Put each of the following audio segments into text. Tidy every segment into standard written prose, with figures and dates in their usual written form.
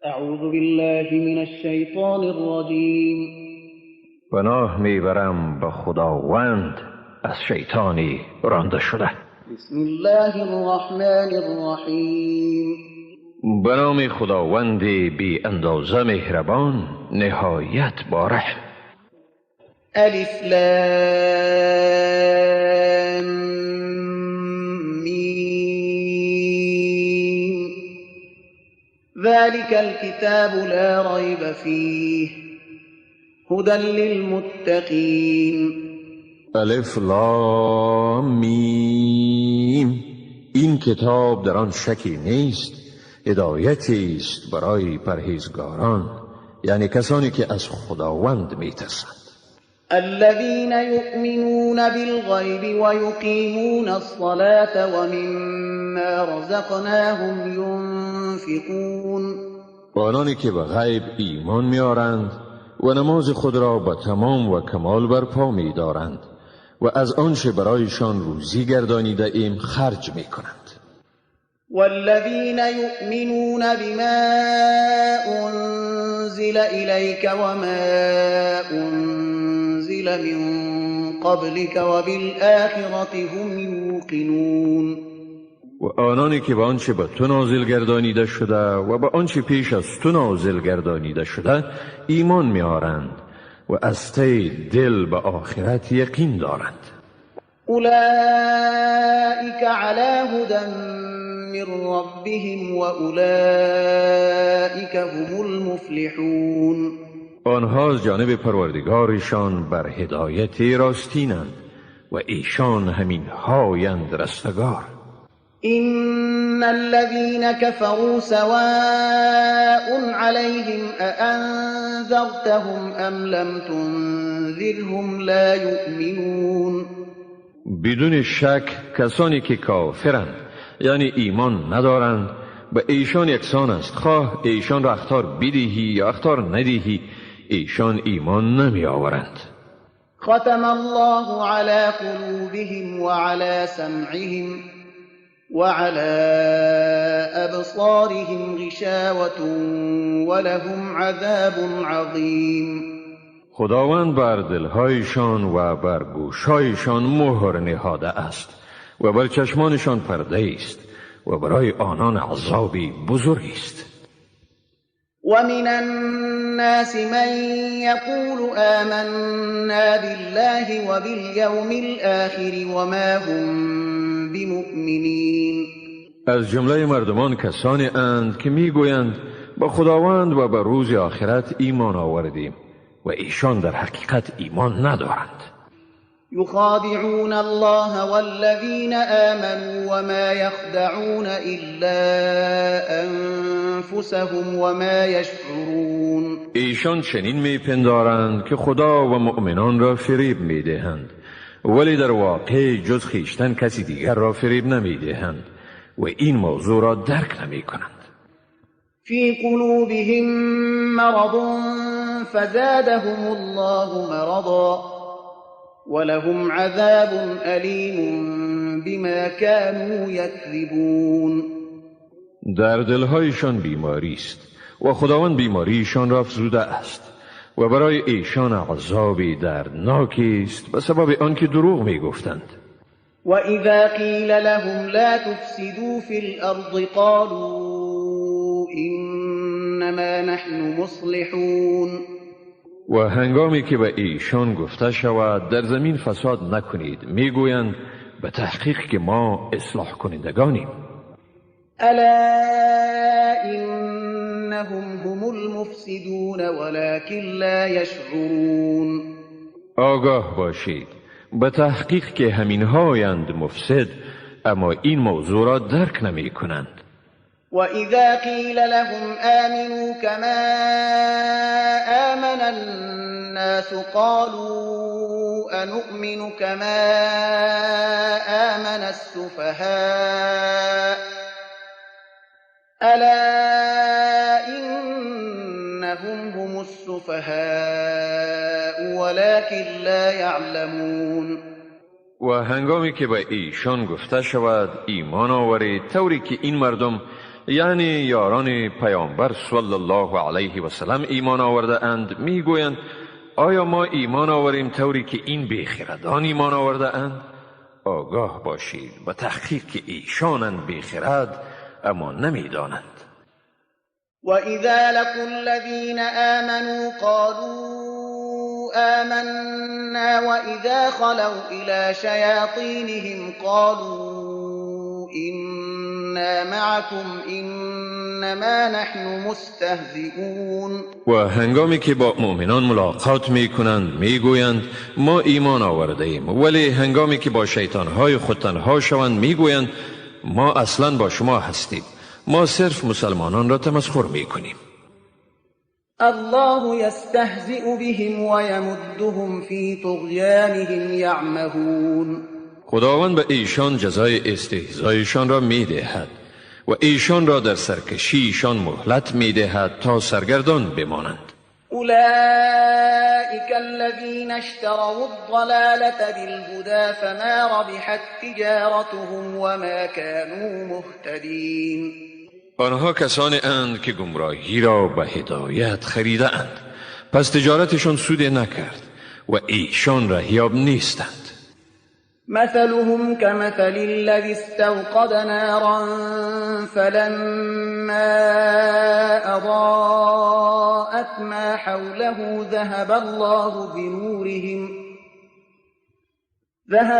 اعوذ بالله من الشیطان الرجیم. پناه میبرم به خداوند از شیطانی رانده شده. بسم الله الرحمن الرحیم. به نام خداوند بی اندازه مهربان، نهایت با رحم. الف لام میم. ذلك الكتاب لا ریب فیه هدى للمتقین. الف لام میم. این کتاب در آن شکی نیست، هدایتی است برای پرهیزگاران، یعنی کسانی که از خداوند میترسند. الذين يؤمنون بالغيب ويقيمون الصلاة ومما رزقناهم ينفقون. آنانی که به غیب ایمان میآرند و نماز خود را به تمام و کمال برپا می‌دارند و از آنچه برایشان روزی گردانیده ایم خرج می‌کنند. والذین یؤمنون بما انزل الیک وما انزل من قبلک وبالآخرة هم یوقنون. و آنانی که به آنچه به تو نازل گردانیده شده و به آنچه پیش از تو نازل گردانیده شده ایمان میآرند و از ته دل به آخرت یقین دارند. اولئک علی هدی من ربهم و اولئک هم المفلحون. آنها از جانب پروردگارشان بر هدایت راستینند و ایشان همین هایند رستگار. إن الذين كفروا سواء عليهم أأنذرتهم أم لم تنذرهم لا يؤمنون. بدون شک کسانی که کافرند، یعنی ایمان ندارند، به ایشان یکسان است، خواه ایشان را اخطار بدهی یا اخطار ندهی، ایشان ایمان نمی آورند. ختم الله على قلوبهم وعلى سمعهم وعلى أبصارهم غشاوة ولهم عذاب عظیم. خداوند بر دلهایشان و بر گوشهایشان مهر نهاده است و بر چشمانشان پرده است و برای آنان عذابی بزرگ است. ومن الناس من يقول آمنا بالله وباليوم الآخر وما هم بمؤمنین. از جمله مردمان کسانی اند که میگویند با خداوند و به روز آخرت ایمان آوردیم و ایشان در حقیقت ایمان ندارند. یخادعون الله والذین آمنوا وما یخدعون الا انفسهم وما یشعرون. ایشان چنین میپندارند که خدا و مؤمنان را فریب میدهند، ولی در واقع جز خویشتن کسی دیگر را فریب نمیدهند و این موضوع را درک نمیکنند. فی قلوبهم مرض فزادهم الله مرضا ولهم عذاب ألیم بما كانوا یکذبون. در دلهایشان بیماری است و خداوند بیماریشان را افزوده است و برای ایشان عذابی دردناکی است به سبب آنکه دروغ میگفتند. و اذا قیل لهم لا تفسدوا فی الارض قالوا انما نحن مصلحون. و هنگامی که به ایشان گفته شود در زمین فساد نکنید، میگویند به تحقیق که ما اصلاح کنندگانیم. الا انهم هم المفسدون ولكن لا یشعرون. آگاه باشید، به تحقیق که همین هایند مفسد، اما این موضوع را درک نمی کنند. وَإِذَا قِيلَ لَهُمْ آمِنُوا كَمَا آمَنَ النَّاسُ قَالُوا أَنُؤْمِنُ كَمَا آمَنَ السُّفَهَاءُ أَلَا إِنَّهُمْ هُمُ السُّفَهَاءُ وَلَكِنْ لَا يَعْلَمُونَ. و هنگامی که به ایشان گفته شود ایمان آورید طوری که این مردم، یعنی یاران پیامبر صلی الله علیه و سلم ایمان آورده اند، میگویند آیا ما ایمان آوریم طوری که این بیخردان ایمان آورده اند؟ آگاه باشید و تحقیق که ایشانند بیخرد اما نمیدانند. وَإِذَا لَقُوا الَّذِينَ آمَنُوا قَالُوا آمَنَّا وَإِذَا خَلَوْا إِلَى شَيَاطِينِهِمْ قَالُوا إِنَّا مَعَكُمْ إِنَّمَا نَحْنُ مُسْتَهْزِئُونَ. و هنگامی که با مؤمنان ملاقات میکنند میگویند ما ایمان آورده ایم، ولی هنگامی که با شیطانهای خود تنها شوند میگویند ما اصلا با شما هستیم، ما صرف مسلمانان را تمسخر میکنیم. الله یستهزئ بهم ویمدهم فی طغیانهم یعمهون. خداوند به ایشان جزای استهزایشان را میدهد و ایشان را در سرکشیشان مهلت میدهد تا سرگردان بمانند. اولئک الذین اشتروا الضلالة بالهدى فما ربحت تجارتهم وما كانوا مهتدین. آنها کسانی اند که گمراهی را به هدایت خریده اند، پس تجارتشان سود نکرد و ایشان رهیاب نیستند. مثلهم كمثل الذي استوقد نارا فلما أضاءت ما حوله ذهب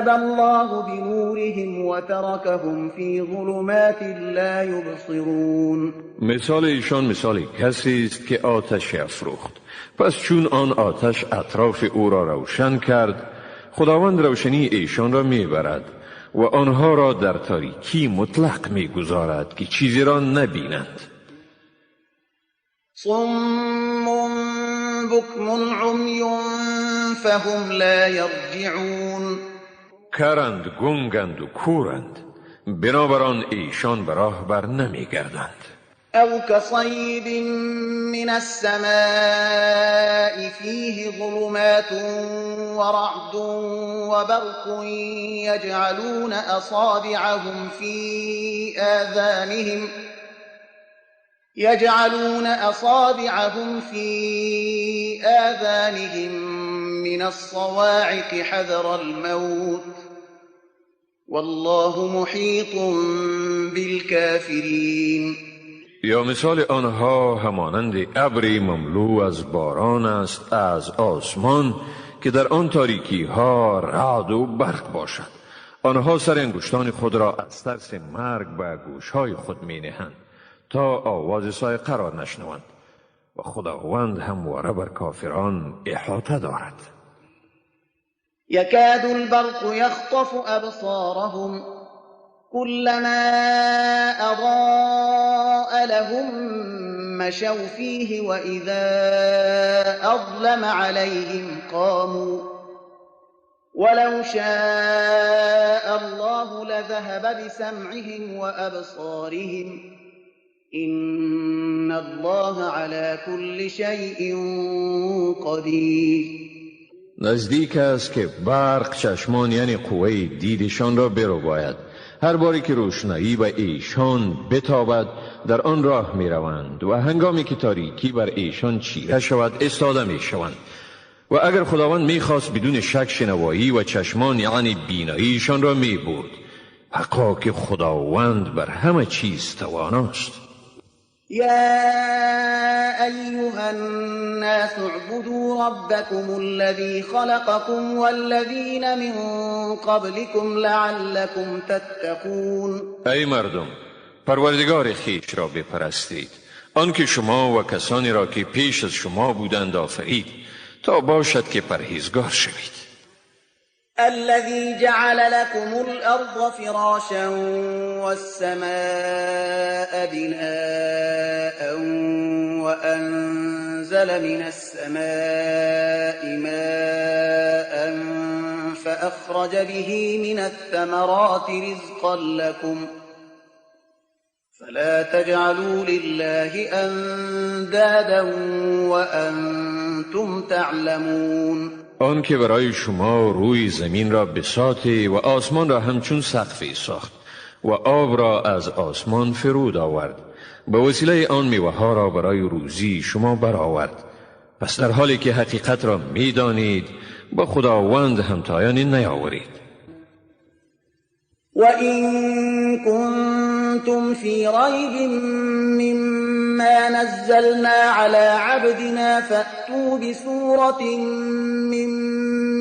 الله بنورهم وتركهم في ظلمات لا يبصرون. مثال ایشان مثال کسی است که آتش افروخت، پس چون آن آتش اطراف او را روشن کرد، خداوند روشنی ایشان را میبرد و آنها را در تاریکی مطلق میگذارد که چیزی را نبینند. صم بکم عمی فهم لا یرجعون. کرند، گنگند و کورند، بنابران ایشان به راه بر نمیگردند. او كصيب من السماء فيه ظلمات ورعد وبرق يجعلون أصابعهم في آذانهم من الصواعق حذر الموت والله محيط بالكافرين. یا مثال آنها همانند ابری مملو از باران است از آسمان که در آن تاریکی ها رعد و برق باشد. آنها سر انگشتان خود را از ترس مرگ به گوشهای خود می نهند تا آواز صاعقه را نشنوند و خداوند همواره بر کافران احاطه دارد. یکاد البرق یخطف ابصارهم كلما أضاء لهم مشوا فيه وإذا أظلم عليهم قاموا ولو شاء الله لذهب بسمعهم وأبصارهم إن الله على كل شيء قدير. نزدیک است که برق چشمان یعنی قوه دیدشان را برباید. هر باری که روشنایی به ایشان بتابد در آن راه می روند و هنگامی که تاریکی بر ایشان چیره شود ایستاده می شوند. و اگر خداوند می خواست بدون شک شنوایی و چشمان یعنی بیناییشان را می برد. حقا که خداوند بر همه چیز تواناست. یا ایها الناس اعبدوا ربکم الذی خلقکم والذین من قبلکم لعلکم تتقون. ای مردم، پروردگار خویش را بپرستید، آنکه شما و کسانی را که پیش از شما بودند آفرید، تا باشد که پرهیزگار شوید. الذي جعل لكم الأرض فراشا والسماء بناء وأنزل من السماء ماء فأخرج به من الثمرات رزقا لكم فلا تجعلوا لله أندادا وأنتم تعلمون. آن که برای شما روی زمین را بساطی و آسمان را همچون سقفی ساخت و آب را از آسمان فرود آورد، به وسیله آن میوه ها را برای روزی شما برآورد. پس در حالی که حقیقت را میدانید با خداوند همتایانی نیاورید. و این کنتم فی ریب مما نزلنا على عبدنا فأتوا بسورة من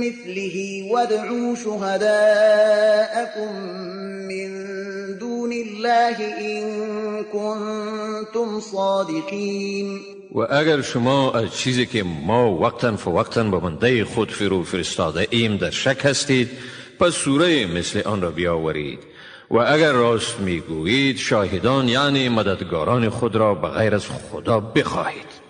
مثله وادعوا شهداءكم من دون الله إن كنتم صادقین. و اگر شما از چیزی که ما وقتا فوقتا به بنده خود فرو فرستاده ایم در شک هستید، پس سوره مثل آن را بیاورید و اگر راست میگویید شاهدان یعنی مددگاران خود را به غیر از خدا بخواهید.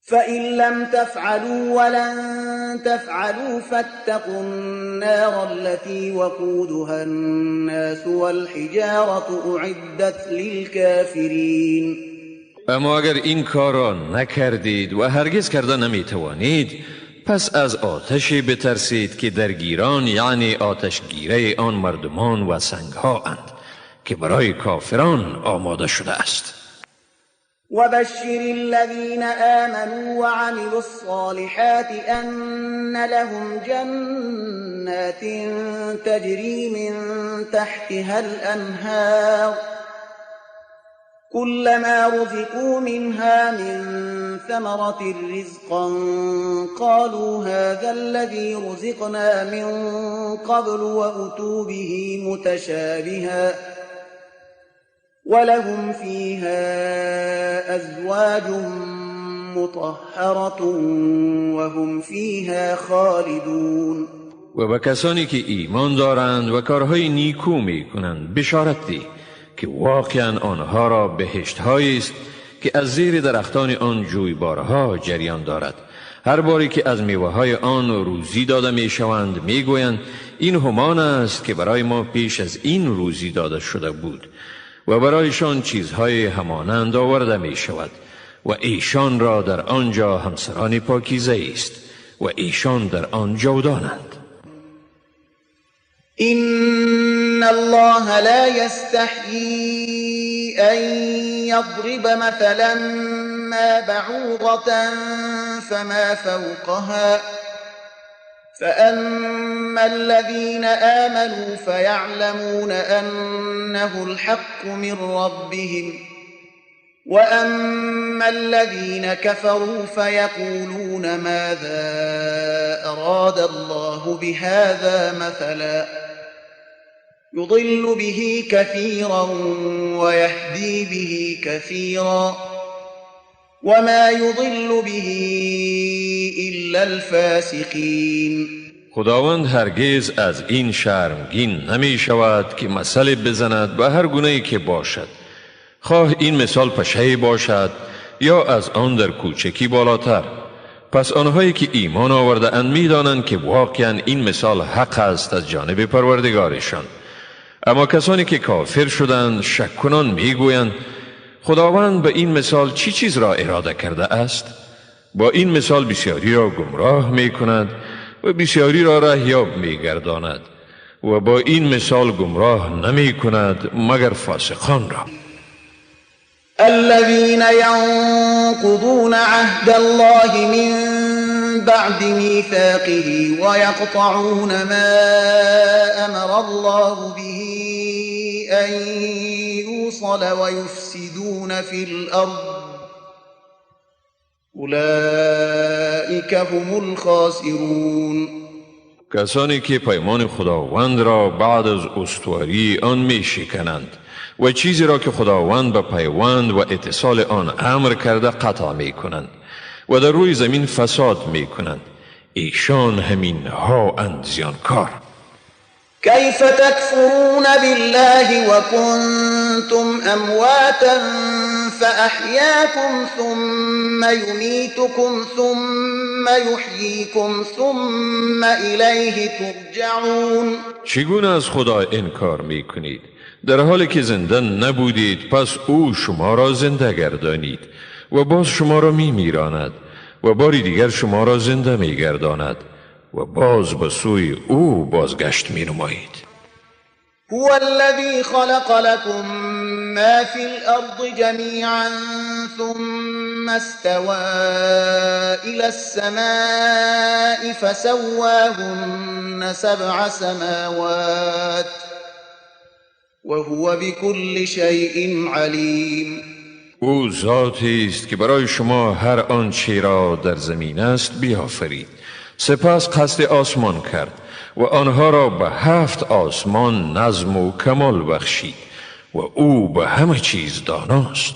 فإن لم تفعلوا ولن تفعلوا فاتقوا النار التي وقودها الناس والحجارة أعدت للكافرين. اما اگر این کار را نکردید و هرگز کرده نمیتوانید، پس از آتشی بترسید که درگیران یعنی آتشگیره آن مردمان و سنگها اند که برای کافران آماده شده است. وبشر الذين آمنوا وعملوا الصالحات أن لهم جنات تجري من تحتها الأنهار كلما رزقوا منها من ثمرة رزقا قالوا هذا الذي رزقنا من قبل وأتوا به متشابها ولهم فيها أزواج مطهرة وهم فيها خالدون. و به کسانی که ایمان دارند و کارهای نیکو میکنند بشارت ده که واقعا آنها را بهشت هایی است که از زیر درختان آن جویبارها جریان دارد. هر باری که از میوه های آن روزی داده می شوند می گویند این همان است که برای ما پیش از این روزی داده شده بود و برایشان چیزهای همانند آورده می شود و ایشان را در آنجا همسران پاکیزه است و ایشان در آن جاودانند. إن الله لا يستحيي أن يضرب مثلا ما بعوضة فما فوقها فأما الذين آمنوا فيعلمون أنه الحق من ربهم وأما الذين كفروا فيقولون ماذا أراد الله بهذا مثلا يضل به كثيرا ويهدي به كثيرا وما يضل به إلا الفاسقين. خداوند هرگز از این شرمگین نمی شود که مثل بزند به هر گونه که باشد، خواه این مثال پشه باشد یا از آن در کوچکی بالاتر. پس آنهایی که ایمان آورده اند می دانند که واقعا این مثال حق است از جانب پروردگارشان. اما کسانی که کافر شدند شک کنان می گویند خداوند به این مثال چی چیز را اراده کرده است؟ با این مثال بسیاری را گمراه می کند و بسیاری را رهیاب می گرداند و با این مثال گمراه نمی کند مگر فاسقان را. الذين ينقضون عهد الله من بعد ميثاقه ويقطعون ما أمر الله به أن يوصل ويفسدون في الأرض أولئك هم الخاسرون. کسانی که پیمان خداوند را بعد از استواری آن می شکنند و چیزی را که خداوند به پیوند و اتصال آن امر کرده قطع می کنند و در روی زمین فساد می کنند، ایشان همین ها اند زیانکار. کیف تکفرون بالله وکنتم امواتا فاحیاکم ثم یمیتکم ثم یحییکم ثم الیه ترجعون. چگونه از خدا انکار می کنید در حالی که زنده نبودید؟ پس او شما را زنده گردانید و باز شما را می میراند و باری دیگر شما را زنده می گرداند و باز به سوی او بازگشت می نمایید. هو الذي خلق لكم ما في الأرض جميعا ثم استوى إلى السماء فسواهن 7 سماوات وهو بكل شيء علیم. او ذاتی است که برای شما هر آنچه را در زمین است بیافرید، سپس قصد آسمان کرد و آنها را به 7 آسمان نظم و کمال بخشید و او به همه چیز داناست.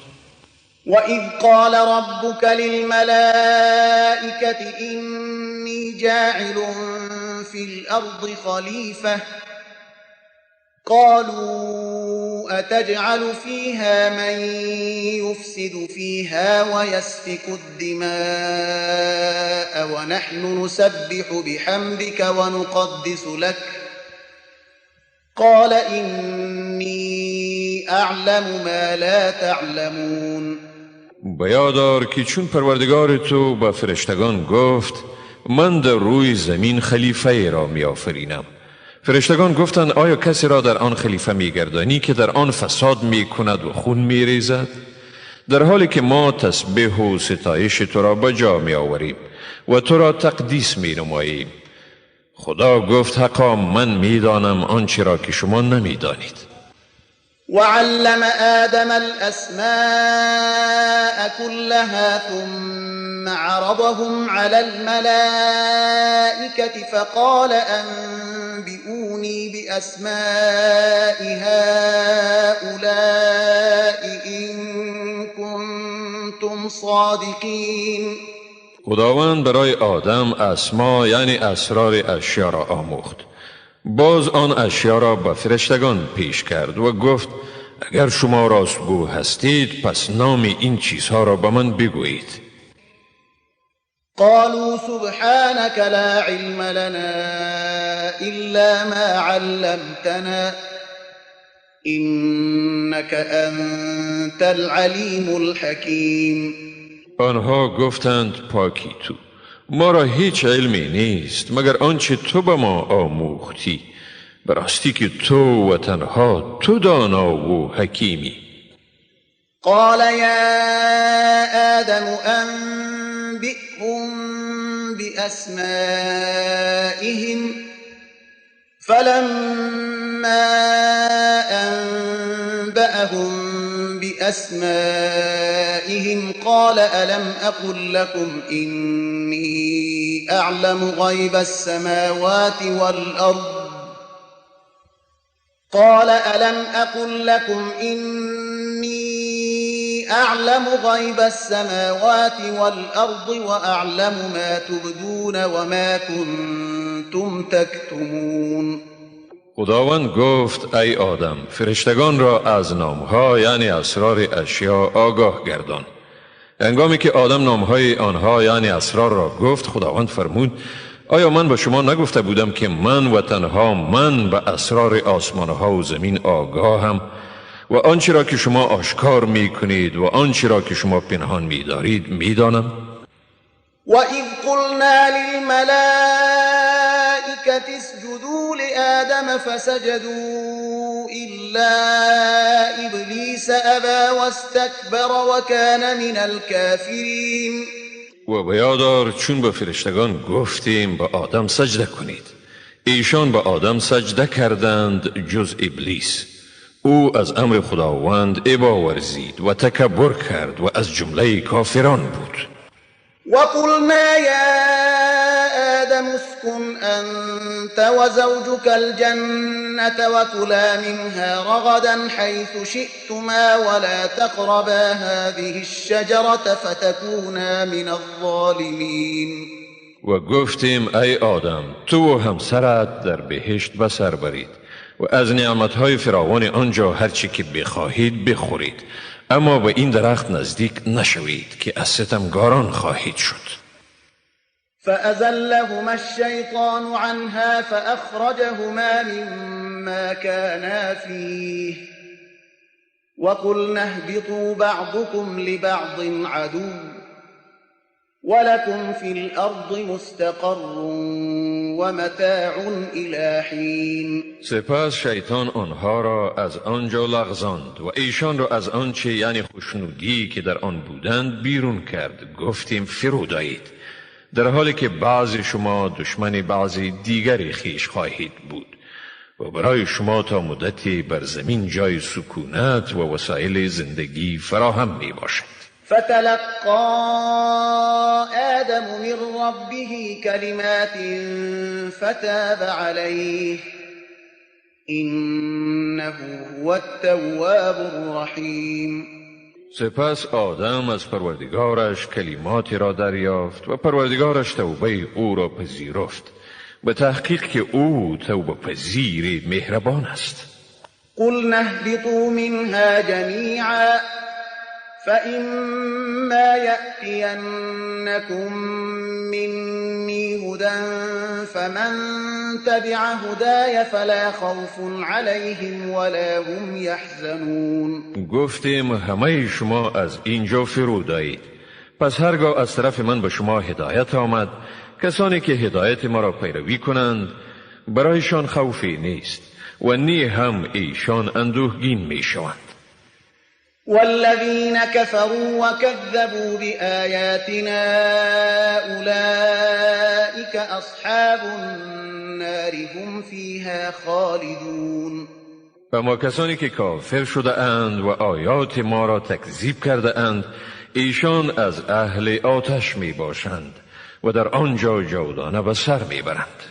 و اذ قال ربک للملائکة انی جاعل فی الارض خلیفة قالوا أتجعل فيها من يفسد فيها ويسفك الدماء ونحن نسبح بحمدك ونقدس لك قال إني أعلم ما لا تعلمون. بیادار که چون پروردگار تو به فرشتگان گفت من در روی زمین خلیفه را میآفرینم، فرشتگان گفتند آیا کسی را در آن خلیفه میگردانی که در آن فساد میکند و خون میریزد، در حالی که ما تسبیح و ستایش تو را به جا میآوریم و تو را تقدیس مینماییم؟ خدا گفت حقا من میدانم آنچه را که شما نمیدانید. وعلم آدم الأسماء كلها ثم عرضهم على الملائكة فقال أنبئوني بأسماء هؤلاء إن كنتم صادقين. خداوند برای آدم اسما یعنی اسرار اشیا را آموخت، باز آن اشیا را به فرشتگان پیش کرد و گفت اگر شما راستگو هستید پس نام این چیزها را به من بگویید. قالوا سبحانك لا علم لنا إلا ما علمتنا إنك أنت العلیم الحکیم. آنها گفتند پاکی تو، ما را هیچ علمی نیست مگر آنچه تو به ما آموختی، به راستی که تو و تنها تو دانا و حکیمی. قال یا آدم انبئهم بأسمائهم فلما أنبأهم بأسمائهم قال ألم أقل لكم إني أعلم غيب السماوات والأرض قال ألم أقل لكم إني أعلم غيب السماوات والأرض وأعلم ما تبدون وما كنتم تكتمون. خداوند گفت ای آدم فرشتگان را از نامها یعنی اسرار اشیا آگاه گردان. هنگامی که آدم نامهای آنها یعنی اسرار را گفت، خداوند فرمود آیا من به شما نگفته بودم که من و تنها من به اسرار آسمانها و زمین آگاهم و آنچه را که شما آشکار می کنید و آنچه را که شما پنهان می دارید می دانم؟ و اذ قلنا للملائکة اسجدوا لآدم فسجدوا إلا إبلیس أبى واستكبر وكان من الكافرین. و بیادار چون به فرشتگان گفتیم به آدم سجده کنید، ایشان به آدم سجده کردند جز ابلیس. او از امر خداوند ابا ورزید و تکبر کرد و از جمله کافران بود. و قلنا یا آدم اسكن أنت وزوجك الجنة وكلا منها رغدا حيث شئتما ولا تقربا هذه الشجرة فتكونا من الظالمين. و گفتیم ای آدم تو و همسرت در بهشت به سر برید و از نعمتهای فراوان آنجا هرچی که بخواهید بخورید، اما به این درخت نزدیک نشوید که از ستمگاران خواهید شد. فأزلهما الشیطان عنها فأخرجهما مما كانا فيه وقلنا اهبطوا بعضكم لبعض عدو ولكم في الأرض مستقر ومتاع إلى حين. سپس شیطان آنها را از آنجا لغزاند و ایشان را از آنچه یعنی خوشنودی که در آن بودند بیرون کرد. گفتیم فرود آیید، در حالی که بعضی شما دشمن بعضی دیگری خویش خواهید بود و برای شما تا مدتی بر زمین جای سکونت و وسایل زندگی فراهم می باشد. فتلقى آدم من ربه كلمات فتاب عليه إنه هو التواب الرحیم. سپس آدم از پروردگارش کلماتی را دریافت و پروردگارش توبه او را پذیرفت، به تحقیق که او توبه پذیر مهربان است. قلنا اهبطوا منها جمیعا فإما يأتينكم مني هدى فمن تبع هداي فلا خوف عليهم ولا هم يحزنون. گفتیم همه شما از اینجا فرود آیید، پس هرگاه از طرف من به شما هدایت آمد، کسانی که هدایت ما را پیروی کنند برایشان خوفی نیست و نی هم ایشان اندوهگین می شوند. والذین كفروا وكذبوا بآیاتنا أولئك أصحاب النار هم فیها خالدون. اما کسانی که کافر شده اند و آیات ما را تکذیب کرده اند، ایشان از اهل آتش می باشند و در آنجا جاودانه به سر می برند.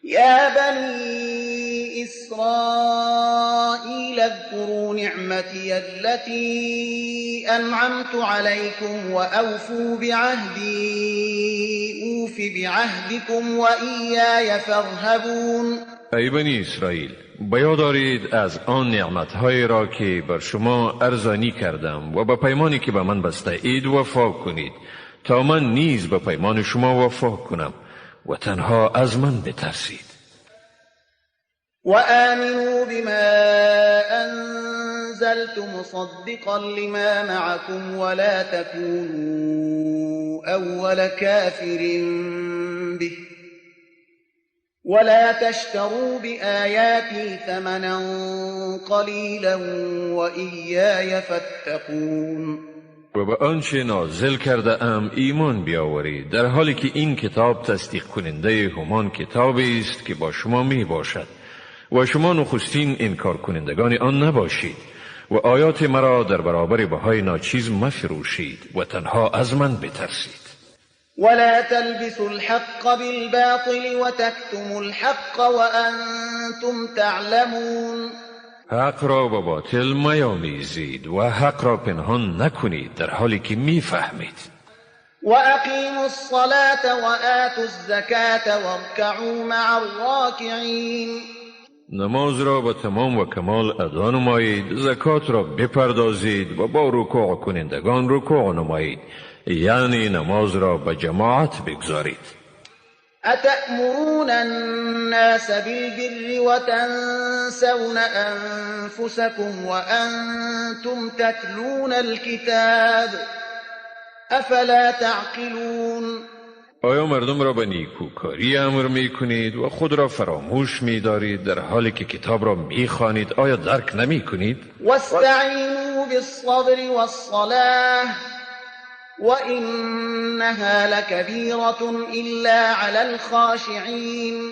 یا بنی إسرائيل اذكروا نعمتي التي أنعمت عليكم وأوفوا بعهدي أوف بعهدكم وإياي فارهبون. ای بنی اسرائیل، بیاد دارید از آن نعمتهای را که بر شما ارزانی کردم و به پیمانی که به من بسته اید وفا کنید، تا من نیز به پیمان شما وفا کنم و تنها از من بترسید. وآمنوا بما أنزلت مصدقا لما معكم ولا تكونوا أول كافر به ولا تشتروا بآياتي ثمنا قليلا وإياي فاتقون. و به آنچه نازل کرده ام ایمان بیاورید، در حالی که این کتاب تصدیق کننده همان کتابی است که با شما می باشد و شما نخستین انکار کنندگان آن نباشید و آیات مرا در برابر بهای ناچیز مفروشید و تنها از من بترسید. ولا تلبسوا الحق بالباطل وتكتموا الحق وأنتم تعلمون. حق را با باطل میامیزید و حق را پنهان نکنید در حالی که میفهمید. وأقیموا الصلاة وآتوا الزکاة وارکعوا مع الراکعین. نماز را با تمام و کمال ادا نمایید، زکات را بپردازید و با رکوع کنندگان رکوع نمایید، یعنی نماز را به جماعت بگذارید. أتأمرون الناس بالبر وتنسون أنفسكم وأنتم تتلون الكتاب أفلا تعقلون. آیا مردم را به نیکوکاری امر می کنید و خود را فراموش می دارید در حالی که کتاب را می خوانید؟ آیا درک نمی کنید؟ واستعینوا بالصبر والصلاة وإنها لكبيرة إلا على الخاشعين.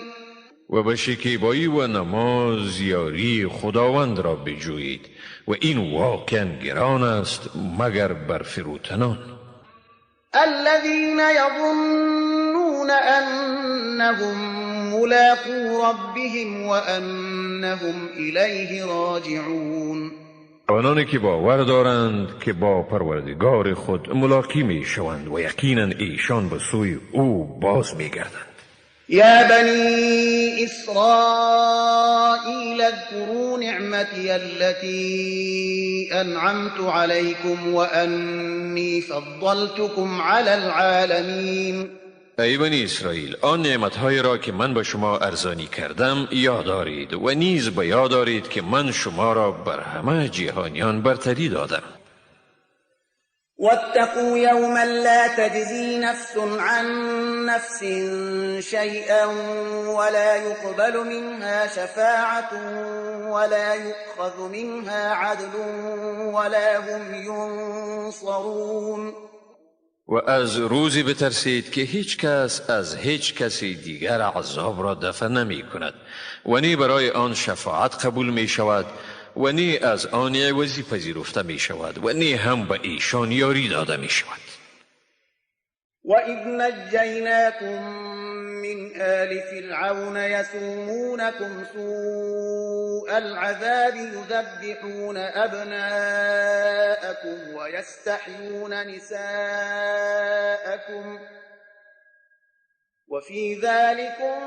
و به شکیبایی و نماز یاری خداوند را بجویید و این واقعا گران است مگر بر فروتنان. الذين يظنون أنهم ملاقو ربهم وأنهم إليه راجعون. آنانی که باور دارند که با پروردگار خود ملاقی می شوند و یقینا ایشان به سوی او باز می گردند. یا بنی اسرائیل اذكروا نعمتی التي انعمت عليكم وانی فضلتكم على العالمین. ای بنی اسرائیل، آن نعمتهای را که من به شما ارزانی کردم یاد دارید و نیز به یاد دارید که من شما را بر همه جهانیان برتری دادم. واتقوا يوما لا تجزي نفس عن نفس شيئا ولا يقبل منها شفاعة ولا يؤخذ منها عدل ولا هم ينصرون. و از روزی بترسید که هیچ کس از هیچ کسی دیگر عذاب را دفع نمی کند و نی برای آن شفاعت قبول می شود و نی از آن عوضی پذیرفته می شود و نی هم به ایشان یاری داده می شود. وَإِذْ نَجَّيْنَاكُمْ مِنْ آلِ فِرْعَوْنَ يَسُومُونَكُمْ سُوءَ الْعَذَابِ يُذَبِّحُونَ أَبْنَاءَكُمْ وَيَسْتَحْيُونَ نِسَاءَكُمْ وَفِي ذَلِكُمْ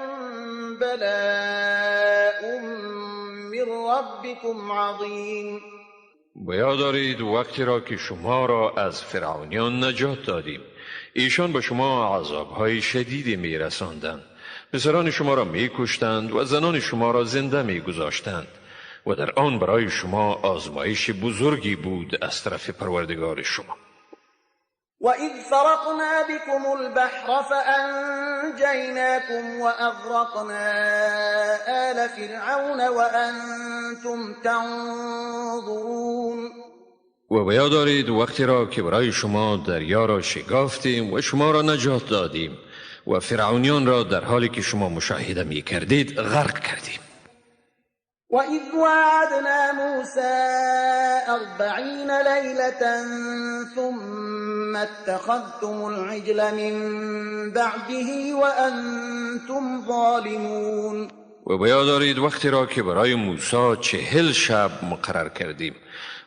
بَلَاءٌ مِّن رَّبِّكُمْ عَظِيمٌ. به یاد دارید وقتی را که شما را از فرعونیان نجات دادیم، ایشان به شما عذابهای شدیدی میرساندند، پسران شما را میکشتند و زنان شما را زنده میگذاشتند و در آن برای شما آزمایش بزرگی بود از طرف پروردگار شما. وَإِذْ فَرَقْنَا بِكُمُ الْبَحْرَ فَأَنْجَيْنَاكُمْ وَأَغْرَقْنَا آلَ فِرْعَوْنَ وَأَنْتُمْ تَنْظُرُونَ. و به یاد دارید وقتی را که برای شما دریا را شکافتیم و شما را نجات دادیم و فرعونیان را در حالی که شما مشاهده می کردید غرق کردیم. وَإِذْ وَاعَدْنَا مُوسَى أَرْبَعِينَ لَيْلَةً ثُمَّ اتَّخَذْتُمُ الْعِجْلَ مِنْ بَعْدِهِ وَأَنْتُمْ ظَالِمُونَ. و به یاد دارید وقتی را که برای موسی 40 شب مقرر کردیم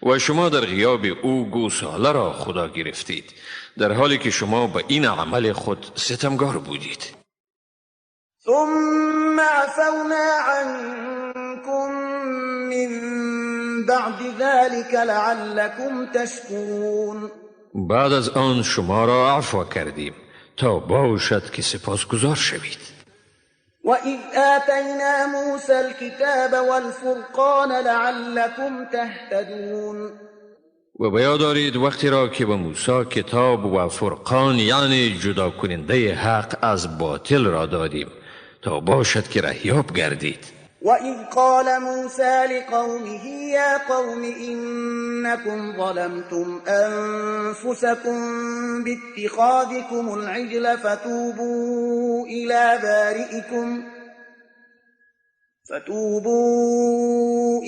و شما در غیاب او گوساله را خدا گرفتید، در حالی که شما به این عمل خود ستمگار بودید. ثم عفونا عنكم من بعد ذلك لعلكم تشكرون. بعد از آن شما را عفو کردیم تا باشد که سپاسگزار شوید. وَإِذْ آتَيْنَا مُوسَى الْكِتَابَ وَالْفُرْقَانَ لَعَلَّكُمْ تَهْتَدُونَ. و به یاد دارید وقتی را که به موسی کتاب و فرقان، یعنی جدا کننده حق از باطل را دادیم تا باشد که رهیاب گردید. وَإِذْ قَالَ مُوسَى لِقَوْمِهِ يَا قَوْمِ إِنَّكُمْ ظَلَمْتُمْ أَنفُسَكُمْ بِاتِّخَاذِكُمُ الْعِجْلَ فَتُوبُوا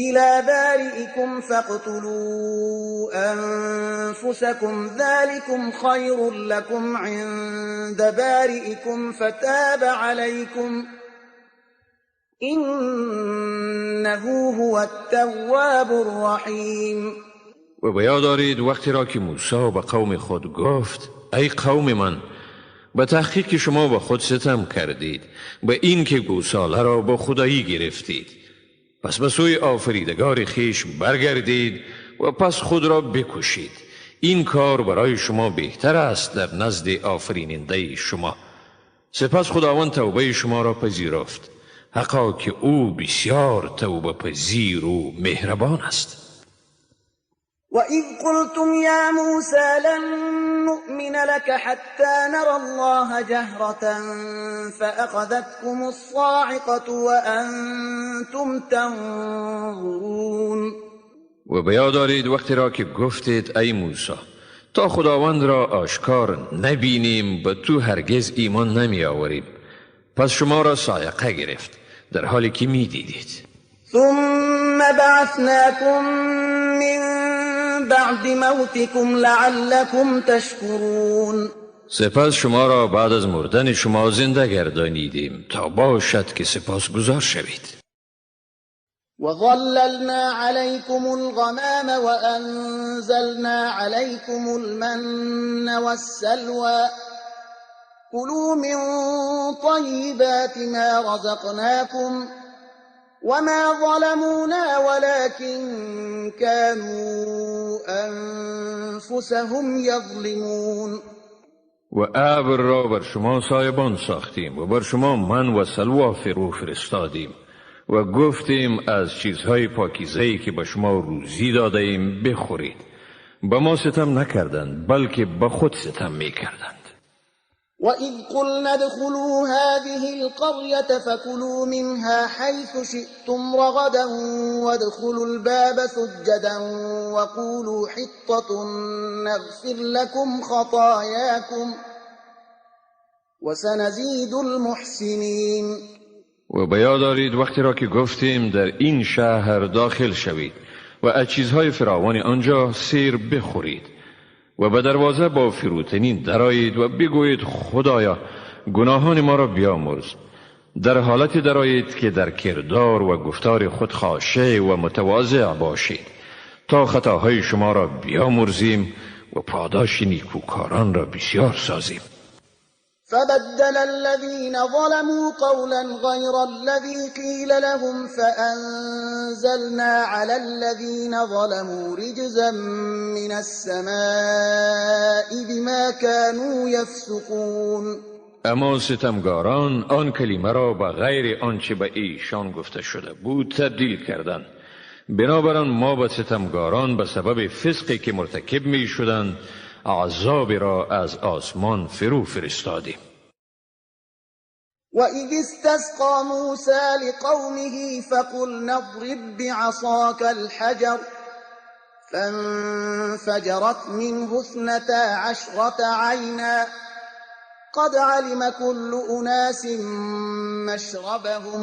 إِلَى بَارِئِكُمْ فَاقْتُلُوا أَنفُسَكُمْ ذَلِكُمْ خَيْرٌ لَكُمْ عِندَ بَارِئِكُمْ فَتَابَ عَلَيْكُمْ إنه هو التواب الرحیم. و به یاد دارید وقتی را که موسی به قوم خود گفت: ای قوم من، به تحقیق شما به خود ستم کردید به این که گوساله را با خدایی گرفتید، پس به سوی آفریدگار خویش برگردید و پس خود را بکشید، این کار برای شما بهتر است در نزد آفریننده شما. سپس خداوند توبه شما را پذیرفت، حقا که او بسیار توبه پذیر و مهربان است. وَإِذْ قُلْتُمْ يَا مُوسَى لَن نُّؤْمِنَ لَكَ حَتَّى نَرَى اللَّهَ جَهْرَةً فَأَخَذَتْكُمُ الصَّاعِقَةُ وَأَنْتُمْ تَنظُرُونَ. و به یاد دارید وقتی را که گفتید: ای موسی، تا خداوند را آشکار نبینیم به تو هرگز ایمان نمی آوریم. پس شما را صاعقه گرفت در حالی که می دیدید. ثم بعثناكم من بعد موتكم لعلكم تشكرون. سپس شما را بعد از مردن شما زنده گردانیدیم تا باشد که سپاسگزار شوید. وظللنا عليكم الغمام وأنزلنا عليكم المن والسلوى كلوا من طيبات ما رزقناكم وما ظلمونا ولكن كانوا أنفسهم يظلمون. و ابر را بر شما سایبان ساختیم و بر شما من و سلوا فرو فرستادیم و گفتیم از چیزهای پاکیزه‌ای که به شما روزی داده ایم بخورید. به ما ستم نکردند، بلکه به خود ستم میکردند. وَإِذْ قُلْنَا ادْخُلُوا هَذِهِ الْقَرْيَةَ فَكُلُوا مِنْهَا حَيْثُ شِئْتُمْ رَغَدًا وَادْخُلُوا الْبَابَ سُجَّدًا وَقُولُوا حِطَّةٌ نَغْفِرْ لَكُمْ خَطَايَاكُمْ وَسَنَزِيدُ الْمُحْسِنِينَ. و به یاد دارید وقتی را که گفتیم در این شهر داخل شوید و از چیزهای فراوان آنجا سیر بخورید و به دروازه با فروتنی درآیید و بگویید خدایا گناهان ما را بیامرز، در حالت درآیید که در کردار و گفتار خود خاشع و متواضع باشید تا خطاهای شما را بیامرزیم و پاداش نیکوکاران را بسیار سازیم. فبدل الذين ظلموا قولا غير الذي قيل لهم فأنزلنا على الذين ظلموا رجزا من السماء بما كانوا يفسقون. اما ستمگاران آن کلمه را به غیر آنچه به ایشان گفته شده بود تبدیل کردند. بنابراین ما به ستمگاران به سبب فسقی که مرتکب می شدند عذاب را از آسمان فرو فرستادیم. وَإِذِ اسْتَسْقَى مُوسَى لِقَوْمِهِ فَقُلْنَا اضْرِبْ بِعَصَاكَ الْحَجَرَ فَانْفَجَرَتْ مِنْهُ اثْنَتَا عَشْرَةَ عَيْنًا قَدْ عَلِمَ كُلُّ أُنَاسٍ مَّشْرَبَهُمْ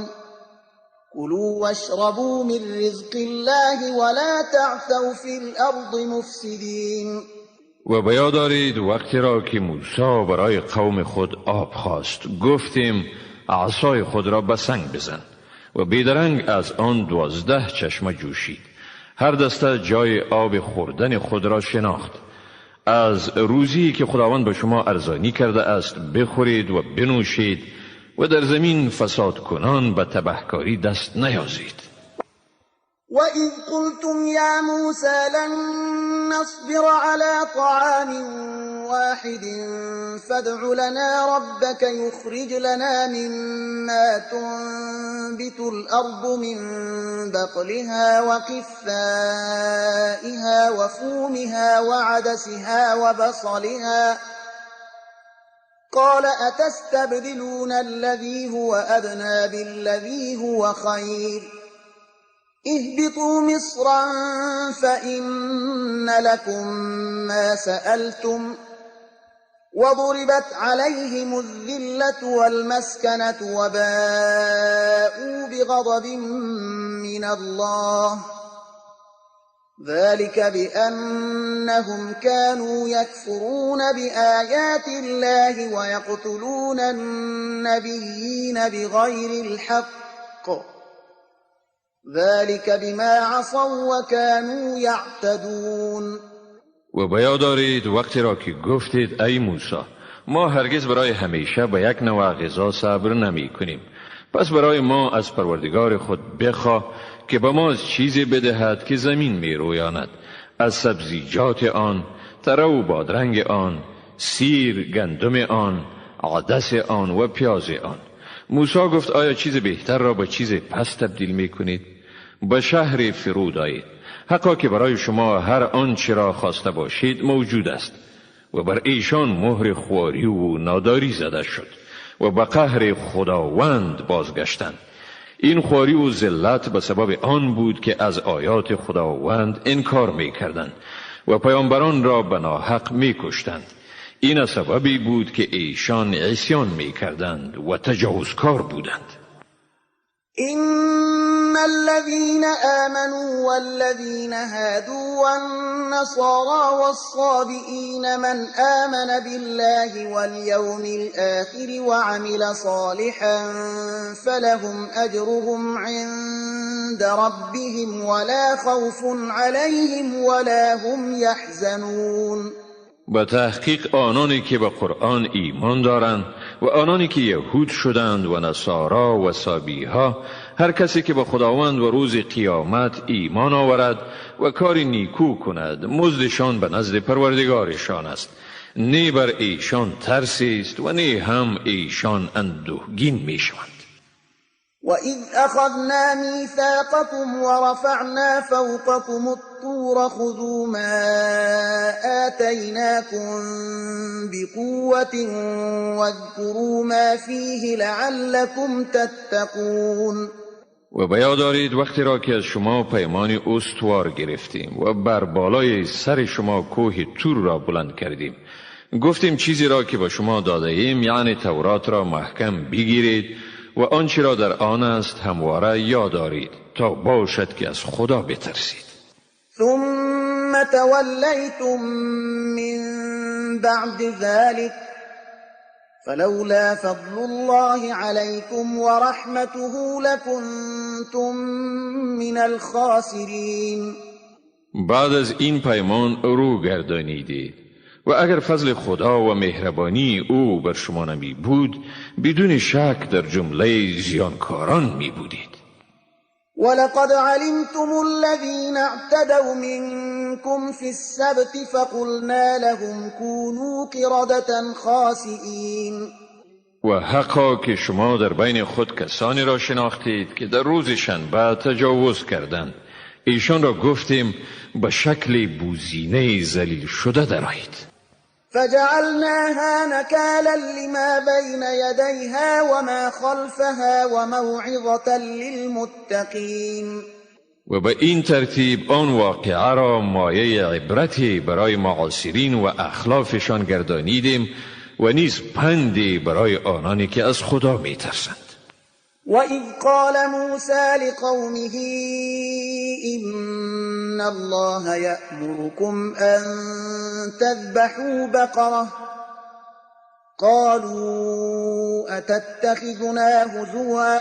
كُلُوا وَاشْرَبُوا مِنْ رِزْقِ اللَّهِ وَلَا تَعْثَوْا فِي الْأَرْضِ مُفْسِدِينَ. و به یاد دارید وقتی را که موسی برای قوم خود آب خواست، گفتیم عصای خود را به سنگ بزن و بیدرنگ از آن 12 چشمه جوشید. هر دسته جای آب خوردن خود را شناخت. از روزی که خداوند به شما ارزانی کرده است بخورید و بنوشید و در زمین فساد کنان به تبهکاری دست نیازید. وَإِذْ قُلْتُمْ يَا مُوسَى لَن نَّصْبِرَ عَلَى طَعَامٍ وَاحِدٍ فَادْعُ لَنَا رَبَّكَ يُخْرِجْ لَنَا مِمَّا تُنبِتُ الْأَرْضُ مِنْ بَقْلِهَا وَقِثَّائِهَا وَفُومِهَا وَعَدَسِهَا وَبَصَلِهَا قَالَ أَتَسْتَبْدِلُونَ الَّذِي هُوَ أَدْنَىٰ بِالَّذِي هُوَ خَيْرٌ اهبطوا مصرا فإن لكم ما سألتم وضربت عليهم الذلة والمسكنة وباءوا بغضب من الله ذلك بأنهم كانوا يكفرون بآيات الله ويقتلون النبيين بغير الحق ذلك بما عصوا وكانوا يعتدون. و به یاد دارید وقتی را که گفتید ای موسی ما هرگز برای همیشه به یک نوع غذا صبر نمی کنیم، پس برای ما از پروردگار خود بخواه که به ما از چیزی بدهد که زمین می رویاند، از سبزیجات آن، تره و بادرنگ آن، سیر، گندم آن، عدس آن و پیاز آن. موسی گفت آیا چیز بهتر را با چیز پس تبدیل می کنید؟ به شهر فرود آیید، حقا که برای شما هر آنچه را خواسته باشید موجود است. و بر ایشان مهر خواری و ناداری زده شد و به قهر خداوند بازگشتند. این خواری و ذلت به سبب آن بود که از آیات خداوند انکار می کردند و پیامبران را به ناحق می کشتند. این سببی بود که ایشان عصیان می کردند و تجاوزکار بودند. إن الذين آمنوا والذين هادوا والنصارى والصابئين من آمن بالله واليوم الآخر وعمل صالحا فلهم أجرهم عند ربهم ولا خوف عليهم ولا هم يحزنون. به تحقیق آنانی که به قرآن ایمان دارند و آنانی که یهود شدند و نصارا و صابیها، هر کسی که به خداوند و روز قیامت ایمان آورد و کار نیکو کند، مزدشان به نزد پروردگارشان است. نه بر ایشان ترسی است و نه هم ایشان اندوهگین میشوند. وَإِذْ أَخَذْنَا مِيثَاقَكُمْ وَرَفَعْنَا فَوْقَكُمُ الطُّورَ الطور خذوا ما آتيناكم بقوة واذكروا ما فيه لعلكم تتقون. و به یاد دارید وقتی را که از شما پیمان استوار گرفتیم و بر بالای سر شما کوه تور را بلند کردیم. گفتیم چیزی را که به شما داده ایم، یعنی تورات را، محکم بگیرید و آنچه را در آن است همواره یاد دارید تا باشد که از خدا بترسید. ثم تولیتم من بعد ذلك فلولا فضل الله عليكم ورحمته لكنتم من الخاسرین. بعد از این پیمان رو گردانیدید و اگر فضل خدا و مهربانی او بر شما نمی بود، بدون شک در جمله زیانکاران می بودید. ولقد علمتم الذين اعتدوا منكم في السبت فقلنا لهم كونوا قردة خاسئين. و حقا که شما در بین خود کسانی را شناختید که در روز شنبه تجاوز کردند. ایشان را گفتیم به شکل بوزینه ذلیل شده درآیید. فجعلناها نكالا لما بين يديها وما خلفها وموعظة للمتقين. و به این ترتیب آن واقعه را مایه عبرتی برای معاصرین و اخلافشان گردانیدیم و نیز پندی برای آنانی که از خدا میترسند. وإذ قال موسى لقومه إن الله يأمركم أن تذبحوا بقرة قالوا أتتخذنا هزوا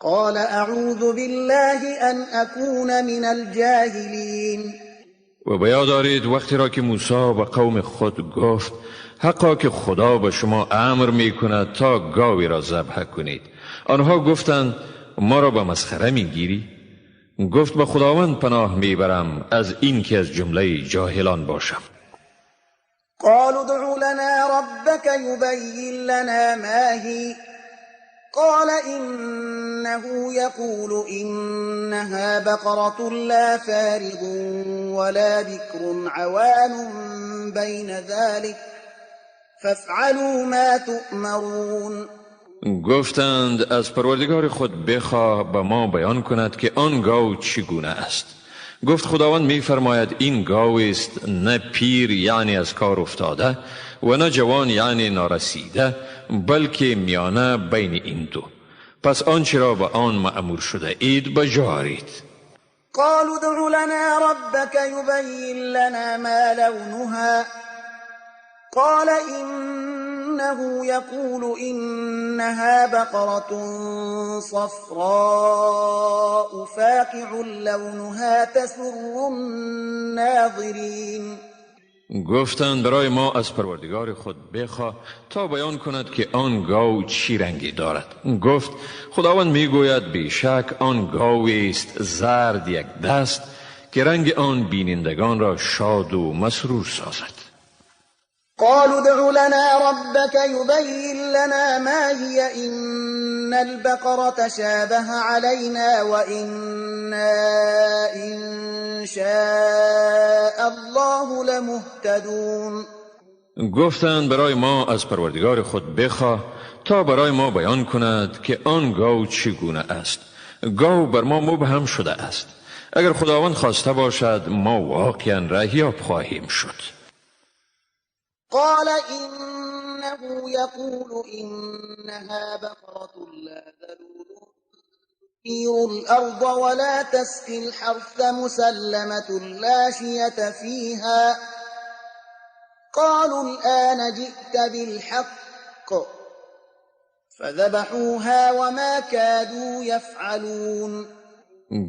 قال أعوذ بالله أن أكون من الجاهلين. و به یاد دارید وقتی را که موسی به قوم خود گفت حقا که خدا به شما امر می کند تا گاوی را ذبح کنید. آنها گفتند ما را به مسخره می گیری؟ گفت به خداوند پناه می برم از این که از جمله جاهلان باشم. قالوا ادع لنا ربك يبين لنا ما هي قال إنه يقول إنها بقرة لا فارض ولا بكر عوان بين ذلك فافعلوا ما تؤمرون. گفتند از پروردگار خود بخواه به ما بیان کند که آن گاو چگونه است. گفت خداوند میفرماید این گاو است نه پیر یعنی از کار افتاده و نه جوان یعنی نارسیده، بلکه میانه بین این دو. پس آنچه را به آن مأمور شده اید بجارید. قالوا ادع لنا ربك يبين لنا ما لونها قال إنه يقول إنها بقرة صفراء فاقع لونها تسر الناظرين. گفتند برای ما از پروردگار خود بخواه تا بیان کند که آن گاو چی رنگی دارد. گفت خداوند میگوید بیشک آن گاو است زرد یک دست که رنگ آن بینندگان را شاد و مسرور سازد. قالوا ادع لنا ربك يبين لنا ما هي إن البقرة تشابه علينا وإنا إن شاء الله لمهتدون. گفتند برای ما از پروردگار خود بخواه تا برای ما بیان کند که آن گاو چگونه است. گاو بر ما مبهم شده است. اگر خداوند خواسته باشد ما واقعا رهیاب خواهیم شد. قال إنه يقول إنها بقرة لا ذلول تثير الأرض ولا تسقي الحرث مسلمة لا شية فيها قالوا الآن جئت بالحق فذبحوها وما كادوا يفعلون.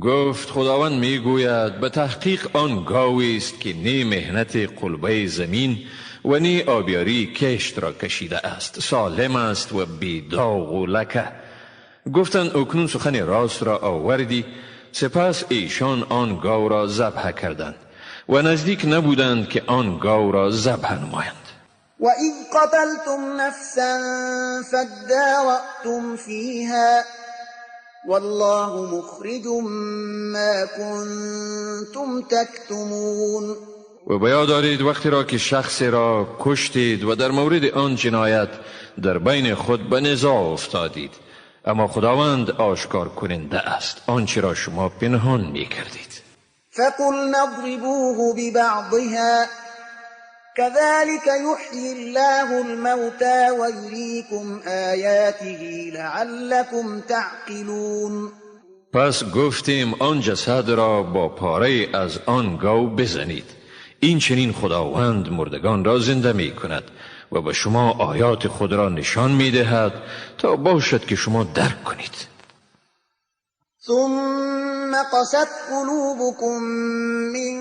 گفت خداوند میگوید به تحقیق آن گاوی است که نی مهنت قلبه زمین و نی آبیاری کشت را کشیده است، سالم است و بی داغ و لکه. گفتند اکنون سخن راست را آوردی. سپس ایشان آن گاو را ذبح کردند و نزدیک نبودند که آن گاو را ذبح نمایند. و اذ قتلتم نفسا فادارأتم فیها والله مخرج ما كنتم تكتمون. و به یاد دارید وقتی را که شخصی را کشتید و در مورد آن جنایت در بین خود به نزاع افتادید، اما خداوند آشکار کننده است آنچه را شما پنهان می کردید. فقلنا اضربوه ببعضها كذلك يحيي الله الموتى ويريكم آياته لعلكم تعقلون. پس گفتیم آن جسد را با پاره از آن گاو بزنید، این چنین خداوند مردگان را زنده می کند و به شما آیات خود را نشان می دهد تا باشد که شما درک کنید. ثم قست قلوبكم من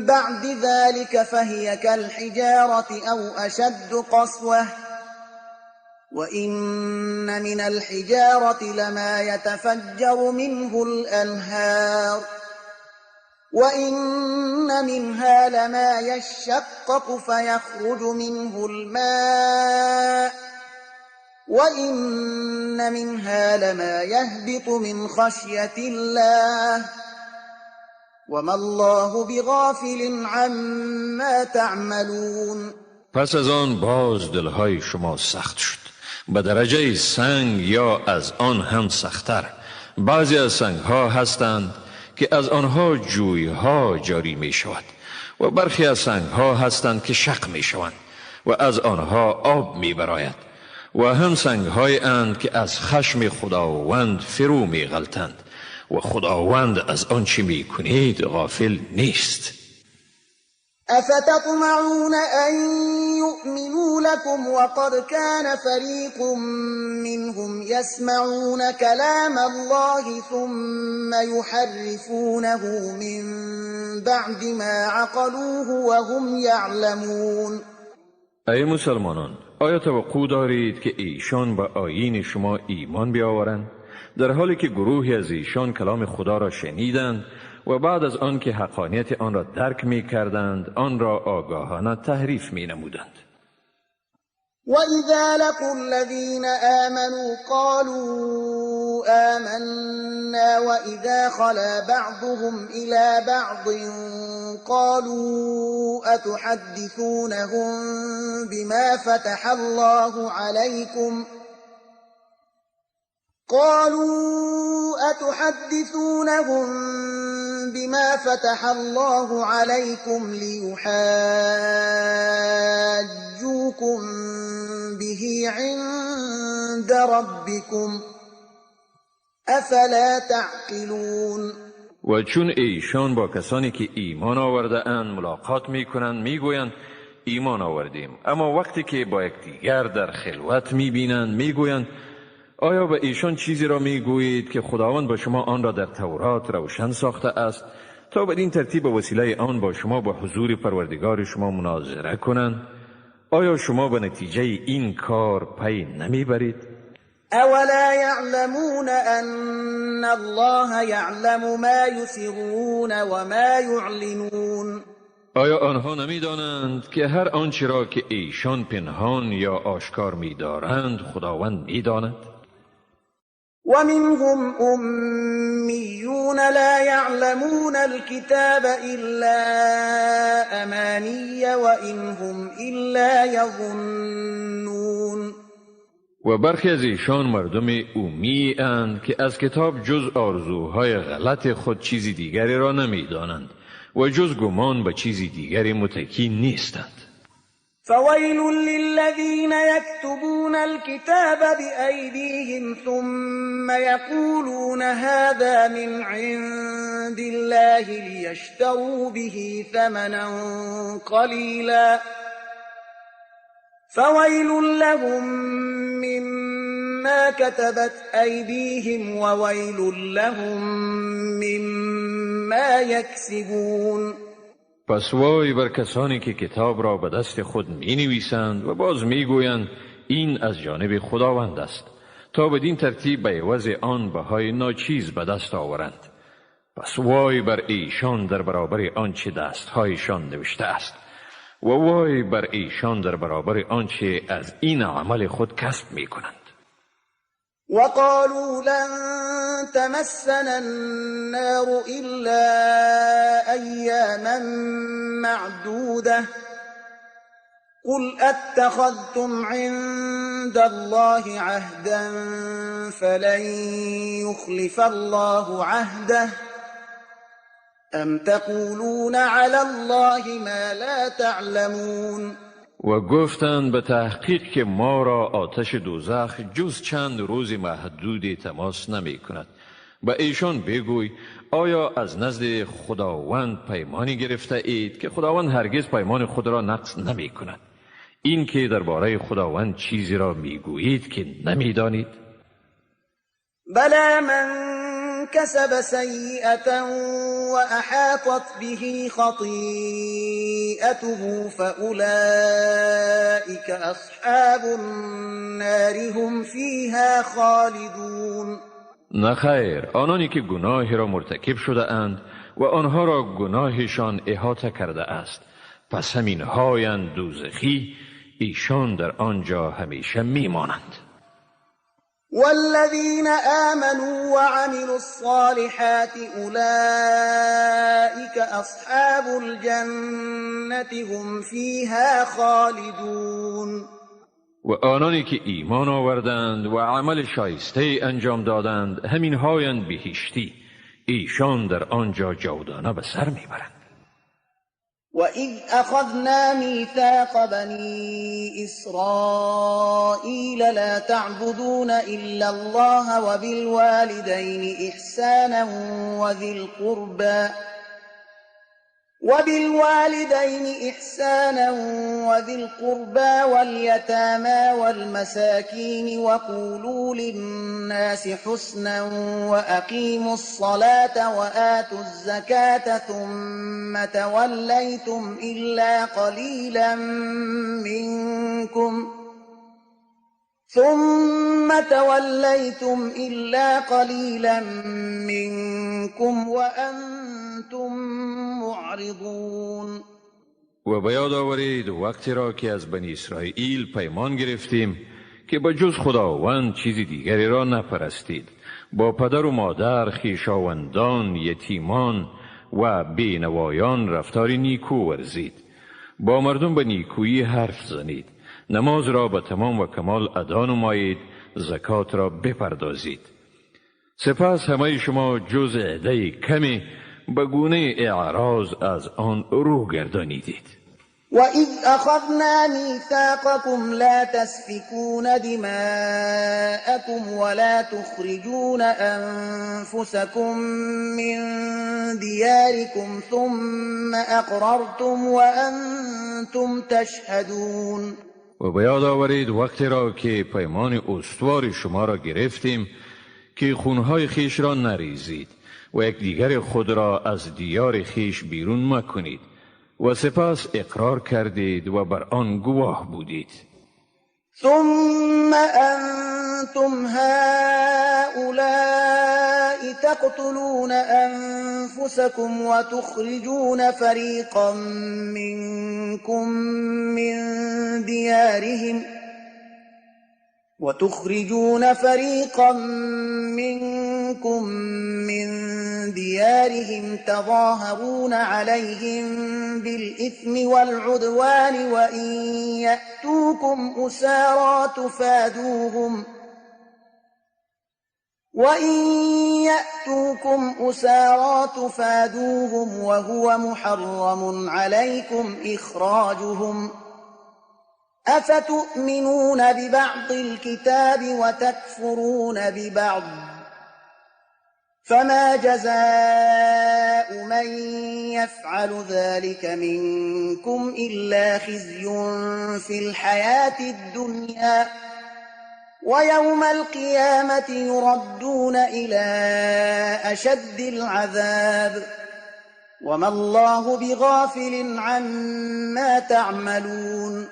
بعد ذلك فهي كالحجارة أو أشد قسوة وإن من الحجارة لما يتفجر منه الأنهار وإن منها لما يشقق فيخرج منه الماء وإن منها لما يهبط من خشية الله وما الله بغافل عما تعملون. پس از آن باز دلهای شما سخت شد به درجه سنگ یا از آن هم سخت‌تر. بعضی از سنگها هستند که از آنها جویها جاری می شود و برخی از سنگها هستند که شق می شوند و از آنها آب می براید و هم سنگهای اند که از خشم خداوند فرو می غلطند و خداوند از آنچه می کنید غافل نیست. افتطمعون ان یؤمنوا لكم وقد كان فريق منهم يسمعون كلام الله ثم يحرفونه من بعد ما عقلوه وهم يعلمون. ای مسلمانان، آیا توقع دارید که ایشان به آیین شما ایمان بیاورند، در حالی که گروهی از ایشان کلام خدا را شنیدند و بعد از آن که حقانیت آن را درک می کردند آن را آگاهانه تحریف می نمودند؟ وَإِذَا لَقُوا الَّذِينَ آمَنُوا قَالُوا آمَنَّا وَإِذَا خَلَا بَعْضُهُمْ إِلَى بَعْضٍ قَالُوا أَتُحَدِّثُونَهُم بِمَا فَتَحَ اللَّهُ عَلَيْكُمْ قالوا أتحدثونهم بما فتح الله عليكم ليحاجوكم به عند ربكم افلا تعقلون. و چون ایشان با کسانی که ایمان آورده اند ملاقات میکنند میگویند ایمان آوردیم، اما وقتی که با یکدیگر در خلوت میبینند میگویند آیا به ایشان چیزی را میگویید که خداوند با شما آن را در تورات روشن ساخته است تا بدین ترتیب به وسیله آن با شما با حضور پروردگار شما مناظره کنند؟ آیا شما به نتیجه این کار پی نمیبرید؟ اولا یعلمون ان الله یعلم ما یسرون و ما یعلنون. آیا آنها نمیدانند که هر آنچه را که ایشان پنهان یا آشکار میدارند خداوند میداند؟ ومنهم أميون لا يعلمون الكتاب إلا أماني وإن هم إلا يظنون. و برخی از ایشان مردم امی اند که از کتاب جز آرزوهای غلط خود چیزی دیگری را نمیدانند و جز گمان به چیزی دیگری متکی نیستند. فویل للذین یکتبون الكتاب بأیدیهم ثم یقولون هذا من عند الله لیشتروا به ثمنا قلیلا فویل لهم مما كتبت أیدیهم وویل لهم مما یکسبون. پس وای بر کسانی که کتاب را به دست خود می نویسند و باز می گویند این از جانب خداوند است، تا بدین ترتیب به عوض آن بهای ناچیز به دست آورند. پس وای بر ایشان در برابر آنچه دستهایشان نوشته است و وای بر ایشان در برابر آنچه از این عمل خود کسب می کنند. وقالوا لن تمسنا النار إلا أياما معدودة قل أتخذتم عند الله عهدا فلن يخلف الله عهده أم تقولون على الله ما لا تعلمون. و گفتند به تحقیق که ما را آتش دوزخ جز چند روز محدودی تماس نمی کند. به ایشان بگوی آیا از نزد خداوند پیمانی گرفته اید که خداوند هرگز پیمان خود را نقض نمی کند؟ این که درباره خداوند چیزی را می گویید که نمی دانید. بلی من کسب سیئة وأحاطت به خطیئته فأولئک اصحاب النار هم فیها خالدون. نخیر، آنانی که گناهی را مرتکب شده اند و آنها را گناهشان احاطه کرده است، پس همین هایند دوزخی، ایشان در آنجا همیشه میمانند. والذین آمنوا وعملوا الصالحات أولئک أصحاب الجنة هم فیها خالدون. و آنانی که ایمان آوردند و عمل شایسته انجام دادند، همین هایند بهشتی، ایشان در آنجا جاودانه به سر میبرند. وَإِذْ أَخَذْنَا مِيثَاقَ بَنِي إِسْرَائِيلَ لَا تَعْبُدُونَ إِلَّا اللَّهَ وَبِالْوَالِدَيْنِ إِحْسَانًا وَذِي الْقُرْبَى وَالْيَتَامَى وَالْمَسَاكِينِ وَقُولُوا لِلنَّاسِ حُسْنًا وَأَقِيمُوا الصَّلَاةَ وَآتُوا الزَّكَاةَ ثُمَّ تَوَلَّيْتُمْ إِلَّا قَلِيلًا مِنكُمْ وَأَنتُم معرضون. و به یاد آورید وقتی را که از بنی اسرائیل پیمان گرفتیم که به جز خداوند چیزی دیگری را نپرستید، با پدر و مادر، خویشاوندان، یتیمان و بینوایان رفتار نیکو ورزید، با مردم به نیکویی حرف زنید، نماز را به تمام و کمال ادا نمایید، زکات را بپردازید. سپس همه شما جز عده کمی به گونه اعراض از آن رو گردانیدید. وَإِذْ أَخَذْنَا مِيثَاقَكُمْ لَا تَسْفِكُونَ دِمَاءَكُمْ وَلَا تُخْرِجُونَ أَنفُسَكُمْ مِنْ دِيَارِكُمْ ثُمَّ أَقْرَرْتُمْ وَأَنْتُمْ تَشْهَدُونَ. و به یاد آورید وقتی را که پیمان استوار شما را گرفتیم که خونهای خیش را نریزید و یکدیگر خود را از دیار خیش بیرون مکنید و سپس اقرار کردید و بر آن گواه بودید. ثم انتم هؤلاء تقتلون انفسكم وتخرجون فريقا منكم من ديارهم وتخرجون فريقا منكم من ديارهم تظاهرون عليهم بالإثم والعدوان وإن يأتوكم أسارى تفادوهم وهو محرم عليكم إخراجهم أفتؤمنون ببعض الكتاب وتكفرون ببعض فما جزاء من يفعل ذلك منكم إلا خزي في الحياة الدنيا ويوم القيامة يردون إلى أشد العذاب وما الله بغافل عما تعملون.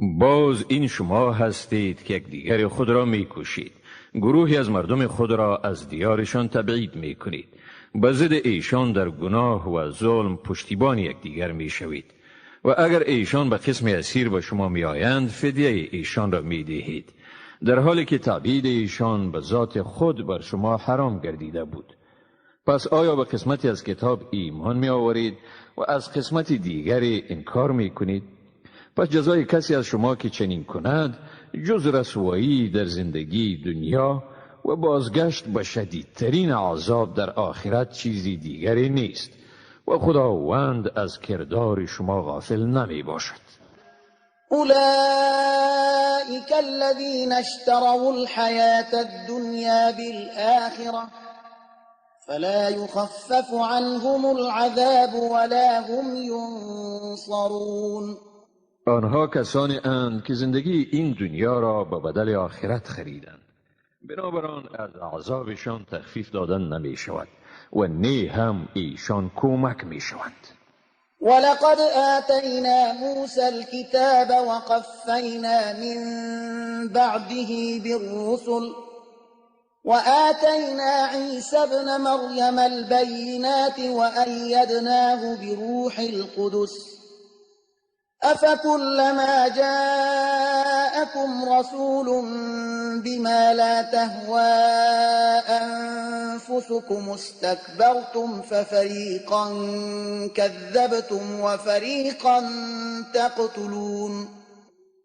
باز این شما هستید که یکدیگر خود را میکشید، گروهی از مردم خود را از دیارشان تبعید میکنید، به ضد ایشان در گناه و ظلم پشتیبان یکدیگر میشوید و اگر ایشان به قسم اسیر به شما میآیند فدیه ایشان را میدهید، در حالی که تعبید ایشان به ذات خود بر شما حرام گردیده بود. پس آیا به قسمتی از کتاب ایمان می آورید و از قسمت دیگری انکار می کنید؟ پس جزای کسی از شما که چنین کند جز رسوایی در زندگی دنیا و بازگشت به شدیدترین عذاب در آخرت چیزی دیگری نیست و خداوند از کردار شما غافل نمی باشد. أولئك الذين اشتروا الحياة الدنيا بالآخرة فلا يخفف عنهم العذاب ولا هم ينصرون. آنها کسانی اند که زندگی این دنیا را به بدل آخرت خریدند، بنابراین از عذابشان تخفیف دادن نمی شود و نه هم ایشان کمک می شوند. ولقد آتینا موسى الكتاب وقفینا من بعده بالرسل وآتینا عیسی ابن مریم البینات وأیدناه بروح القدس أفكلما جاءكم رسول بما لا تهوى أنفسكم استكبرتم ففريقا كذبتم وفريقا تقتلون.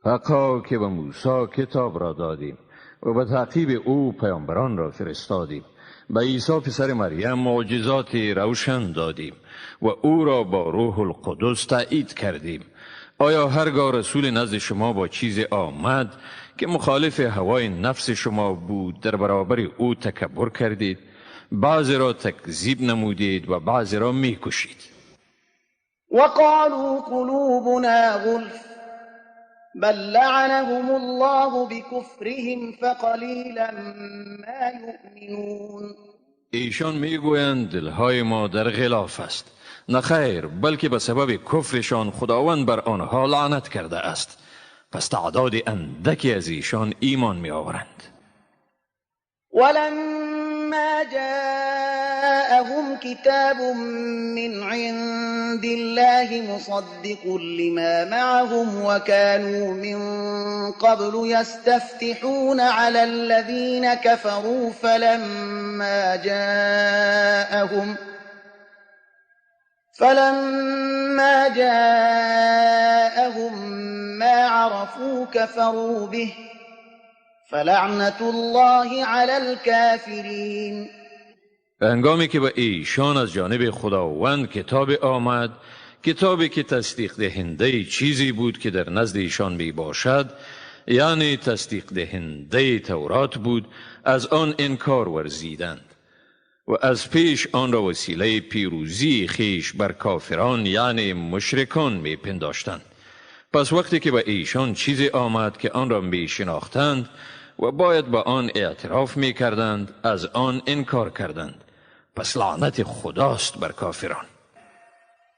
حقا که به موسی کتاب را دادیم و به تعقیب او پیامبران را فرستادیم، به عیسی پسر مریم معجزات روشن دادیم و او را با روح القدس تایید کردیم. آیا هرگاه رسول نزد شما با چیز آمد که مخالف هوای نفس شما بود در برابر او تکبر کردید، بعض را تکذیب نمودید و بعض را میکشید؟ وقالوا قلوبنا غلف بل لعنهم الله بكفرهم فقلیلا ما یؤمنون. ایشان میگویند دلهای ما در غلاف است. نه خیر، بلکه به سبب کفرشان خداوند بر آنها لعنت کرده است. پس تعداد اندکی از ایشان ایمان می آورند. ولما جاءهم كتاب من عند الله مصدق لما معهم وكانوا من قبل يستفتحون على الذين كفروا فلما جاءهم ما عرفوا كفروا به فلعنة الله على الكافرين. هنگامی که به ایشان از جانب خداوند کتاب آمد، کتابی که تصدیق دهنده چیزی بود که در نزد ایشان می باشد، یعنی تصدیق دهنده تورات بود، از آن انکار ورزیدند و از پیش آن را وسیله پیروزی خیش بر کافران یعنی مشرکان می پنداشتند. پس وقتی که به ایشان چیزی آمد که آن را می شناختند و باید به آن اعتراف می کردند، از آن انکار کردند. پس لعنت خداست بر کافران.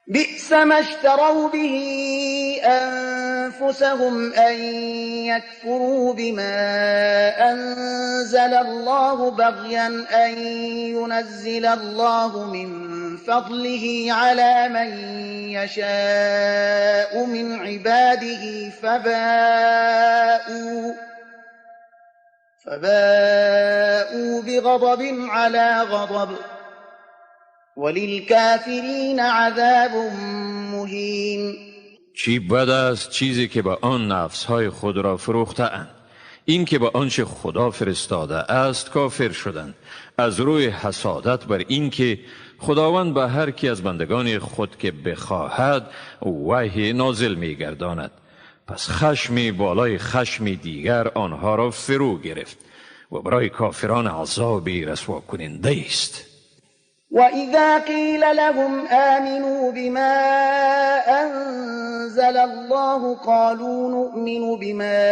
بئس ما اشتروا به انفسهم ان یکفروا بما انزل الله بغیا ان ينزل الله من فضله على من يشاء من عباده فباءوا بغضب على غضب وللكافرین عذاب مهین. چی بد است چیزی که به آن نفسهای خود را فروخته اند، این که به آنچه خدا فرستاده است کافر شدند، از روی حسادت بر این که خداوند به هر کی از بندگان خود که بخواهد وحی نازل می‌گرداند. پس خشمی بالای خشم دیگر آنها را فرو گرفت و برای کافران عذابی رسوا کننده است. وَإِذَا قِيلَ لَهُمْ آمِنُوا بِمَا أَنزَلَ اللَّهُ قَالُوا نُؤْمِنُ بِمَا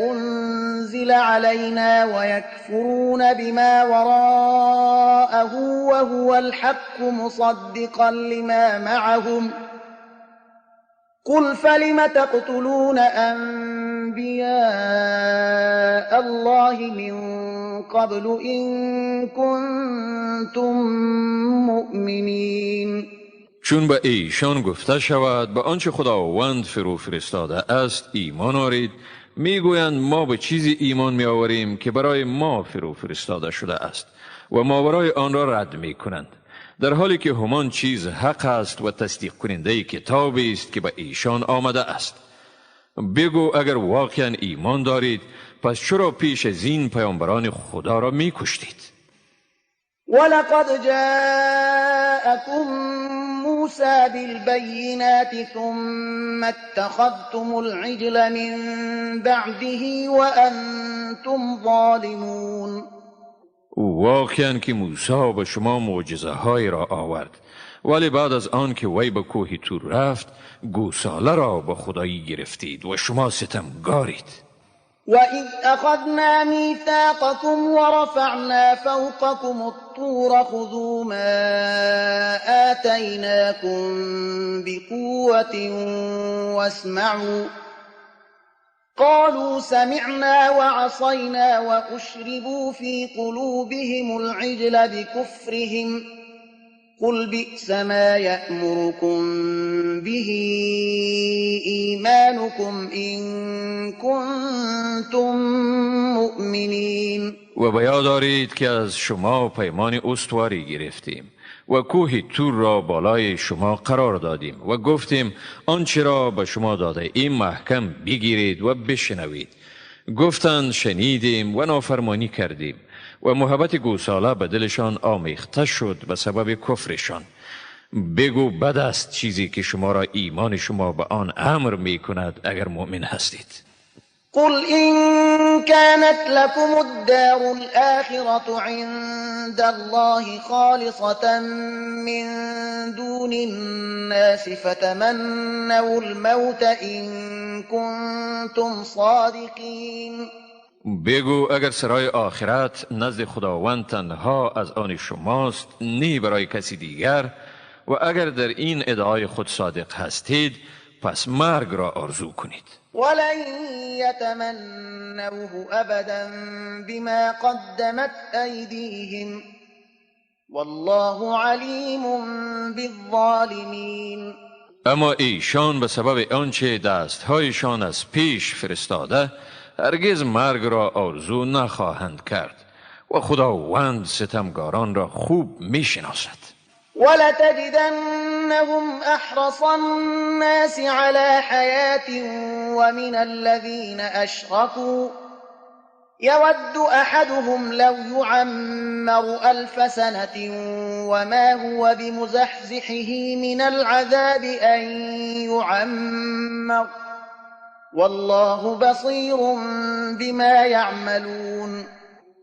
أُنزِلَ عَلَيْنَا وَيَكْفُرُونَ بِمَا وَرَاءَهُ وَهُوَ الْحَقُّ مُصَدِّقًا لِمَا مَعَهُمْ قُلْ فَلِمَ تَقْتُلُونَ أَنْبِيَاءَ اللَّهِ مِنْ قبل إن كنتم مؤمنین. چون به ایشان گفته شود به آنچه خداوند فرو فرستاده است ایمان آرید، میگویند ما به چیزی ایمان میآوریم که برای ما فرو فرستاده شده است و ماورای آن را رد میکنند، در حالی که همان چیز حق است و تصدیق کننده کتابی است که به ایشان آمده است. بگو اگر واقعا ایمان دارید، پس چرا پیش از این پیامبران خدا را میکشتید؟ ولقد جاءكم موسى بالبينات ثم اتخذتم العجل من بعده وأنتم ظالمون. واقعا که موسی به شما معجزه های را آورد، ولی بعد از آن که وی به کوه تور رفت، گوساله را به خدایی گرفتید و شما ستمگارید. وَإِذْ أَخَذْنَا مِيثَاقَكُمْ وَرَفَعْنَا فَوْقَكُمُ الطُّورَ خُذُوا مَا آتَيْنَاكُمْ بِقُوَّةٍ وَاسْمَعُوا قَالُوا سَمِعْنَا وَعَصَيْنَا وَأُشْرِبُوا فِي قُلُوبِهِمُ الْعِجْلَ بِكُفْرِهِمْ قُلْ بِئْسَ مَا يَأْمُرُكُمْ بِهِ إِيمَانُكُمْ إِن كُنتُم مُّؤْمِنِينَ. و به یاد دارید که از شما پیمان استواری گرفتیم و کوه تور را بالای شما قرار دادیم و گفتیم آنچه را به شما داده ایم محکم بگیرید و بشنوید. گفتند شنیدیم و نافرمانی کردیم و محبت گوساله به دلشان آمیخته شد به سبب کفرشان. بگو بد است چیزی که شما را ایمان شما به آن امر می کند اگر مؤمن هستید. قل إن كانت لكم الدار الآخرة عند الله خالصة من دون الناس فتمنوا الموت إن كنتم صادقين. بگو اگر سرای آخرت نزد خداوند تنها از آن شماست، نی برای کسی دیگر، و اگر در این ادعای خود صادق هستید، پس مرگ را آرزو کنید. ولن يتمنوه أبدا بما قدمت أيديهم والله عليم بالظالمين. اما ایشان به سبب آنچه دستهایشان از پیش فرستاده هرگز مرگ را آرزو نخواهند کرد و خداوند ستمگاران را خوب میشناسد. ولتجدنهم أحرص الناس على حياة ومن الذين أشركوا يود أحدهم لو يعمر 1000 سنة وما هو بمزحزحه من العذاب أن يعمر والله بصير بما يعملون.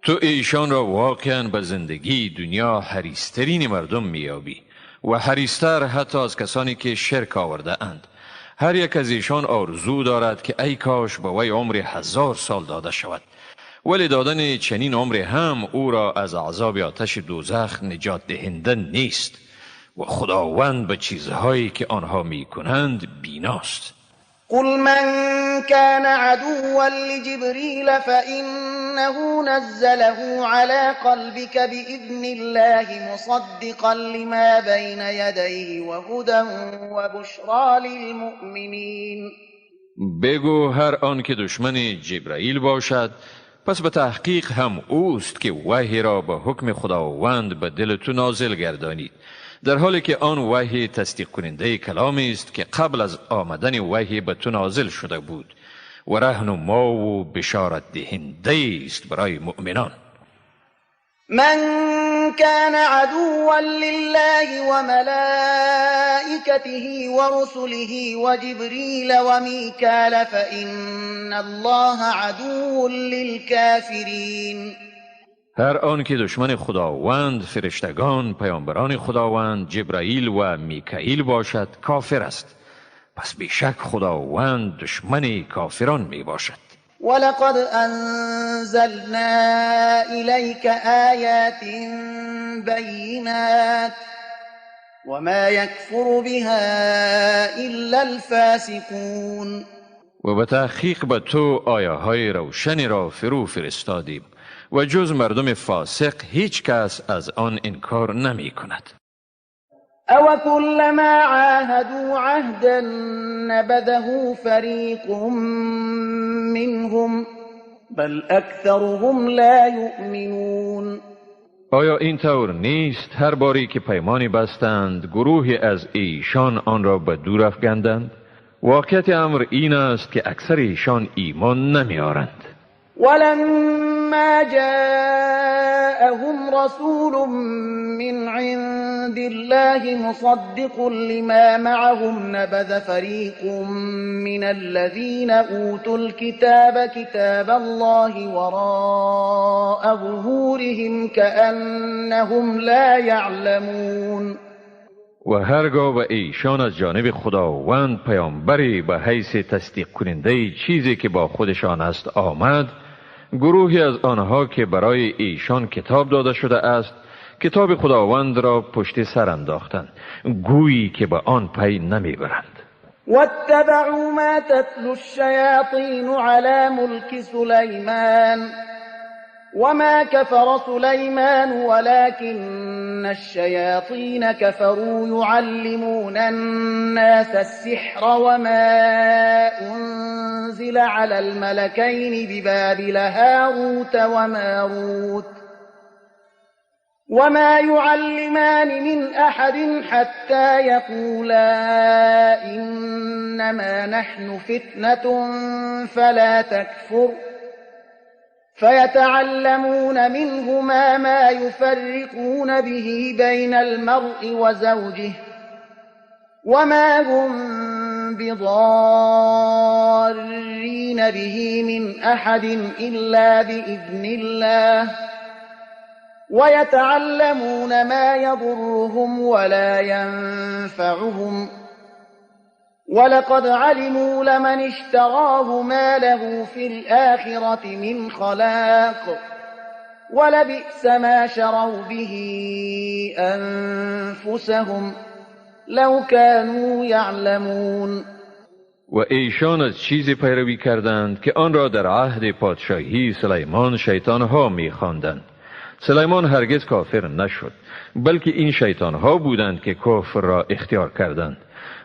تو ایشان را واقعا به زندگی دنیا حریصترین مردم میابی و حریصتر حتی از کسانی که شرک آورده اند. هر یک از ایشان آرزو دارد که ای کاش به وی عمر 1000 سال داده شود، ولی دادن چنین عمر هم او را از عذاب آتش دوزخ نجات دهنده نیست و خداوند به چیزهایی که آنها میکنند بیناست. قل من كان عدوا لجبريل فإنه نزله على قلبك بإذن الله مصدقا لما بين يديه وهدى وبشرى للمؤمنين. بگو هر آن که دشمن جبرائیل باشد، پس به تحقیق هم اوست که وحی را به حکم خداوند به دل تو نازل گردانید، در حالی که آن وحی تصدیق کننده کلامی است که قبل از آمدن وحی به تو نازل شده بود و رهنما و بشارت دهنده است برای مؤمنان. من كان عدوا لله وملائكته ورسله وجبريل وميكال فإن الله عدو للكافرين. هر آن که دشمن خداوند، فرشتگان، پیامبران خداوند، جبرائیل و میکائیل باشد کافر است. پس بیشک خداوند دشمن کافران می باشد. ولقد انزلنا الیک آیات بینات وما یکفر بها الا الفاسقون. و به تحقیق به تو آیه های روشنی را فرو فرستادیم و جز مردم فاسق هیچ کس از آن انکار نمی کند. أو كلما عاهدوا عهدا نبذه فريق منهم بل أكثرهم لا يؤمنون. آیا این طور نیست هر باری که پیمانی بستند گروهی از ایشان آن را به دور افگندند؟ واقعیت امر این است که اکثر ایشان ایمان نمیارند. ولما جاءهم رسول من عند الله مصدق لما معهم نبذ فريق من الذين أوتوا الكتاب كتاب الله وراء ظهورهم كأنهم لا يعلمون. و هرگاه به ایشان از جانب خداوند پیامبری به حیث تصدیق کننده چیزی که با خودشان است آمد، گروهی از آنها که برای ایشان کتاب داده شده است کتاب خداوند را پشت سر انداختند، گویی که به آن پی نمیبرند. واتبعوا ما تتلو الشیاطین علی ملک سلیمان وما كفر سليمان ولكن الشياطين كفروا يعلمون الناس السحر وما أنزل على الملكين ببابل هاروت وماروت وما يعلمان من أحد حتى يقولا إنما نحن فتنة فلا تكفر فيتعلمون منهما ما يفرقون به بين المرء وزوجه وما هم بضارين به من أحد إلا بإذن الله ويتعلمون ما يضرهم ولا ينفعهم ولقد علموا لمن اشتراه ما له في الآخرة من خلاق ولبئس ما شروا به أنفسهم لو كانوا يعلمون. و ایشان از چیزی پیروی کردند که آن را در عهد پادشاهی سلیمان شیطانها می‌خواندند. سلیمان هرگز کافر نشد، بلکه این شیطانها بودند که کفر را اختیار کردند.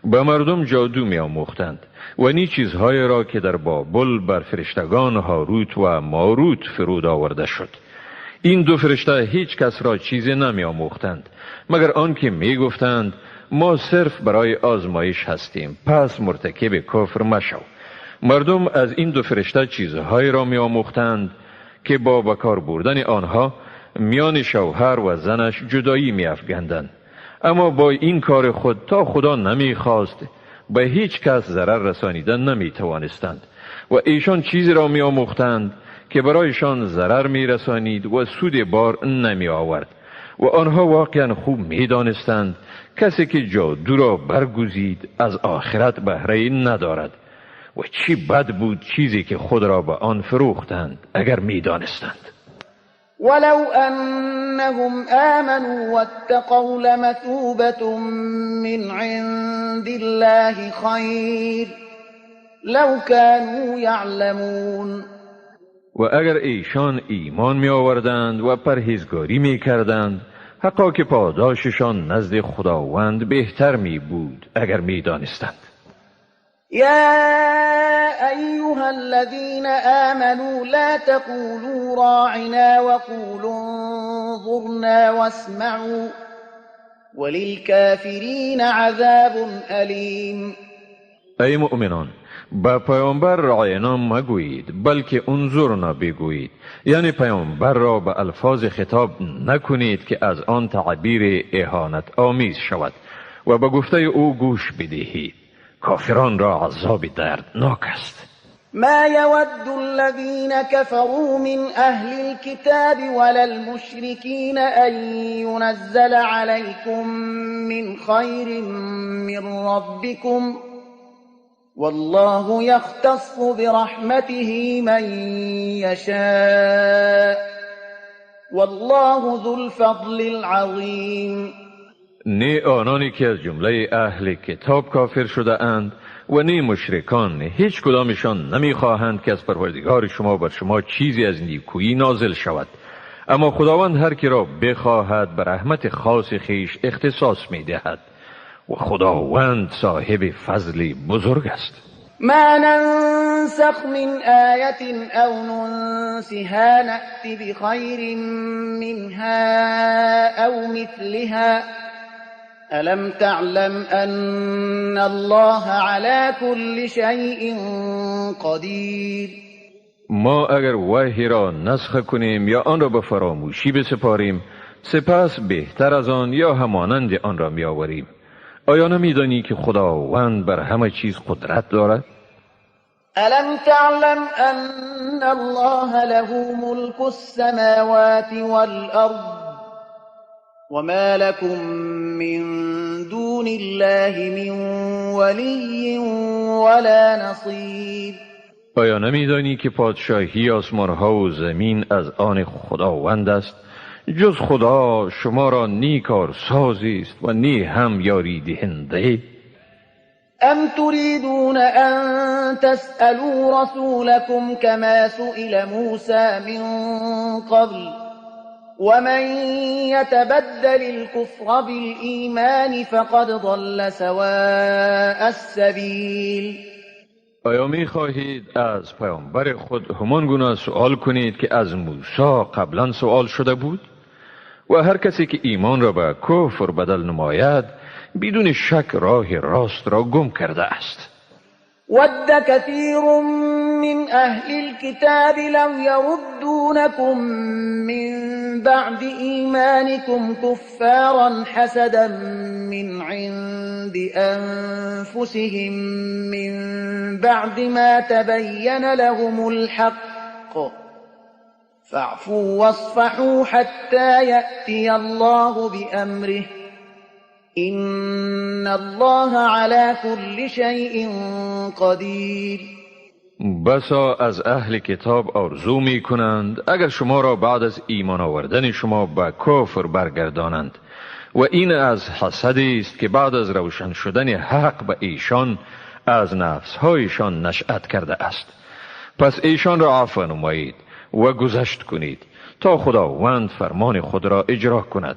به مردم جادو می آموختند و نی چیزهای را که در بابل بر فرشتگان هاروت و ماروت فرود آورده شد. این دو فرشته هیچ کس را چیزی نمی آموختند، مگر آنکه می گفتند ما صرف برای آزمایش هستیم، پس مرتکب کفر مشو. مردم از این دو فرشته چیزهای را می آموختند که با بکار بردن آنها میان شوهر و زنش جدایی می افگندند. اما با این کار خود تا خدا نمی خواست به هیچ کس ضرر رسانیدن نمی توانستند و ایشان چیزی را می آموختند که برایشان ضرر می رسانید و سود بار نمی آورد. و آنها واقعا خوب می دانستند کسی که جادو را برگزید از آخرت بهره ندارد و چی بد بود چیزی که خود را به آن فروختند اگر می دانستند. ولو أنهم آمنوا واتقوا لمثوبة من عند الله خير لو كانوا يعلمون. و اگر ایشان ایمان می آوردند و پرهیزگاری می کردند، حقا که پاداششان نزد خداوند بهتر می بود اگر می دانستند. يا أيها الذين آمنوا لا تقولوا راعنا وقولوا انظرنا واسمعوا وللكافرين عذاب أليم. ای مؤمنان، به پیامبر راینا مگویید، بلکه انظرنا بگویید. یعنی پیامبر را به الفاظ خطاب نکنید که از آن تعبیر اهانت آمیز شود و به گفته او گوش بدهید. کافران را عذاب دردناک است. ما يود الذين كفروا من أهل الكتاب ولا المشركين أن ينزل عليكم من خير من ربكم والله يختص برحمته من يشاء والله ذو الفضل العظيم. نه آنانی که از جمله اهل کتاب کافر شده اند و نه مشرکان، هیچ کدامشان نمیخواهند که از پروردگار شما بر شما چیزی از نیکویی نازل شود. اما خداوند هر کی را بخواهد به رحمت خاص خیش اختصاص می‌دهد و خداوند صاحب فضل بزرگ است. ما ننسخ من آیة او ننسها نأت بخیر منها او مثلها ألم تعلم أن الله على كل شيء قدیر. ما اگر وحی را نسخ کنیم یا آن را به فراموشی بسپاریم، سپس بهتر از آن یا همانند آن را میآوریم. آیا نمیدانی که خداوند بر همه چیز قدرت دارد؟ ألم تعلم أن الله له ملك السماوات والأرض وما لكم من دون الله من ولی ولا نصیر. آیا نمیدانی که پادشاهی آسمانها و زمین از آن خداوند است؟ جز خدا شما را نی کارسازی است و نی هم یاری دهنده. ام تريدون ان تسألوا رسولكم كما سئل موسى من قبل ومن يتبدل الكفر بالإيمان فقد ضل سواء السبيل. آیا می خواهید از پیامبر خود همان گونه سوال کنید که از موسی قبلا سوال شده بود؟ و هر کسی که ایمان را به کفر بدل نماید بدون شک راه راست را گم کرده است. ود كثير من أهل الكتاب لو يردونكم من بعد إيمانكم كفارا حسدا من عند أنفسهم من بعد ما تبين لهم الحق فاعفوا واصفحوا حتى يأتي الله بأمره إن الله على كل شيء قدیر. بسا از اهل کتاب آرزو می کنند اگر شما را بعد از ایمان آوردن شما به کفر برگردانند، و این از حسدی است که بعد از روشن شدن حق به ایشان از نفسهایشان نشأت کرده است. پس ایشان را عفو نمایید و گذشت کنید تا خداوند فرمان خود را اجرا کند،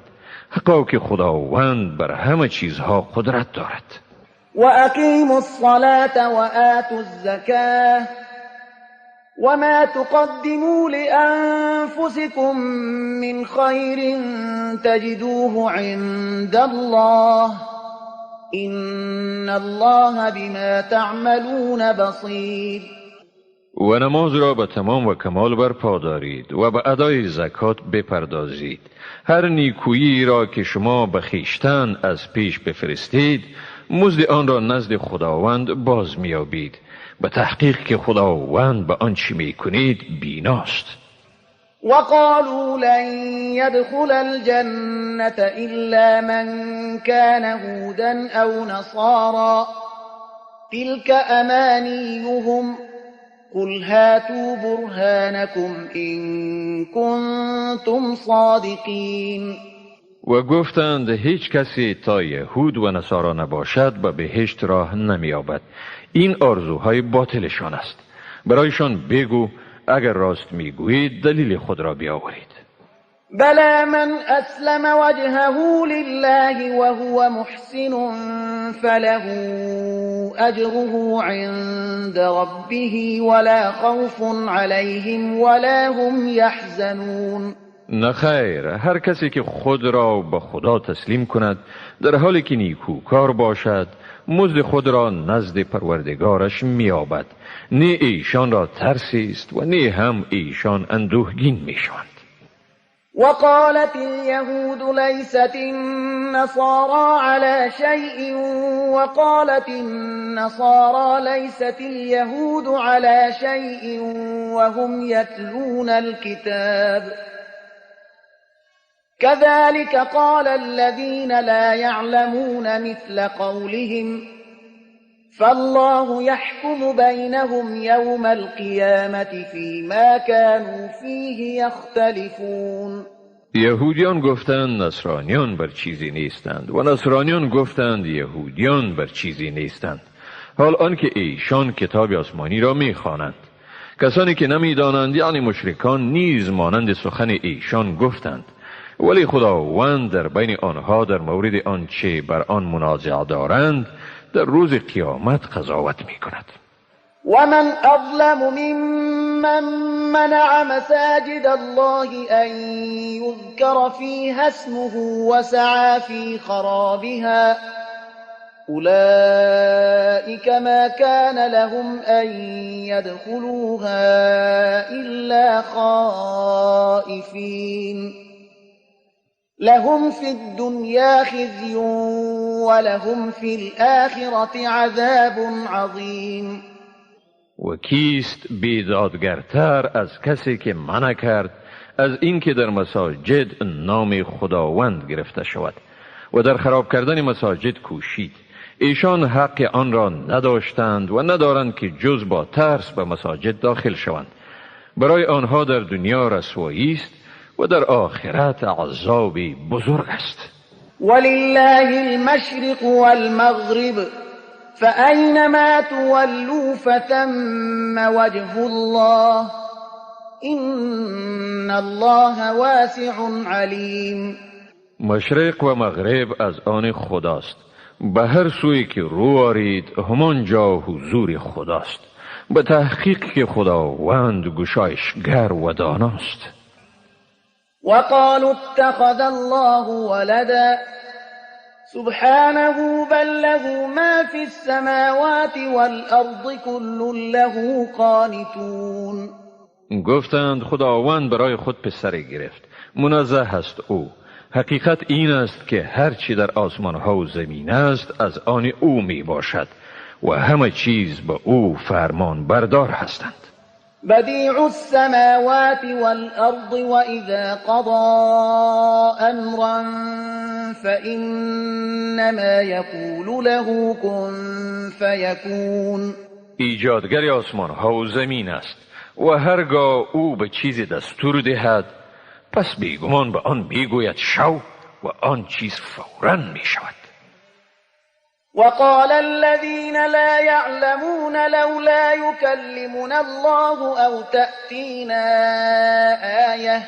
حقا که خداوند بر همه چیزها قدرت دارد. و اقیموا الصلاة و آتوا الزکاة وما تقدموا لأنفسكم من خیر تجدوه عند الله إن الله بما تعملون بصیر. و نماز را به تمام و کمال برپا دارید و به ادای زکات بپردازید. هر نیکویی را که شما به خویشتن از پیش بفرستید مزد آن را نزد خداوند باز می‌یابید، به تحقیق که خداوند به آنچه می‌کنید بیناست. وقالوا لن يدخل الجنة إلا من كان هودا أو نصارا تلك أمانيهم قل هاتوا برهانكم إن كنتم صادقين. و گفتند هیچ کسی تا یهود و نصارا نباشد به بهشت راه نمی‌یابد. این آرزوهای باطلشان است. برایشان بگو اگر راست میگویید دلیل خود را بیاورید. بلى من أسلم وجهه لله وهو محسن فله أجره عند ربه ولا خوف عليهم ولا هم يحزنون. نه خیر، هر کسی که خود را به خدا تسلیم کند در حالی که نیکوکار باشد مزد خود را نزد پروردگارش می‌یابد. نه ایشان را ترسی است و نه هم ایشان اندوهگین میشوند. وقالت اليهود ليست النصارى على شيء وقالت النصارى ليست اليهود على شيء وهم يتلون الكتاب كذلك قال الذين لا يعلمون مثل قولهم فالله يحكم بينهم يوم القيامة فيما كانوا فيه يختلفون. یهودیان گفتند نصرانیان بر چیزی نیستند و نصرانیان گفتند یهودیان بر چیزی نیستند، حال آنکه ایشان کتاب آسمانی را میخوانند. کسانی که نمیدانند، یعنی مشرکان، نیز مانند سخن ایشان گفتند، ولی خداوند در بین آنها در مورد آنچه بر آن منازعه دارند در روز قیامت قضاوت می کند. ومن أظلم ممن منع مساجد الله أن يذكر فيها اسمه وسعى في خرابها أولئك ما كان لهم أن يدخلوها إلا خائفين لهم في الدنيا خزي ولهم في الآخرة عذاب عظيم. و کیست بیدادگرتر از کسی که منع کرد از اینکه در مساجد نام خداوند گرفته شود و در خراب کردن مساجد کوشید؟ ایشان حق آن را نداشتند و ندارند که جز با ترس به مساجد داخل شوند. برای آنها در دنیا رسوایی است و در آخرت عذاب بزرگ است. ولله المشرق والمغرب فأينما تولوا فثم وجه الله إن الله واسع علیم. مشرق و مغرب از آن خداست، به هر سوی که رو آرید همانجا حضور خداست. به تحقیق که خداوند گشایشگر و داناست. وقالوا اتخذ الله ولدا سبحانه بل له ما في السماوات والأرض كل له قانتون. گفتند خداوند برای خود پسری گرفت، منزه است او. حقیقت این است که هرچی در آسمان ها و زمین است از آن او می باشد و همه چیز به او فرمان بردار هستند. بدیع السماوات والأرض وإذا قضى أمرا فإنما يقول له كن فيكون. ایجادگر آسمان ها و زمین است و هرگاه او به چیزی دستور دهد پس بیگمان به آن میگوید شو و آن چیز فوراً می شود. وقال الذين لا يعلمون لولا يكلمنا الله أو تأتينا آية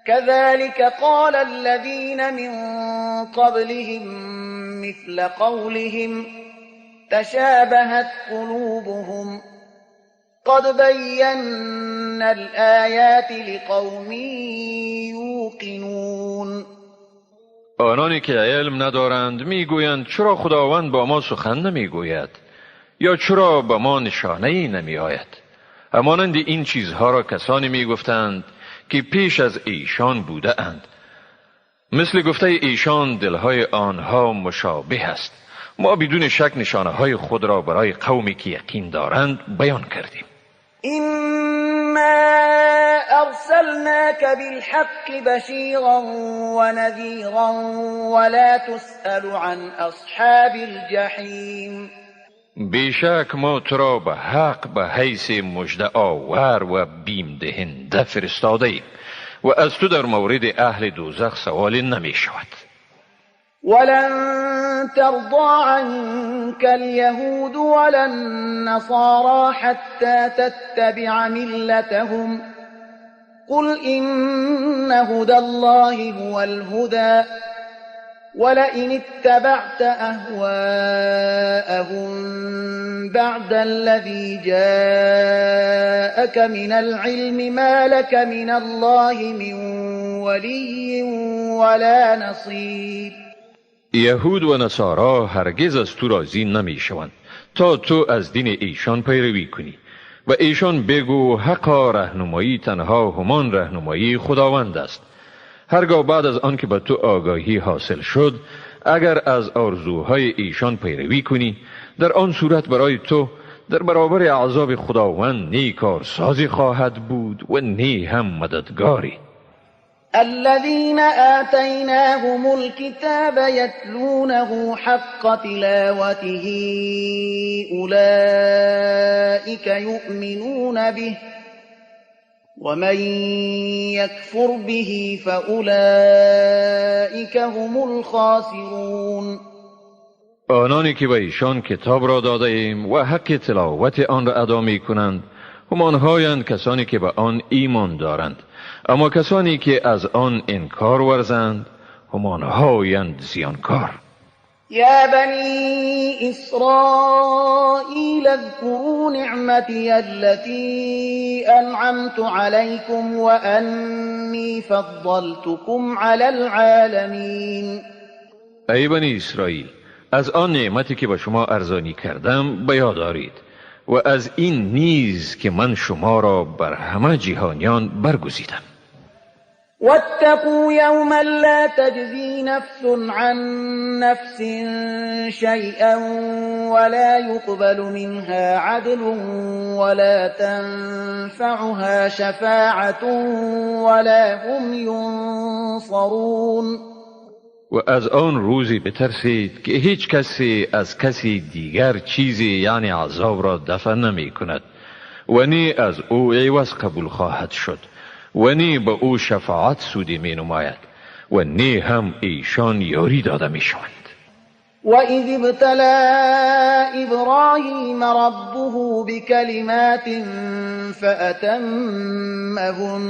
كذلك قال الذين من قبلهم مثل قولهم تشابهت قلوبهم قد بينا الآيات لقوم يوقنون. آنانی که علم ندارند میگویند چرا خداوند با ما سخن نمیگوید یا چرا با ما نشانه ای نمی آید؟ همانند این چیزها را کسانی میگفتند که پیش از ایشان بوده اند. مثل گفته ایشان دلهای آنها مشابه است. ما بدون شک نشانه های خود را برای قومی که یقین دارند بیان کردیم. إنا أرسلناك بالحق بشيرا ونذيرا ولا تسأل عن أصحاب الجحيم. بیشک ما تو را به حق به حیث مژده آور و بیم دهنده فرستاده ایم و از تو در مورد اهل دوزخ سوال نمی شود. ولن ترضى عنك اليهود ولا النصارى حتى تتبع ملتهم قل إن هدى الله هو الهدى ولئن اتبعت أهواءهم بعد الذي جاءك من العلم ما لك من الله من ولي ولا نصير. یهود و نصارا هرگز از تو راضی نمی شوند تا تو از دین ایشان پیروی کنی و ایشان بگو حقا رهنمایی تنها همان رهنمایی خداوند است. هرگاه بعد از آن که به تو آگاهی حاصل شد اگر از آرزوهای ایشان پیروی کنی در آن صورت برای تو در برابر عذاب خداوند نی کارسازی خواهد بود و نی هم مددگاری. الذين آتيناهم الكتاب يتلونه حق تلاوته أولئك يؤمنون به ومن يكفر به فأولئك هم الخاسرون. آنانی که به ایشان کتاب را داده ایم و حق تلاوت آن را ادا می کنند همانهایند کسانی که به آن ایمان دارند، اما کسانی که از آن انکار ورزند همانهایند زیانکار. یا بنی اسرائیل اذكروا نعمتی التي انعمت عليكم وانی فضلتكم علی العالمین. ای بنی اسرائیل، از آن نعمتی که به شما ارزانی کردم به یاد آرید و از این نیز که من شما را بر همه جهانیان برگزیدم. واتقوا یوما لا تجزی نفس عن نفس شیئا ولا يقبل منها عدل ولا تنفعها شفاعة ولا هم ینصرون. و از آن روزی بترسید که هیچ کسی از کسی دیگر چیزی یعنی عذاب را دفع نمی کند و نی از او عوض قبول خواهد شد و نی به او شفاعت سودی می نماید و نی هم ایشان یاری داده می شوند. و اذ ابتلى ابراهیم ربه بکلمات فأتمهن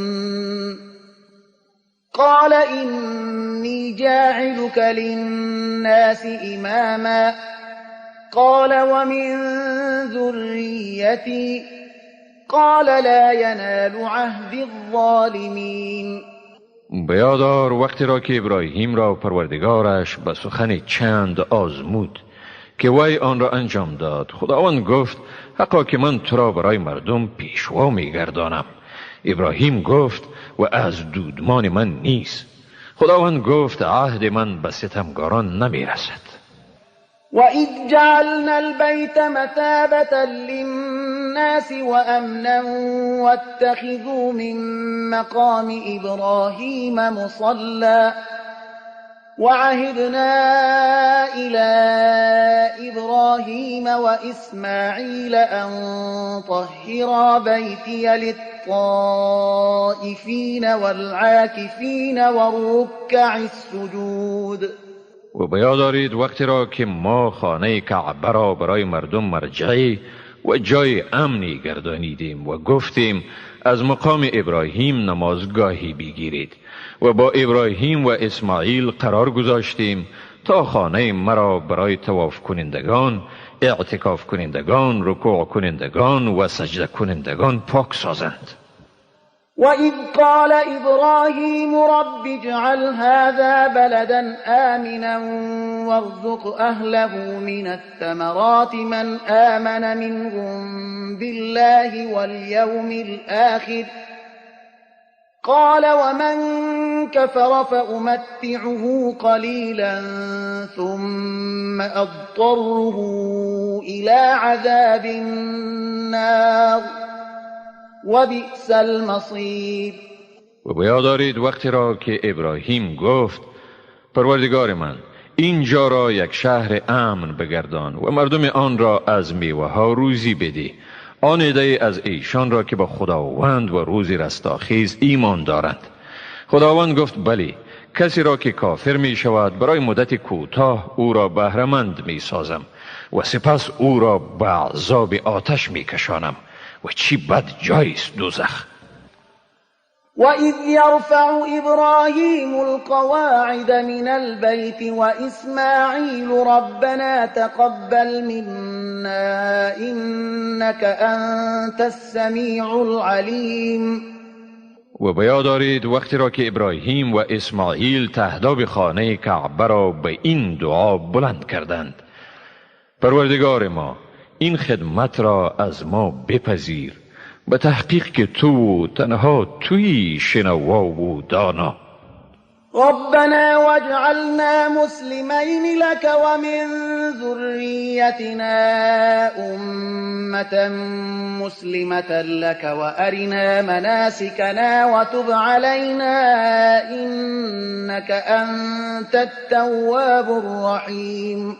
قال إني جاعلك للناس إماما قال ومن ذريتي قال لا ينال عهد الظالمين. بیادار وقتی را که ابراهیم را پروردگارش به سخن چند آزمود که وی آن را انجام داد، خداوند گفت حقا که من تو را برای مردم پیشوا میگردانم. ابراهیم گفت و از دودمان من نیست. خداوند گفت عهد من به ستمگاران نمیرسد. و اذ جعلنا البیت مثابة للناس وامنا واتخذوا من مقام ابراهیم مصلى وعهدنا إلى إبراهيم وإسماعيل أن طهرا بيتي للطائفين والعاكفين والركع السجود. و بیاد دارید وقتی را که ما خانه کعبه را برای مردم مرجعی و جای امنی گردانیدیم و گفتیم از مقام ابراهیم نمازگاهی بگیرید و با ابراهیم و اسماعیل قرار گذاشتیم تا خانه مرا برای طواف کنندگان، اعتکاف کنندگان، رکوع کنندگان و سجده کنندگان پاک سازند. و اذ قال ابراهیم رب اجعل هذا بلدا آمنا وارزق اهله من الثمرات من آمن منهم بالله واليوم الآخر قال ومن كفر فأمتعه قليلا ثم أضطره إلى عذاب النار وبئس المصير. و بیاد دارید وقتی را که ابراهیم گفت پروردگار من اینجا را یک شهر امن بگردان و مردم آن را از میوه ها روزی بده، آن عده از ایشان را که با خداوند و روز رستاخیز ایمان دارند. خداوند گفت بلی، کسی را که کافر می شود برای مدت کوتاه او را بهره‌مند می سازم و سپس او را به عذاب آتش می کشانم و چی بد جایی است دوزخ. وَإِذْ يَرْفَعُ إِبْرَاهِيمُ الْقَوَاعِدَ مِنَ الْبَيْتِ وَإِسْمَاعِيلُ رَبَّنَا تَقَبَّلْ مِنَّا إِنَّكَ أَنْتَ السَّمِيعُ الْعَلِيمُ. و بیاد دارید وقتی را که ابراهیم و اسماعیل تهداب خانه کعبه را به این دعا بلند کردند: پروردگار ما، این خدمت را از ما بپذیر، به تحقیق که تو تنها تویی شنوا و دانا. ربنا واجعلنا مسلمین لك ومن ذریتنا امة مسلمة لك وارنا مناسكنا وتب علينا انك انت التواب الرحیم.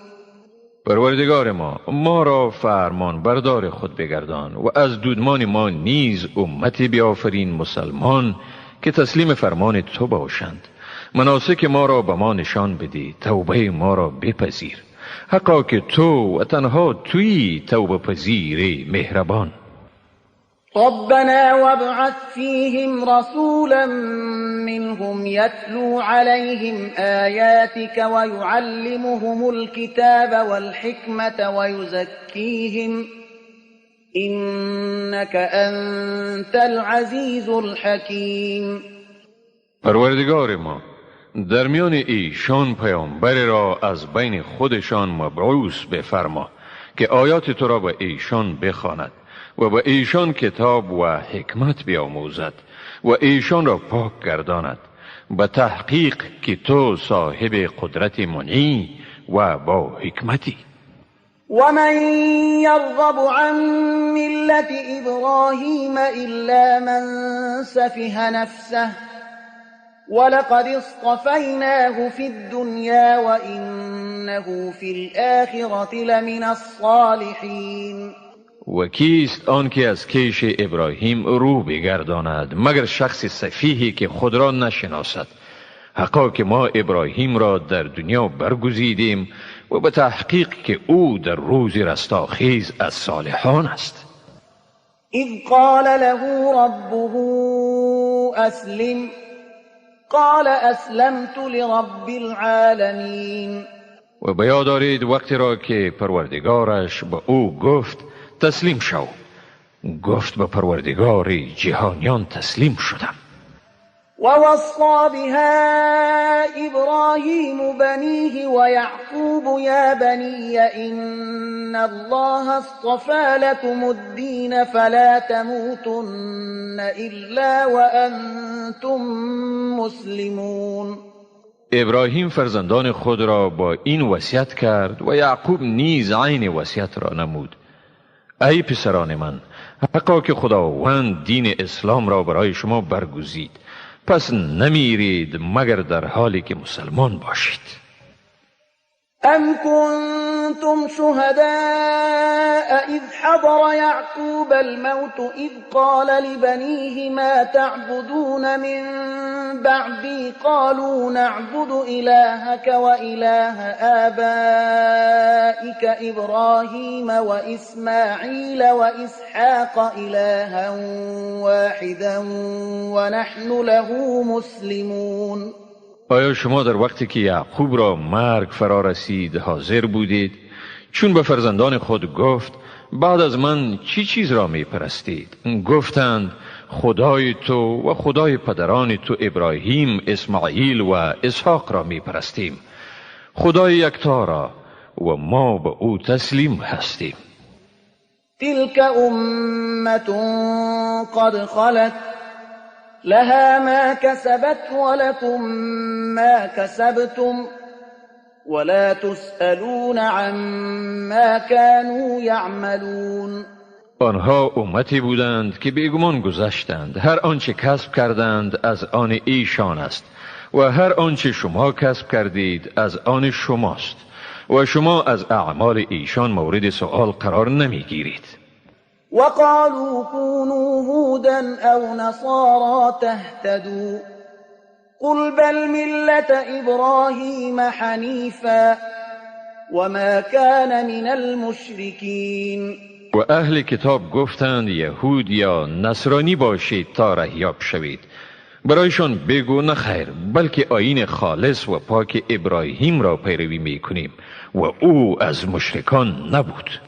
پروردگار ما، ما را فرمان بردار خود بگردان و از دودمان ما نیز امتی بیافرین مسلمان که تسلیم فرمان تو باشند. مناسک ما را به ما نشان بدی، توبه ما را بپذیر، حقا که تو و تنها تویی توبه پذیر مهربان. ربنا وابعث فيهم رسولا منهم يتلو عليهم آياتك ويعلمهم الكتاب والحكمة ويزكيهم إنك أنت العزيز الحكيم. پروردگار ما، در میان ایشان پیامبری را از بین خودشان مبعوث بفرما که آیات تو را به ایشان بخواند و به ایشان کتاب و حکمت بیاموزد و ایشان را پاک گرداند، به تحقیق که تو صاحب قدرت منعی و با حکمتی. ومن يرغب عن ملة إبراهيم إلا من سفه نفسه ولقد اصطفيناه في الدنيا وإنه في الآخرة لمن الصالحين. و کیست آن که از کیش ابراهیم رو بگرداند مگر شخص سفیهی که خود را نشناسد؟ حقا که ما ابراهیم را در دنیا برگزیدیم و به تحقیق که او در روز رستاخیز از صالحان است. اذ قال له ربه اسلم قال اسلمت لرب العالمین. و به یاد دارید وقتی را که پروردگارش به او گفت تسلیم شو، گفت به پروردگار جهانیان تسلیم شدم. ووصى بها إبراهيم بنيه ويعقوب يا بني إن الله اصطفى لكم الدين فلا تموتن إلا وأنتم مسلمون. ابراهیم فرزندان خود را با این وصیت کرد و یعقوب نیز عین وصیت را نمود: ای پسران من، حقا که خداوند دین اسلام را برای شما برگزید، پس نمیرید مگر در حالی که مسلمان باشید. ام کنتم شهداء اذ حضر یعقوب الموت اذ قال لبنیه ما تعبدون من بعدی قالوا نعبد الهک و اله آبائک ابراهیم و اسماعیل و اسحاق الها واحدا و نحن له مسلمون. آیا شما در وقتی که یعقوب را مرگ فرا رسید حاضر بودید؟ چون به فرزندان خود گفت بعد از من چی چیز را می پرستید؟ گفتند خدای تو و خدای پدران تو ابراهیم، اسماعیل و اسحاق را می پرستیم، خدای یکتا را، و ما به او تسلیم هستیم. تلك امة قد خلت لها ما كسبت ولكم ما كسبتم ولا تسألون عما كانوا يعملون. آنها امتی بودند که بیگمان گذشتند، هر آنچه کسب کردند از آن ایشان است و هر آنچه شما کسب کردید از آن شماست و شما از اعمال ایشان مورد سؤال قرار نمیگیرید. وقالوا كونوا هودا أو نصارى تهتدوا قل بل ملة إبراهيم حنيفا وما كان من المشركين. و اهل کتاب گفتند یهود یا نصرانی باشید تا رهیاب شوید. برایشان بگو نه خیر، بلکه آیین خالص و پاک ابراهیم را پیروی میکنیم و او از مشرکان نبود.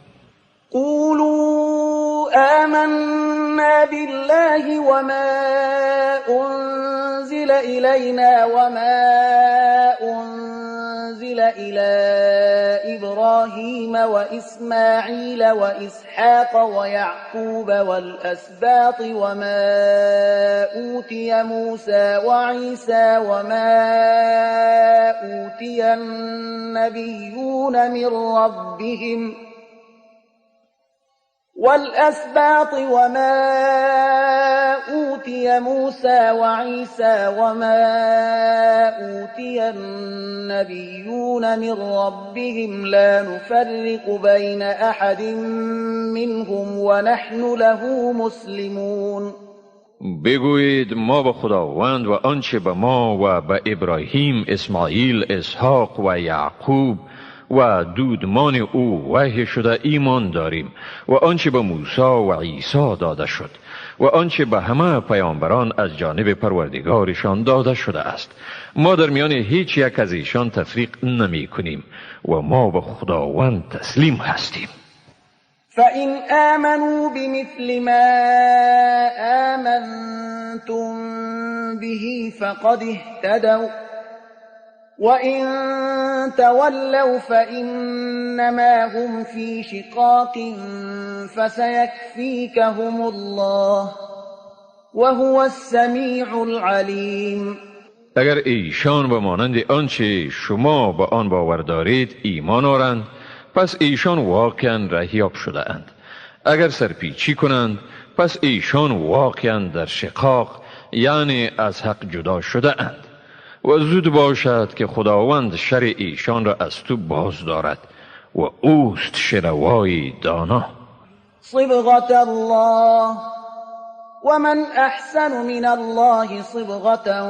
قولوا آمنا بالله وما أنزل إلينا وما أنزل إلى إبراهيم وإسماعيل وإسحاق ويعقوب والأسباط وما أوتي موسى وعيسى وما أوتي النبيون من ربهم والأسباط وما أوتي موسى وعيسى وما أوتي النبيون من ربهم لا نفرق بين أحد منهم ونحن له مسلمون. بگویید ما به خداوند و آنچه به ما و به ابراهیم، اسماعیل، اسحاق و یعقوب و دودمان او وحی شده ایمان داریم و آنچه به موسی و عیسی داده شد و آنچه به همه پیامبران از جانب پروردگارشان داده شده است. ما در میان هیچ یک از ایشان تفریق نمی کنیم و ما به خداوند تسلیم هستیم. فإن آمنوا بمثل ما آمنتم به فقد اهتدوا وإن تولوا فإنما هم في شقاق فسيكفيكهم الله وهو السميع العليم. اگر ایشان به مانند آنچه شما به آن باور دارید ایمان آرند، پس ایشان واقعا رهیاب شده اند. اگر سرپیچی کنند، پس ایشان واقعا در شقاق، یعنی از حق جدا شده اند. و زود باشد که خداوند شر ایشان را از تو باز دارد و اوست شنوای دانا. صبغة الله ومن احسن من الله صبغة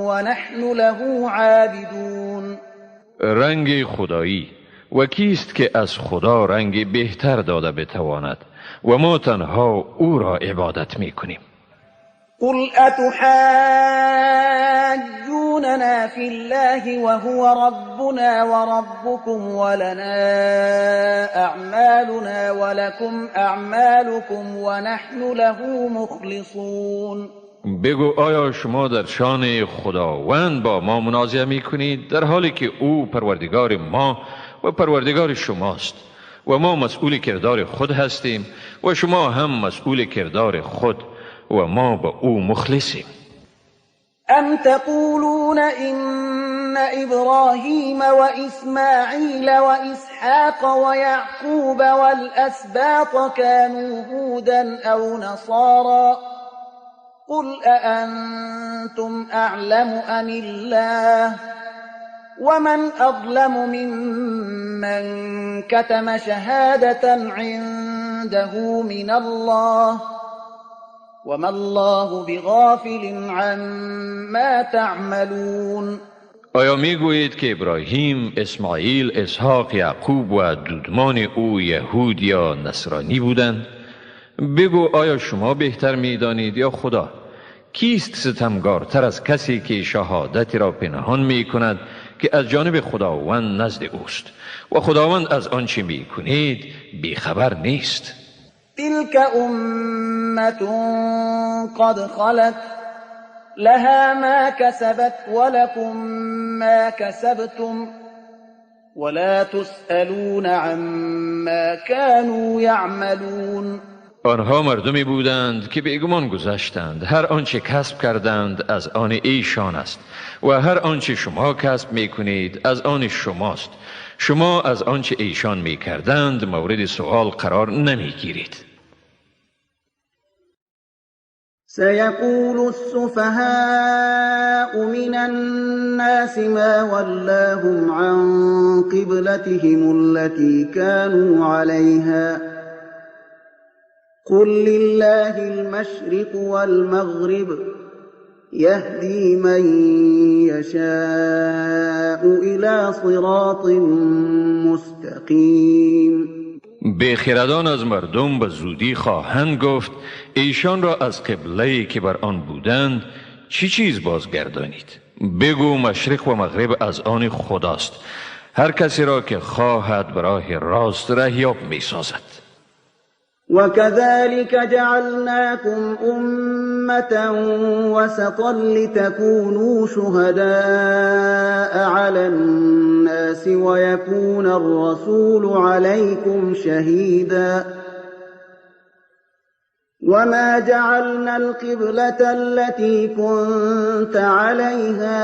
ونحن له عابدون. رنگ خدایی، و کیست که از خدا رنگ بهتر داده بتواند و ما تنها او را عبادت میکنیم. قل أتحاجوننا في الله وهو ربنا وربكم ولنا أعمالنا ولكم أعمالكم ونحن له مخلصون. بگو آیا شما در شان خداوند با ما منازعه می کنید، در حالی که او پروردگار ما و پروردگار شماست و ما مسئول کردار خود هستیم و شما هم مسئول کردار خود و ما به او مخلصیم. ام تقولون ان ابراهیم و اسماعیل و اسحاق و یعقوب والاسباط كانوا هودا او نصارا قل اانتم اعلم ام الله ومن اظلم ممن كتم شهادة عنده من الله وما الله بغافل عما تعملون. آیا میگویید که ابراهیم، اسماعیل، اسحاق، یعقوب و دودمان او یهود یا نصرانی بودند؟ بگو آیا شما بهتر میدانید یا خدا؟ کیست ستمگارتر از کسی که شهادتی را پنهان میکند که از جانب خداوند نزد اوست و خداوند از آنچه میکنید بیخبر نیست. تلك أمة قد خلت لها ما كسبت ولكم ما كسبتم ولا تسألون عما كانوا يعملون. آنها مردمی بودند که بیگمان گذشتند. هر آنچه کسب کردند از آن ایشان است و هر آنچه شما کسب میکنید از آن شماست. شما از آنچه ایشان میکردند مورد سوال قرار نمیگیرید. سيقول السفهاء من الناس ما ولاهم عن قبلتهم التي كانوا عليها قل لله المشرق والمغرب يهدي من يشاء إلى صراط مستقیم. بیخردان از مردم به زودی خواهند گفت ایشان را از قبله‌ای که بر آن بودند چی چیز بازگردانید؟ بگو مشرق و مغرب از آن خداست، هر کسی را که خواهد به راه راست رهیاب می سازد. وكذلك جعلناكم أمة وسطا لتكونوا شهداء على الناس ويكون الرسول عليكم شهيدا وما جعلنا القبلة التي كنت عليها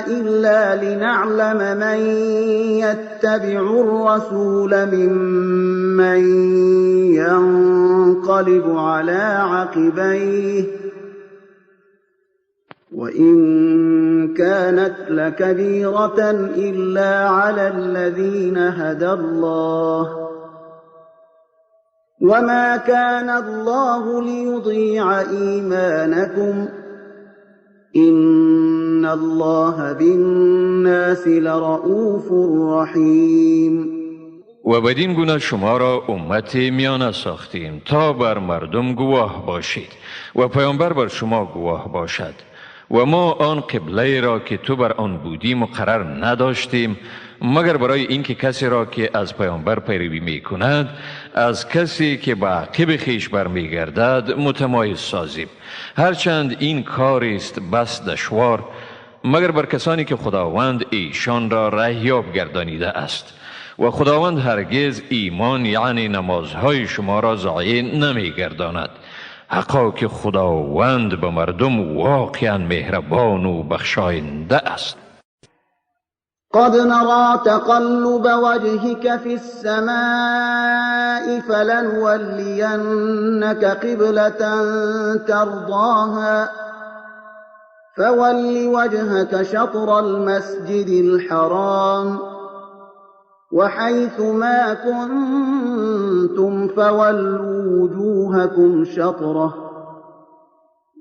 إلا لنعلم من يتبع الرسول ممن ينقلب على عقبيه وإن كانت لكبيرة إلا على الذين هدى الله وما كان الله ليضيع إيمانكم إن الله بالناس لرؤوف رحیم. و بدین گونه شما را امت میانه ساختیم تا بر مردم گواه باشید و پیامبر بر شما گواه باشد. و ما آن قبله را که تو بر آن بودی مقرر نداشتیم مگر برای اینکه کسی را که از پیامبر پیروی می کند از کسی که به عقب خویش برمیگردد متمایز سازیم، هرچند این کاری است بس دشوار، مگر بر کسانی که خداوند ایشان را رهیاب گردانیده است. و خداوند هرگز ایمان یعنی نمازهای شما را ضایع نمیگرداند. حقا که خداوند به مردم واقعا مهربان و بخشاینده است. قد نرى تقلب وجهك في السماء فلنولينك قبلة ترضاها فول وجهك شطر المسجد الحرام وحيث ما كنتم فولوا وجوهكم شطره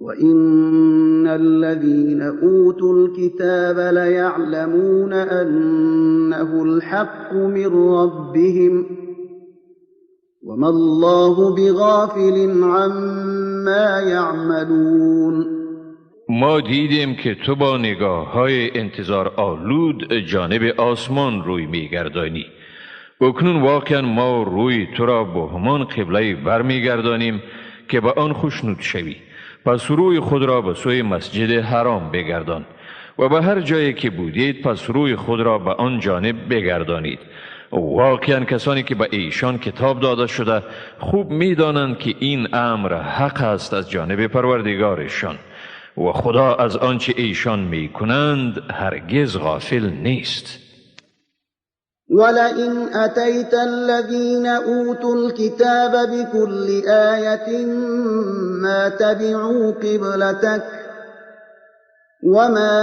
وإن الذين أوتوا الكتاب ليعلمون أنه الحق من ربهم وما الله بغافل عما يعملون. ما دیدیم که تو با نگاه های انتظار آلود جانب آسمان روی میگردانی. اکنون واقعا ما روی تو را به همان قبله برمیگردانیم که به آن خوشنود شوی. پس روی خود را به سوی مسجد حرام بگردان و به هر جایی که بودید پس روی خود را به آن جانب بگردانید. واقعا کسانی که به ایشان کتاب داده شده خوب میدانند که این امر حق است از جانب پروردگارشان و خدا از آنچه ایشان میکنند هرگز غافل نیست. ولئن أتيت الذين أوتوا الكتاب بكل آية ما تبعوا قبلتك وما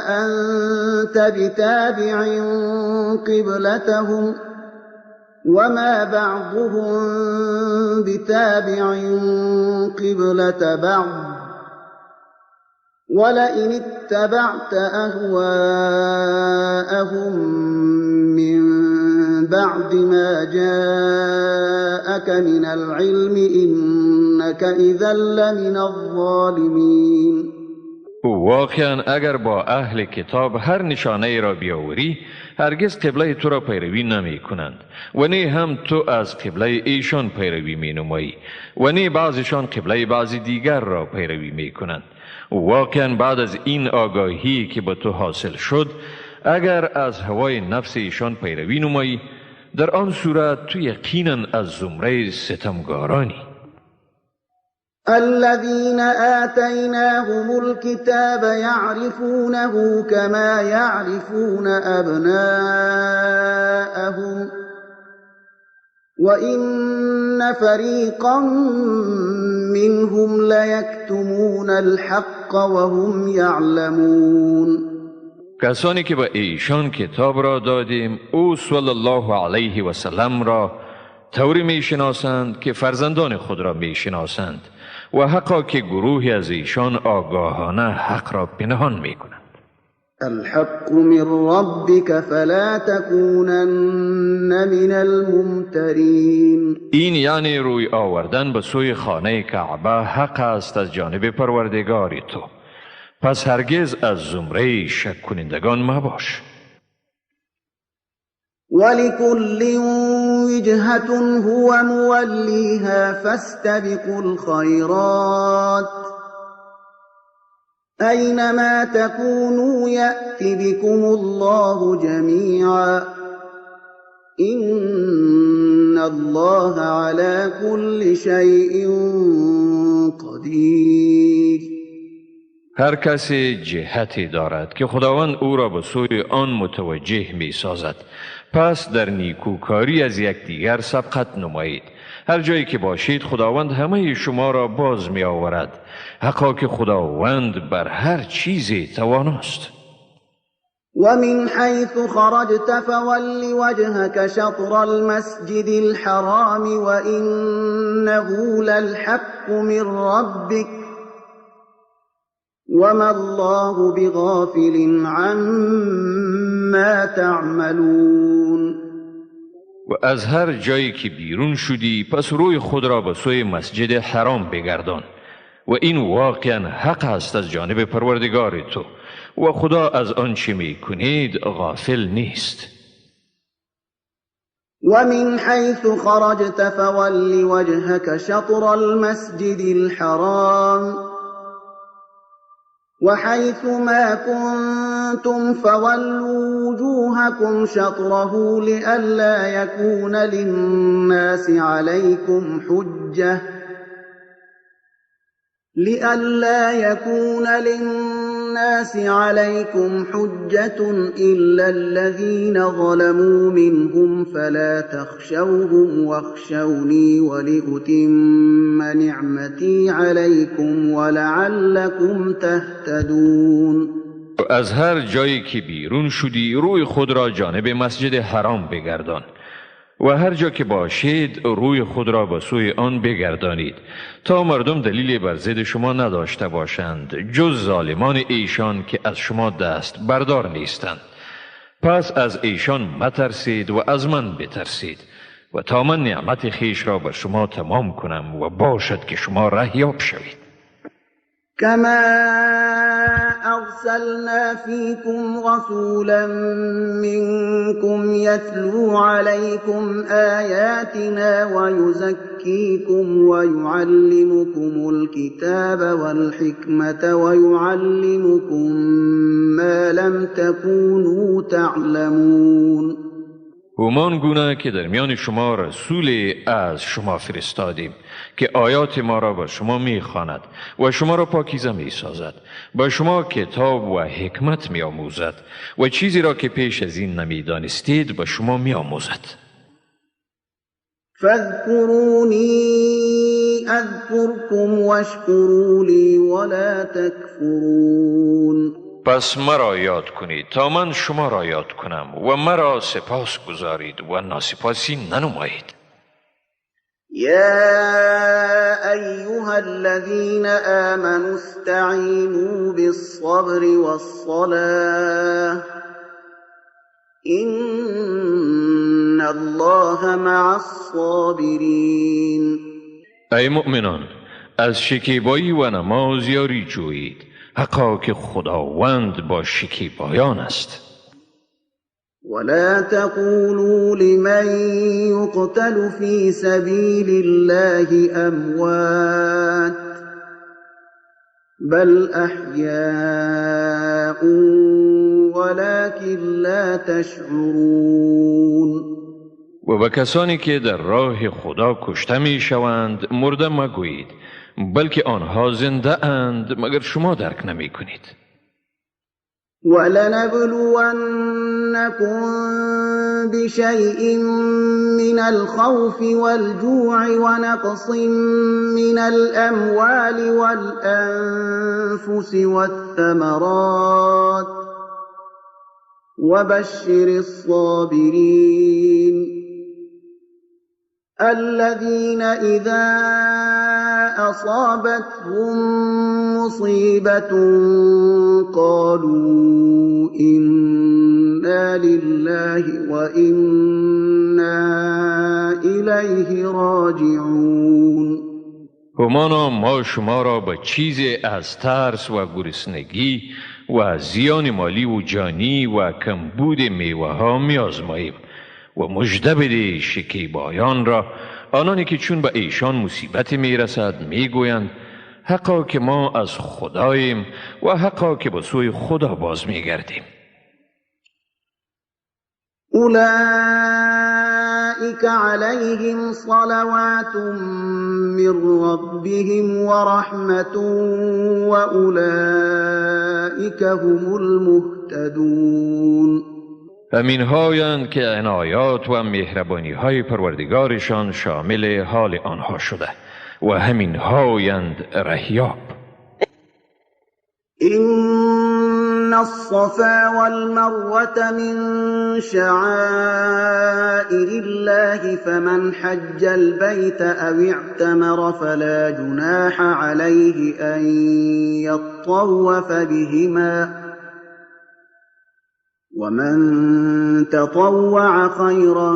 أنت بتابع قبلتهم وما بعضهم بتابع قبلة بعض ولئن اتبعت أهواءهم من بعد ما جاءك من العلم إنك إذا لمن الظالمين. واقعا اگر با اهل کتاب هر نشانه ای را بیاوری هرگز قبله تو را پیروی نمی کنند و نه هم تو از قبله ایشان پیروی می نمایی و نه بعضشان قبله بعضی دیگر را پیروی می کنند. واقعا بعد از این آگاهی که به تو حاصل شد اگر از هوای نفس ایشان پیروی نمایی در آن صورت تو یقینا از زمره ستمگارانی. الذين آتيناهم الكتاب يعرفونه كما يعرفون أبناءهم وإن فريقا منهم ليكتمون الحق وهم يعلمون. کسانی که به ایشان کتاب را دادیم او صلی الله علیه و سلم را طوری می شناسند که فرزندان خود را می شناسند و حقا که گروهی از ایشان آگاهانه حق را پنهان می کنند. الحق من ربك فلا تكونن من الممترین. این یعنی روی آوردن به سوی خانه کعبه حق است از جانب پروردگار تو، پس هرگز از زمره شک کنندگان مباش. ولكل وجهة هو موليها فاستبقوا الخيرات أينما تكونوا يأت بكم الله جميعا إن الله على كل شيء قدير. هر کسی جهتی دارد که خداوند او را به سوی آن متوجه می سازد، پس در نیکوکاری از یکدیگر سبقت نمایید. هر جایی که باشید خداوند همه شما را باز می آورد. حقا که خداوند بر هر چیزی تواناست. ومن حيث خرجت فول وجهك شطر المسجد الحرام وإنه للحق من ربك وما الله بغافل عما تعملون. و از هر جایی که بیرون شدی پس روی خود را به سوی مسجد حرام بگردان و این واقعا حق است از جانب پروردگار تو و خدا از آنچه میکنید غافل نیست. ومن حيث خرجت فول وجهك شطر المسجد الحرام وحيث ما كنتم فولوا وجوهكم شطره لئلا يكون للناس عليكم حجة لئلا يكون للناس عليكم حجة إلا الذين ظلموا منهم فلا تخشوهم واخشوني ولأتم نعمتي عليكم ولعلكم تهتدون. از هر جایی که بیرون شدی روی خود را جانب مسجد حرام بگردان و هر جا که باشید روی خود را به سوی آن بگردانید تا مردم دلیل بر ضد شما نداشته باشند جز ظالمان ایشان که از شما دست بردار نیستند. پس از ایشان مترسید و از من بترسید و تا من نعمت خویش را بر شما تمام کنم و باشد که شما رهیاب شوید. كما أرسلنا فيكم رسولا منكم يتلو عليكم آياتنا ويزكيكم ويعلمكم الكتاب والحكمة ويعلمكم ما لم تكونوا تعلمون. همان گونه که در میان شما رسول از شما فرستادیم که آیات ما را بر شما میخواند و شما را پاکیزه میسازد، با شما کتاب و حکمت میآموزد و چیزی را که پیش از این نمیدانستید به شما میآموزد. فاذكروني اذكركم واشكروا لي ولا تكفرون. پس مرا یاد کنید تا من شما را یاد کنم و مرا سپاس گذارید و ناسپاسی ننمایید. یا ایها الذین آمنوا استعینوا بالصبر والصلاة ان الله مع الصابرین. ای مؤمنان، از شکیبایی و نماز یاری جویید، حقا که خداوند با شکیبایان است. ولا تقولوا لمن يقتل في سبيل الله أموات بل أحياء ولكن لا تشعرون. و به کسانی که در راه خدا کشته می شوند مرده مگویید، بلکه آنها زنده اند مگر شما درک نمی کنید. ولنبلونكم بشيء من الخوف والجوع ونقص من الأموال والأنفس والثمرات وبشر الصابرين الذين إذا أصابتهم مصيبة قالوا إنا لله وإنا إليه راجعون. همانا ما شما را به چیزی از ترس و گرسنگی و زیان مالی و جانی و کمبود میوه ها می‌آزماییم و مژده بده شکیبایان را، آنانی که چون به ایشان مصیبت میرسد میگویند حقا که ما از خداییم و حقا که به سوی خدا باز میگردیم. اولئک علیهم صلوات من ربهم ورحمة واولئک هم المهتدون. همین هایند که عنایات و مهربانی های پروردگارشان شامل حال آنها شده و همین هایند رهیاب. إن الصفا والمروة من شعائر الله فمن حج البيت أو اعتمر فلا جناح عليه أن يطوف بهما ومن تطوع خيرا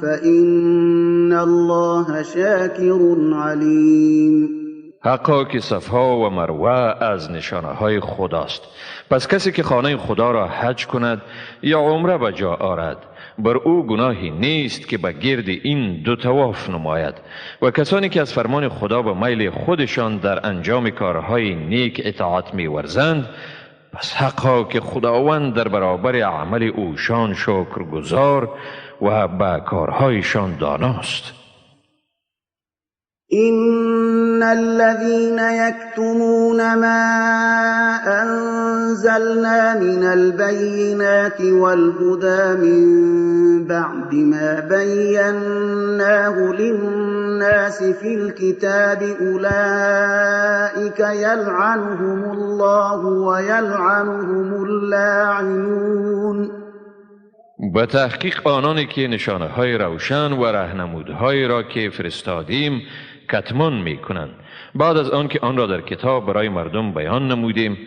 فإن الله شاكر عليم. حقا که صفا و مروه از نشانه های خداست، پس کسی که خانه خدا را حج کند یا عمره به جا آرد بر او گناهی نیست که به گرد این دو طواف نماید. و کسانی که از فرمان خدا به میل خودشان در انجام کارهای نیک اطاعت می‌ورزند، پس حقا که خداوند در برابر عمل اوشان شکرگزار و به کارهایشان داناست. إن الذين يكتمون ما أنزلنا من البينات والهدى من بعد ما بيناه للناس في الكتاب أولئك يلعنهم الله ويلعنهم اللاعنون. به تحقیق آنانی که نشانه های روشن و رهنمودهایی را که فرستادیم کتمان می کنند بعد از آن که آن را در کتاب برای مردم بیان نمودیم،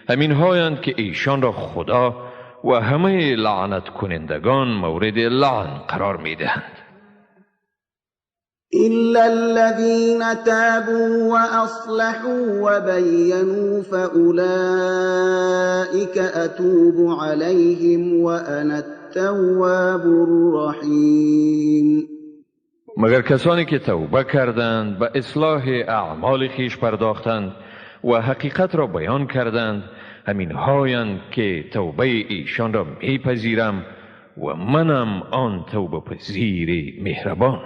همین هایند که ایشان را خدا و همه لعنت کنندگان مورد لعن قرار می دهند. إلا الذين تابوا وأصلحوا وبينوا فأولئك أتوب عليهم وأنا التواب الرحيم. مگر کسانی که توبه کردند، به اصلاح اعمال خویش پرداختند و حقیقت را بیان کردند، همین هایند که توبه ایشان را میپذیرم و منم آن توبه پذیر مهربان.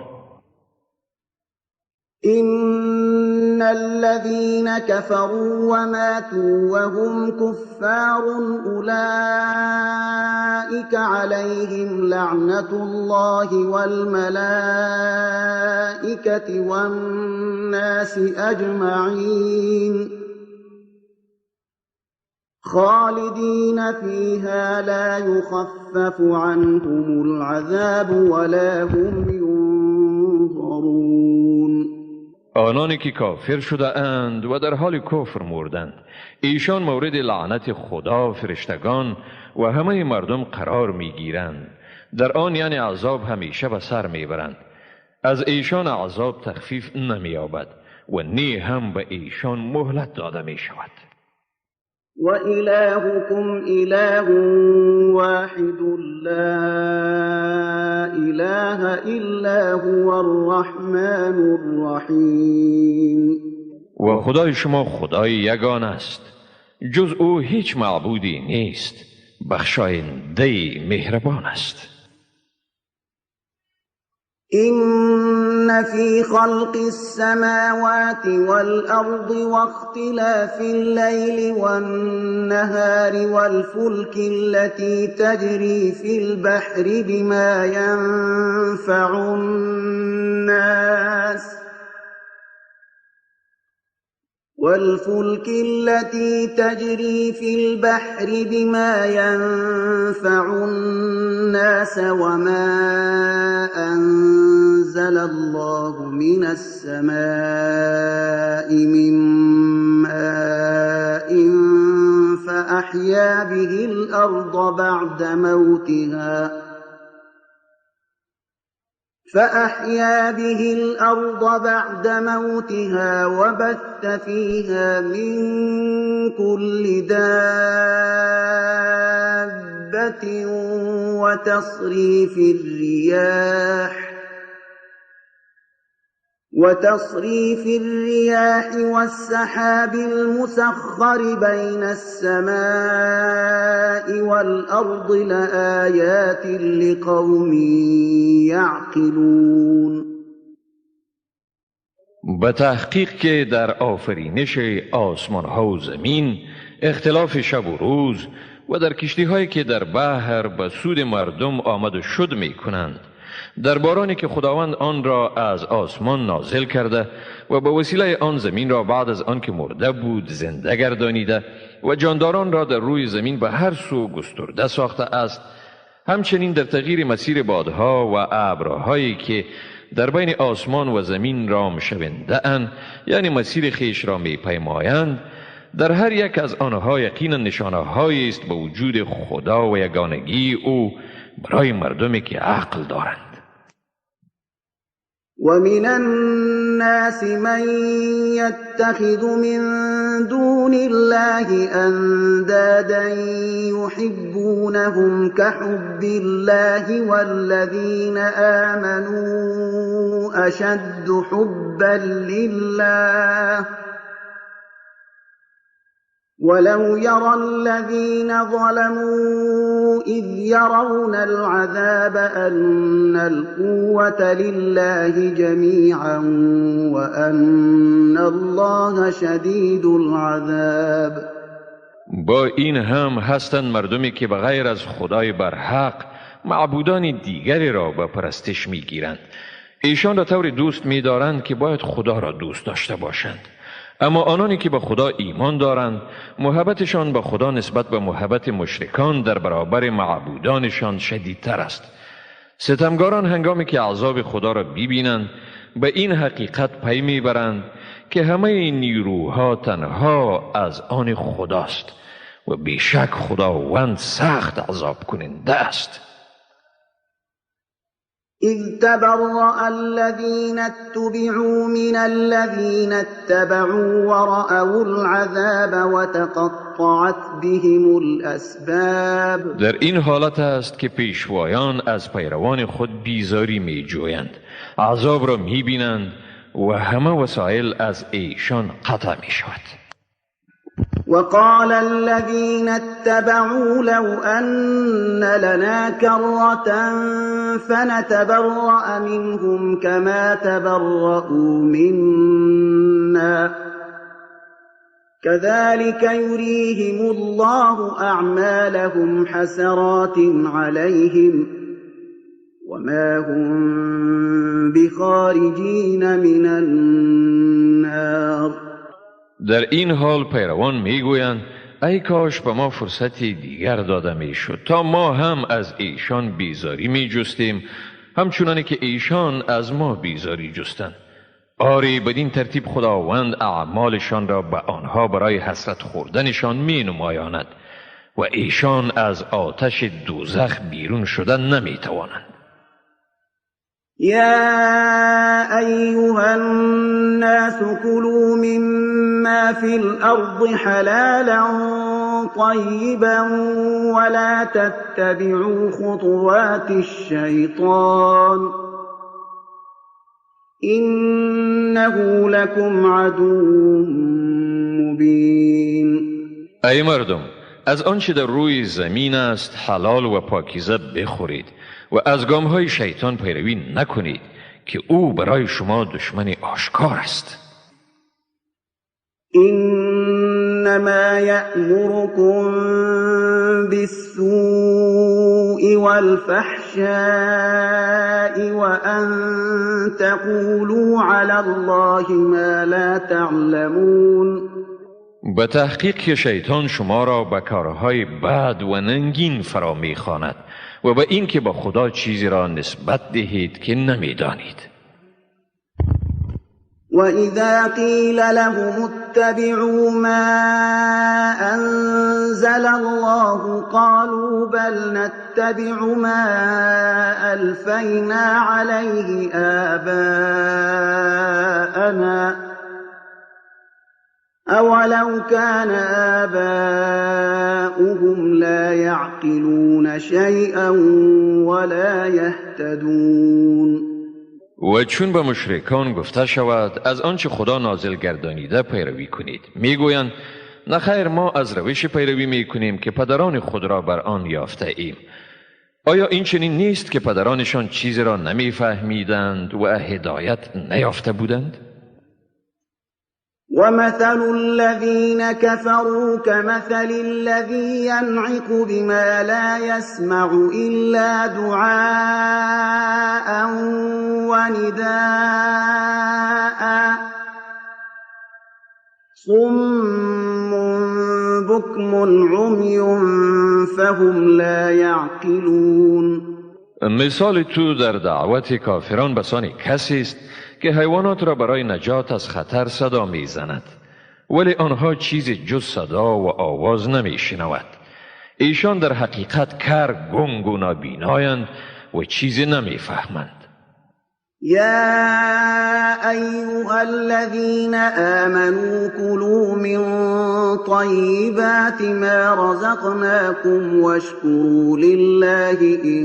إن الذين كفروا وماتوا وهم كفار أولئك عليهم لعنة الله والملائكة والناس أجمعين خالدين فيها لا يخفف عنهم العذاب ولا هم ينظرون. آنانی که کافر شده اند و در حال کفر مردند، ایشان مورد لعنت خدا، فرشتگان و همه مردم قرار میگیرند. در آن یعنی عذاب همیشه به سر میبرند. از ایشان عذاب تخفیف نمییابد و نی هم به ایشان مهلت داده میشود. و الهکم اله واحد لا اله الا هو الرحمن الرحیم. و خدای شما خدای یگان است، جز او هیچ معبودی نیست، بخشاینده مهربان است. إن في خلق السماوات والأرض واختلاف الليل والنهار والفلك التي تجري في البحر بما ينفع الناس والفلك التي تجري في البحر بما ينفع الناس وما أنزل الله من السماء من ماء فأحيا به الأرض بعد موتها وبث فيها من كل دابة وتصريف الرياح والسحاب المسخر بين السماء والأرض لآيات لقوم يعقلون. به تحقیق که در آفرینش آسمان ها و زمین، اختلاف شب و روز و در کشتی هایی که در بحر به سود مردم آمد و شد می کنند در بارانی که خداوند آن را از آسمان نازل کرده و به وسیله آن زمین را بعد از آن که مرده بود زنده گردانیده و جانداران را در روی زمین به هر سو گسترده ساخته است، همچنین در تغییر مسیر بادها و ابرهایی که در بین آسمان و زمین رام شونده اند، یعنی مسیر خیش را می پیمایند، در هر یک از آنها یقینا نشانه است به وجود خدا و یگانگی او برای مردمی که عقل دارند. ومن الناس من يتخذ من دون الله أندادا يحبونهم كحب الله والذين آمنوا أشد حبا لله ولو يرى الذين ظلموا إذ يرون العذاب أن القوة لله جميعا وأن الله شديد العذاب. با این هم هستند مردمی که به غیر از خدای برحق معبودان دیگری را به پرستش میگیرند. ایشان را طوری دوست می‌دارند که باید خدا را دوست داشته باشند. اما آنانی که به خدا ایمان دارند، محبتشان به خدا نسبت به محبت مشرکان در برابر معبودانشان شدیدتر است. ستمگاران هنگامی که عذاب خدا را ببینند، به این حقیقت پی میبرند که همه نیروها تنها از آن خداست و بیشک خداوند سخت عذاب کننده است. إذ تبرأ الذين اتبعوا من الذين اتبعوا ورأوا العذاب وتقطعت بهم الأسباب. در این حالت است که پیشوایان از پیروان خود بیزاری می جویند، عذاب را می بینند و همه وسایل از ایشان قطع می شود. وقال الذين اتبعوا لو أن لنا كرة فنتبرأ منهم كما تبرؤوا منا كذلك يريهم الله أعمالهم حسرات عليهم وما هم بخارجين من النار. در این حال پیروان میگویند ای کاش به ما فرصتی دیگر داده میشد تا ما هم از ایشان بیزاری میجستیم، همچنانی که ایشان از ما بیزاری جستند. آری بدین ترتیب خداوند اعمالشان را به آنها برای حسرت خوردنشان می نمایاند و ایشان از آتش دوزخ بیرون شدن نمی توانند. يا أيها الناس كلوا مما في الأرض حلالا طيبا ولا تتبعوا خطوات الشيطان إنه لكم عدو مبين. ای مردم، از آنچه در روی زمین است حلال و پاکیزه بخورید و از گام‌های شیطان پیروی نکنید که او برای شما دشمن آشکار است. انما یأمرکم بالسوء والفحشاء وأن تقولوا علی الله ما لا تعلمون. به تحقیق که شیطان شما را به کارهای بد و ننگین فرا می‌خواند و به این که با خدا چیزی را نسبت دهید که نمی‌دانید. وَإِذَا قِيلَ لَهُمُ اتَّبِعُوا مَا أَنزَلَ اللَّهُ قَالُوا بَلْ نَتَّبِعُ مَا أَلْفَيْنَا عَلَيْهِ آبَاءَنَا أَوَلَوْ كَانَ آبَاؤُهُمْ لَا يَعْقِلُونَ شَيْئًا وَلَا يَهْتَدُونَ. و چون به مشرکان گفته شود از آنچه خدا نازل گردانیده پیروی کنید، میگویند نه خیر، ما از روش پیروی میکنیم که پدران خود را بر آن یافته ایم. آیا این چنین نیست که پدرانشان چیزی را نمیفهمیدند و هدایت نیافته بودند؟ ومثل الذين كفروا كمثل الذي ينعق بما لا يسمع إلا دعاء ونداء صم بكم عمي فهم لا يعقلون. مثال تو در دعوت کافران بسان کسی است که حیوانات را برای نجات از خطر صدا میزند، ولی آنها چیزی جز صدا و آواز نمیشنود. ایشان در حقیقت کر، گنگ و نابینایند و چیزی نمیفهمند. یا ایها الذین آمنوا كلوا من طیبات ما رزقناكم واشكروا لله إن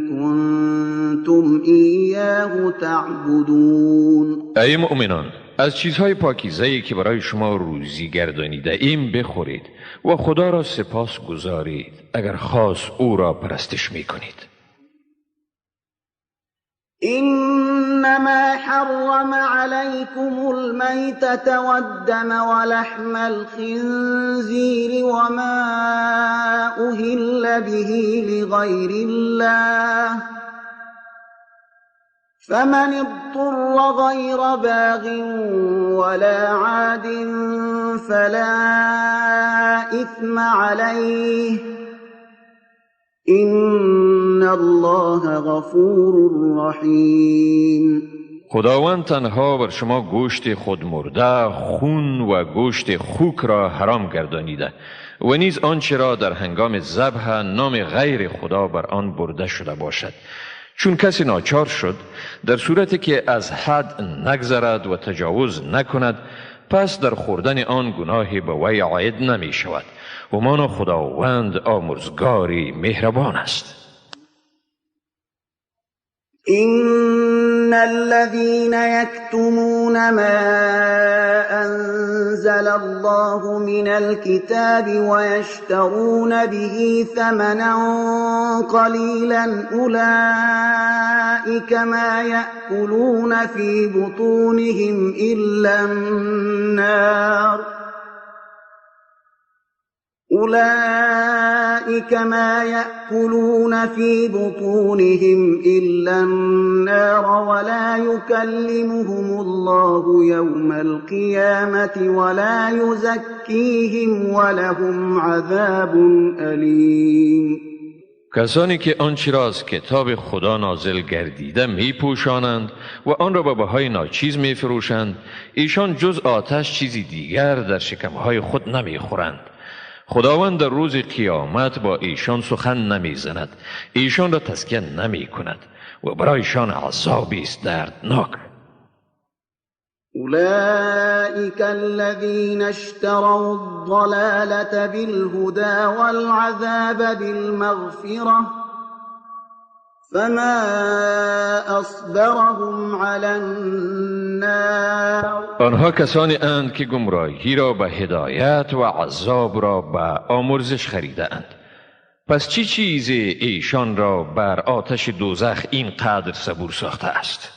كنتم إياه تعبدون. ای مؤمنان، از چیزهای پاکیزه‌ای که برای شما روزی گردانیده ایم بخورید و خدا را سپاس گذارید اگر خاص او را پرستش میکنید. إنما حرم عليكم الميتة والدم ولحم الخنزير وما أهل به لغير الله فمن اضطر غير باغ ولا عاد فلا إثم عليه إن الله غفور رحیم. خداوند تنها بر شما گوشت خود مرده، خون و گوشت خوک را حرام گردانیده و نیز آنچه را در هنگام ذبح نام غیر خدا بر آن برده شده باشد. چون کسی ناچار شد در صورتی که از حد نگذرد و تجاوز نکند، پس در خوردن آن گناهی به وی عاید نمی شود و مانا خداوند آمرزگاری مهربان است. إن الذين يكتمون ما أنزل الله من الكتاب ويشترون به ثمنا قليلا أولئك ما يأكلون في بطونهم إلا النار أولئك ما يأكلون في بطونهم إلا النار ولا يكلمهم الله يوم القيامة ولا يزكيهم ولهم عذاب أليم. کسانی که آنچه را از کتاب خدا نازل گردیده می پوشانند و آن را به بهای ناچیز می فروشند، ایشان جز آتش چیزی دیگر در شکمهای خود نمی خورند. خداوند در روز قیامت با ایشان سخن نمیزند، ایشان را تزکیه نمی کند و برایشان عذابی است دردناک. أولئك الذين اشتروا الضلالة بالهدى والعذاب بالمغفرة فما أصبرهم على النار. آنها کسانی اند که گمراهی را به هدایت و عذاب را به آمرزش خریده اند. پس چی چیزی ایشان را بر آتش دوزخ اینقدر صبور ساخته است؟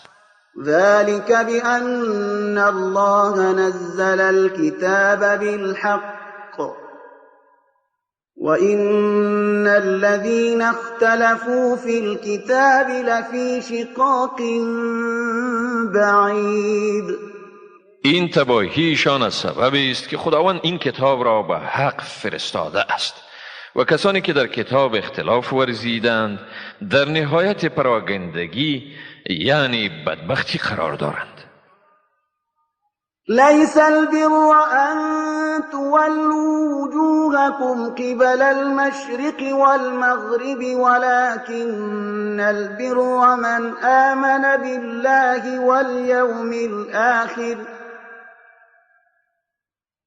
ذلك بأن الله نزل الكتاب بالحق وإن الذين اختلفوا في الكتاب لفي شقاق بعید. این تباهیشان از سبب است که خداوند این کتاب را به حق فرستاده است و کسانی که در کتاب اختلاف ورزیدند در نهایت پراگندگی یعنی بدبختی قرار دارند. ليس البر أن تولوا وجوهكم قبل المشرق والمغرب ولكن البر من آمن بالله واليوم الآخر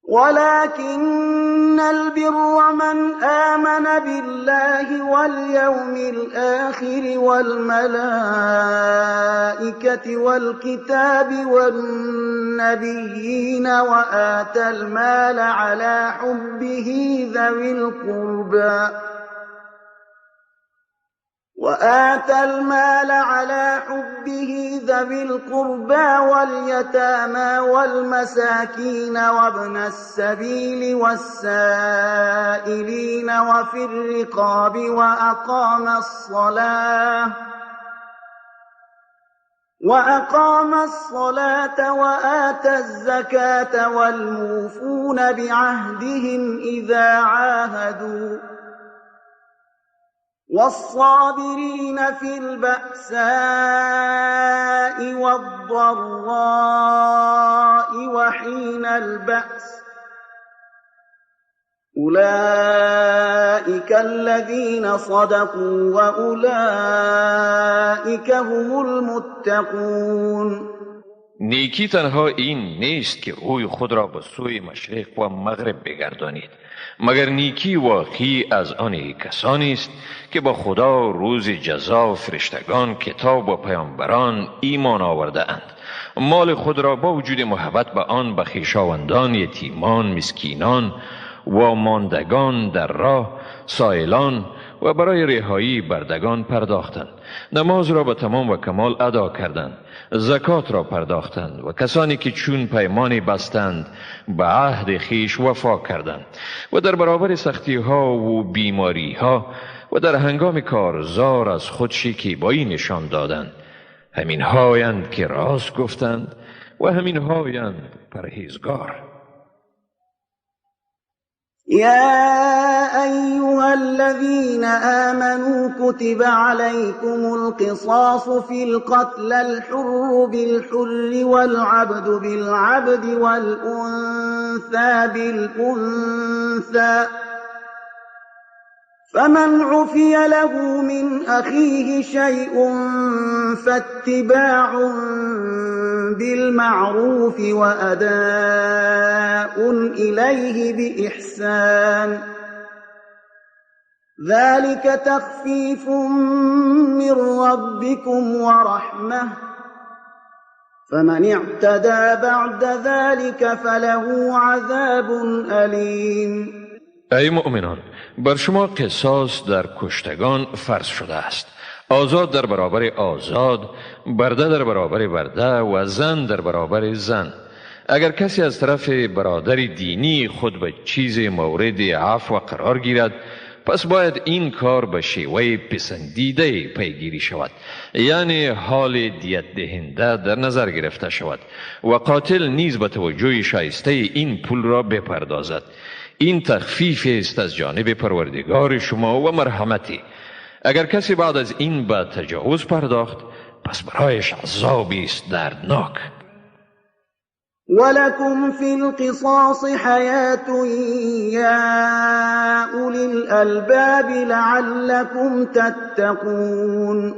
ولكن البر من آمن بالله واليوم الآخر والملائكة والكتاب والنبيين وآتى المال على حبه ذوي القربى وآتى المال على حبه ذوي القربى واليتامى والمساكين وابن السبيل والسائلين وفي الرقاب وأقام الصلاة وآتى الزكاة والموفون بعهدهم إذا عاهدوا والصابرين في البأساء والضراء وحين البأس أولئك الذين صدقوا وأولئك هم المتقون. نیکی تنها این نیست که روی خود را به سوی مشرق و مغرب بگردانید، مگر نیکی واقعی از آن کسانی است که با خدا، روز جزا، فرشتگان، کتاب و پیامبران ایمان آورده اند. مال خود را با وجود محبت به آن به خویشاوندان، یتیمان، مسکینان و ماندگان در راه، سائلان و برای رهایی بردگان پرداختند. نماز را به تمام و کمال ادا کردند، زکات را پرداختند و کسانی که چون پیمانی بستند به عهد خویش وفا کردند و در برابر سختی ها و بیماری ها و در هنگام کارزار از خود شکیبایی نشان دادند. همین هایند که راست گفتند و همین هایند پرهیزگار. يا أيها الذين آمنوا كتب عليكم القصاص في القتل الحر بالحر والعبد بالعبد والأنثى بالأنثى فمن عفي له من أخيه شيء فاتباع بالمعروف وأداء إليه بإحسان ذلك تخفيف من ربكم ورحمة فمن اعتدى بعد ذلك فله عذاب أليم. ای مؤمنان، بر شما قصاص در کشتگان فرض شده است. آزاد در برابر آزاد، برده در برابر برده و زن در برابر زن. اگر کسی از طرف برادر دینی خود به چیز مورد عفو قرار گیرد، پس باید این کار به شیوه پسندیده پیگیری شود، یعنی حال دیت دهنده در نظر گرفته شود و قاتل نیز به توجه شایسته این پول را بپردازد. این تخفیف است از جانب پروردگار شما و مرحمتی. اگر کسی بعد از این به تجاوز پرداخت، پس برایش عذابی است دردناک. ولكم في القصاص حیات یا اولی الالباب لعلكم تتقون.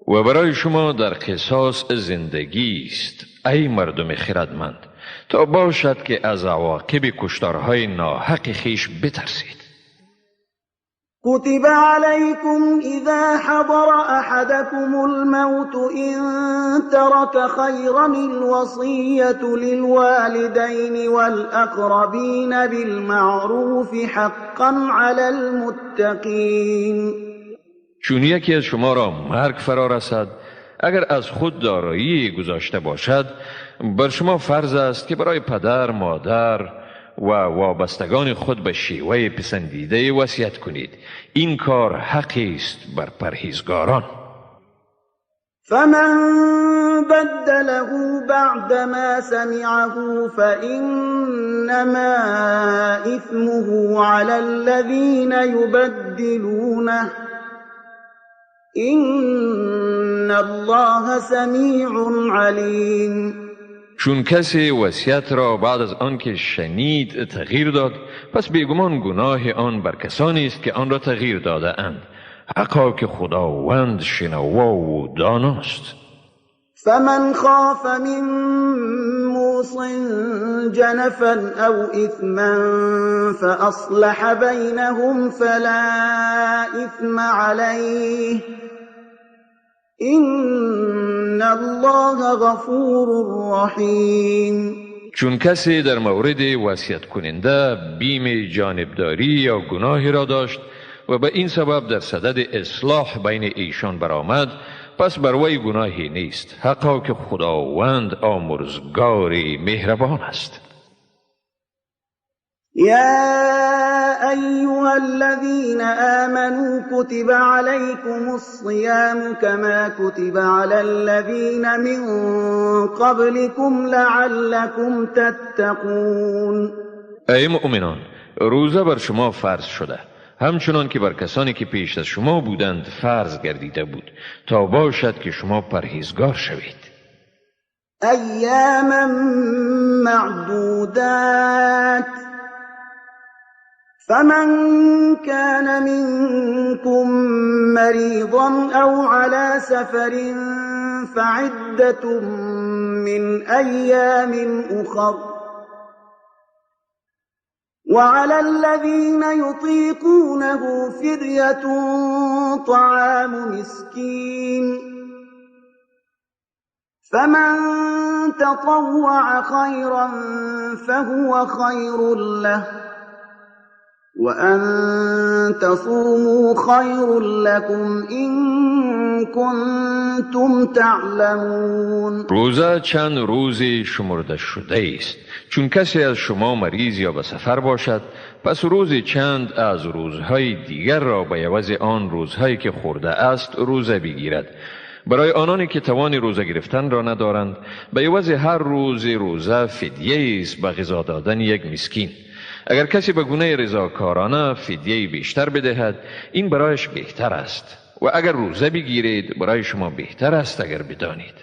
و برای شما در قصاص زندگی است ای مردم خردمند، تا باشد که از عواقب کشتارهای ناحق خویش بترسید. كتب عليكم إذا حضر أحدكم الموت إن ترك خيرا الوصية للوالدين والأقربين بالمعروف حقا على المتقين. چون یکی از شما را مرگ فرا رسد، اگر از خود دارایی گذاشته باشد، بر شما فرض است که برای پدر، مادر و وابستگان خود به شیوه پسندیده وصیت کنید. این کار حقی است بر پرهیزگاران. فمن بدله بعدما سمعه فإنما إثمه على الذين يبدلونه إن الله سمیع علیم. چون کسی وصیت را بعد از آنکه شنید تغییر داد، پس بیگمان گناه آن بر کسانی است که آن را تغییر داده اند. حقا که خداوند شنوا و داناست. فمن خاف من موص جنفا او اثما فاصلح بینهم فلا اثم علیه إن الله غفور رحیم. چون کسی در مورد وصیت کننده بیم جانبداری یا گناهی را داشت، و به این سبب در صدد اصلاح بین ایشان برآمد، پس بر وی گناهی نیست. حقا که خداوند آمرزگار مهربان است. یا ایها الذین آمنوا كتب علیکم الصیام کما كتب علی الذین من قبلکم لعلکم تتقون. ای مؤمنان، روزه بر شما فرض شده، همچنان که بر کسانی که پیش از شما بودند فرض گردیده بود، تا باشد که شما پرهیزگار شوید. ایاما معدودات فمن كان منكم مريضا أو على سفر فعدة من أيام أخر وعلى الذين يطيقونه فدية طعام مسكين فمن تطوع خيرا فهو خير له وأن تصوموا خير لكم إن كنتم تعلمون. روزه چند روزی شمرده شده است. چون کسی از شما مریض یا به سفر باشد، پس روزی چند از روزهای دیگر را به عوض آن روزهایی که خورده است روزه بگیرد. برای آنانی که توان روزه گرفتن را ندارند، به عوض هر روز روزه فدیه است به غذا دادن یک مسکین. اگر کسی به گونه رضاکارانه فدیه بیشتر بدهد، این برایش بهتر است، و اگر روزه بگیرید برای شما بهتر است اگر بدانید.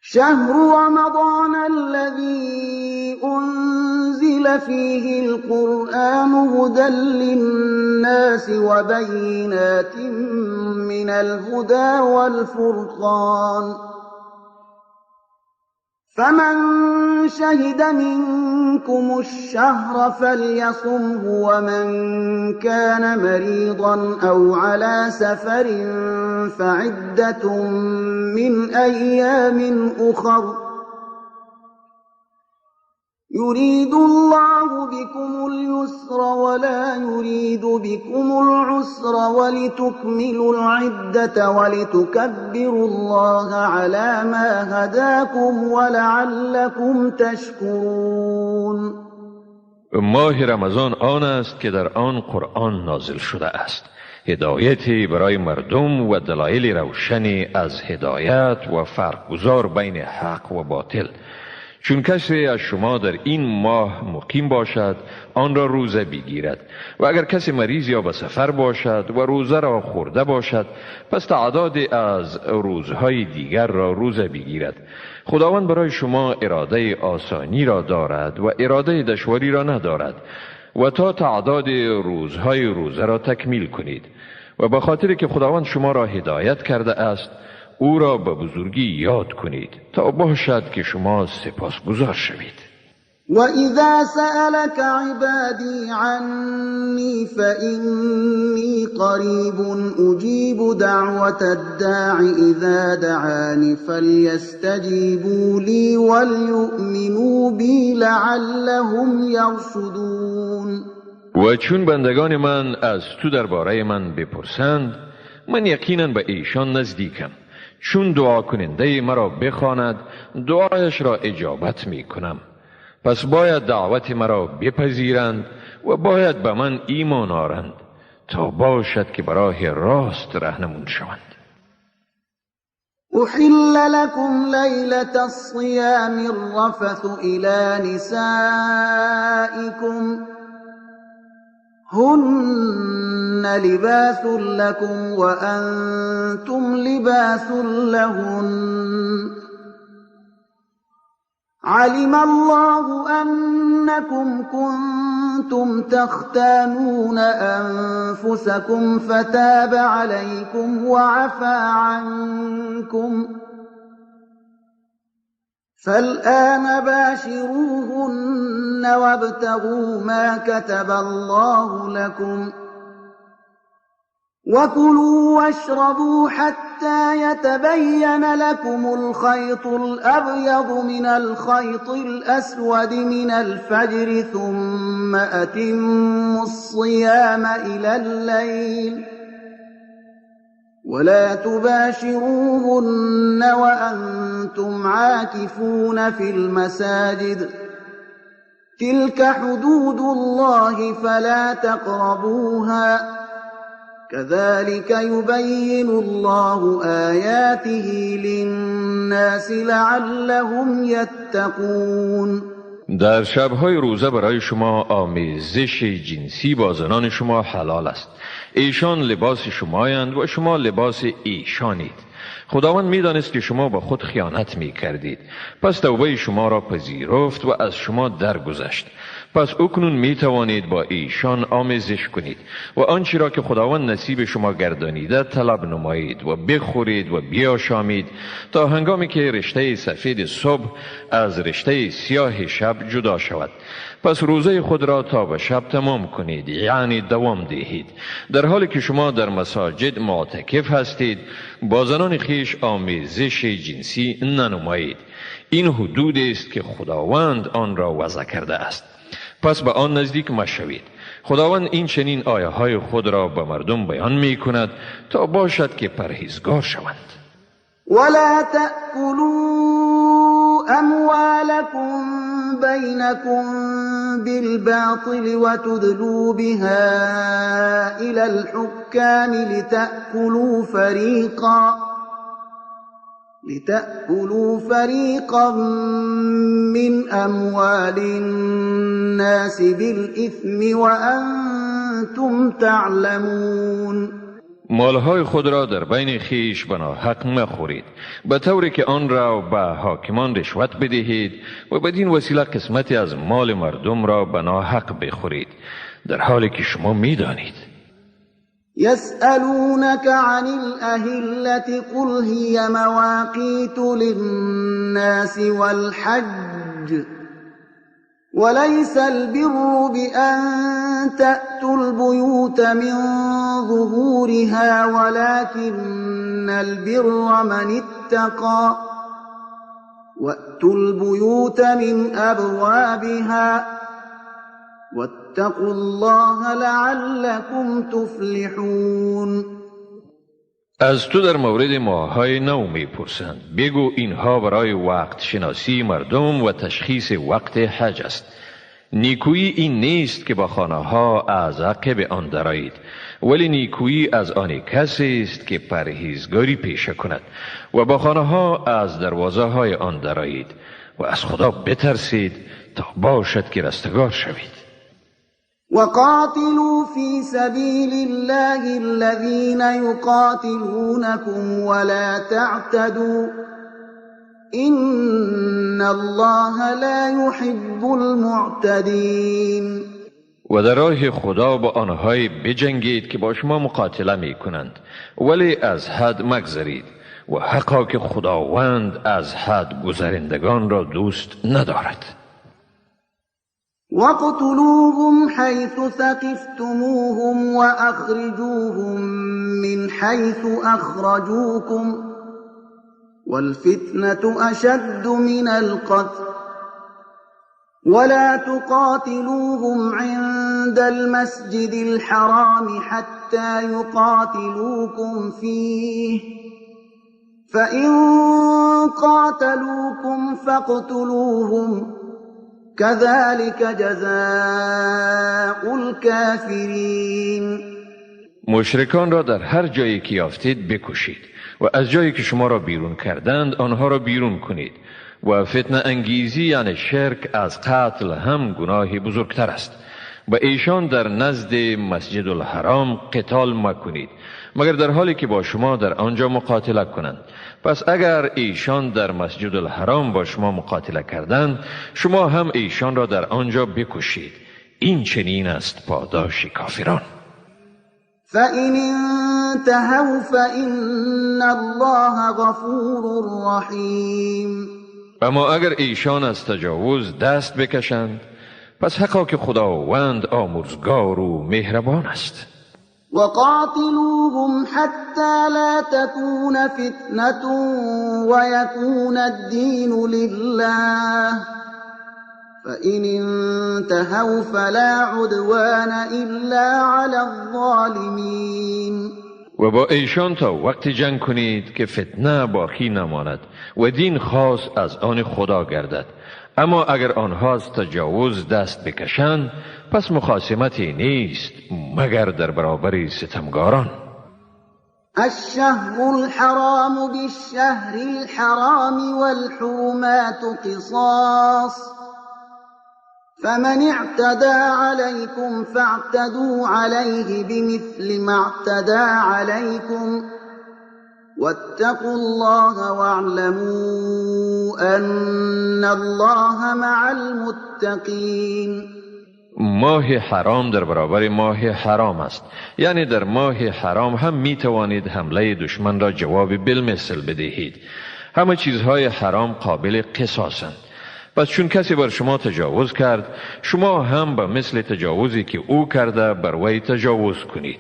شهر رمضان الذي أنزل فيه القرآن هدى للناس وبينات من الهدى والفرقان فمن شهد منكم الشهر فليصمه ومن كان مريضا أو على سفر فعدة من أيام أخر يريد الله بكم اليسر ولا يريد بكم العسر ولتكملوا العدة ولتكبروا الله على ما هداكم ولعلكم تشكرون. ماه رمضان آن است که در آن قرآن نازل شده است، هدایتی برای مردم و دلایل روشنی از هدایت و فرق گذار بین حق و باطل. چون کسی از شما در این ماه مقیم باشد آن را روزه بگیرد، و اگر کسی مریض یا به سفر باشد و روزه را خورده باشد، پس تعداد از روزهای دیگر را روزه بگیرد. خداوند برای شما اراده آسانی را دارد و اراده دشواری را ندارد، و تا تعداد روزهای روزه را تکمیل کنید. و به خاطر که خداوند شما را هدایت کرده است، او را به بزرگی یاد کنید تا باشد که شما سپاسگزار شوید. و اذا سألك عبادی عنی فإنی قریب اجیب دعوة الداع اذا دعان فلیستجیبوا لی ولیؤمنوا بی لعلهم یرشدون. و چون بندگان من از تو درباره من بپرسند، من یقینا به ایشان نزدیکم. چون دعا کننده مرا بخواند، دعایش را اجابت می کنم. پس باید دعوت مرا بپذیرند و باید به من ایمان آرند تا باشد که به راه راست رهنمون شوند. احل لكم لیلة الصیام الرفث الى نسائكم هن لباس لكم وأنتم لباس لهن علم الله أنكم كنتم تختانون أنفسكم فتاب عليكم وعفى عنكم فالآن باشروهن وابتغوا ما كتب الله لكم وكلوا واشربوا حتى يتبين لكم الخيط الأبيض من الخيط الأسود من الفجر ثم أتموا الصيام إلى الليل ولا تباشروهن وأنتم عاكفون في المساجد تلك حدود الله فلا تقربوها كذلك يبين الله آياته للناس لعلهم يتقون. در شب‌های روزه برای شما آمیزش جنسی با زنان شما حلال است. ایشان لباس شمایند و شما لباس ایشانید. خداوند می‌دانست که شما با خود خیانت می‌کردید، پس توبه شما را پذیرفت و از شما درگذشت. پس اکنون می توانید با ایشان آمیزش کنید و آنچه را که خداوند نصیب شما گردانیده طلب نمایید و بخورید و بیاشامید تا هنگامی که رشته سفید صبح از رشته سیاه شب جدا شود. پس روزه خود را تا به شب تمام کنید، یعنی دوام دهید. در حالی که شما در مساجد معتکف هستید با زنان خویش آمیزش جنسی ننمایید. این حدود است که خداوند آن را وضع کرده است، پس به آن نزدیک مشوید. خداوند این چنین آیه های خود را به مردم بیان می کند تا باشد که پرهیزگار شوند. ولا تأكلوا أموالكم بينكم بالباطل وتدلوا بها إلى الحكام لتأكلوا فريقا من أموال الناس بالإثم وأنتم تعلمون. مالهای خود را در بین خیش به ناحق مخورید، به طوری که آن را به حاکمان رشوت بدهید و بدین وسیله قسمتی از مال مردم را به ناحق بخورید، در حالی که شما میدانید. يسألونك عن الأهلة قل هي مواقيت للناس والحج وليس البر بأن تأتوا البيوت من ظهورها ولكن البر من اتقى وأتوا البيوت من أبوابها واتقوا الله لعلكم تفلحون. از تو در مورد ماه‌های نو میپرسند، بگو اینها برای وقت شناسی مردم و تشخیص وقت حج است. نیکویی این نیست که با خانه ها از عقب آن درآیید، ولی نیکویی از آن کسی است که پرهیزگاری پیشه کند و با خانه ها از دروازه های آن درآیید و از خدا بترسید تا باشد که رستگار شوید. وقاتلوا في سبيل الله الذين يقاتلونكم ولا تعتدوا إن الله لا يحب المعتدين. و در راه خدا با آنهایی بجنگید که با شما مقاتله می کنند، ولی از حد مگذرید و حقا که خداوند از حد گذرندگان را دوست ندارد. واقتلوهم حيث ثقفتموهم وأخرجوهم من حيث أخرجوكم والفتنة أشد من القتل ولا تقاتلوهم عند المسجد الحرام حتى يقاتلوكم فيه فإن قاتلوكم فاقتلوهم كذلك جزاء الكافرين. مشرکان را در هر جایی که یافتید بکشید و از جایی که شما را بیرون کردند آنها را بیرون کنید و فتنه انگیزی یعنی شرک از قتل هم گناهی بزرگتر است. و ایشان در نزد مسجد الحرام قتال مکنید مگر در حالی که با شما در آنجا مقاتله کنند. پس اگر ایشان در مسجد الحرام با شما مقاتله کردند شما هم ایشان را در آنجا بکشید. این چنین است پاداش کافران. فإن انتهوا فإن الله غفور رحیم. اما اگر ایشان از تجاوز دست بکشند پس حقا که خداوند آمرزگار و مهربان است. وقاتلوهم حتى لا تكون فتنة ويكون الدين لله فإن انتهوا فلا عدوان إلا على الظالمين. و با ایشان تا وقتی جنگ کنید که فتنه باقی نماند و دین خاص از آن خدا گردد. اما اگر آنها از تجاوز دست بکشند پس مخاصمتی نیست مگر در برابر ستمگاران. الشهر الحرام بالشهر الحرام والحرمات قصاص فمن اعتدى عليكم فاعتدوا عليه بمثل ما اعتدى عليكم واتقوا الله واعلموا أن الله مع المتقين. ماه حرام در برابر ماه حرام است، یعنی در ماه حرام هم می توانید حمله دشمن را جواب بالمثل بدهید. همه چیزهای حرام قابل قصاصند. پس چون کسی بر شما تجاوز کرد، شما هم به مثل تجاوزی که او کرده بر وی تجاوز کنید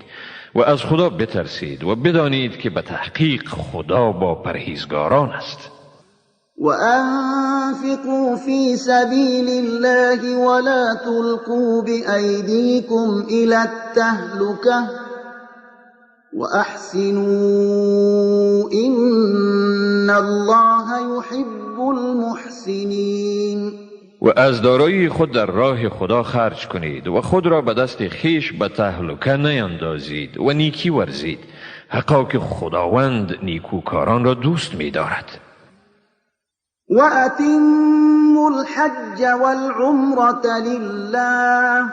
و از خدا بترسید و بدانید که به تحقیق خدا با پرهیزگاران است. وأنفقوا في سبيل الله ولا تلقوا بأيديكم إلى التهلكة وأحسنوا إن الله يحب المحسنين. و از دارایی خود در راه خدا خرج کنید و خود را به دست خیش به تهلکه نیندازید و نیکی ورزید، حقا که خداوند نیکوکاران را دوست می‌دارد. وأتموا الحج والعمرة لله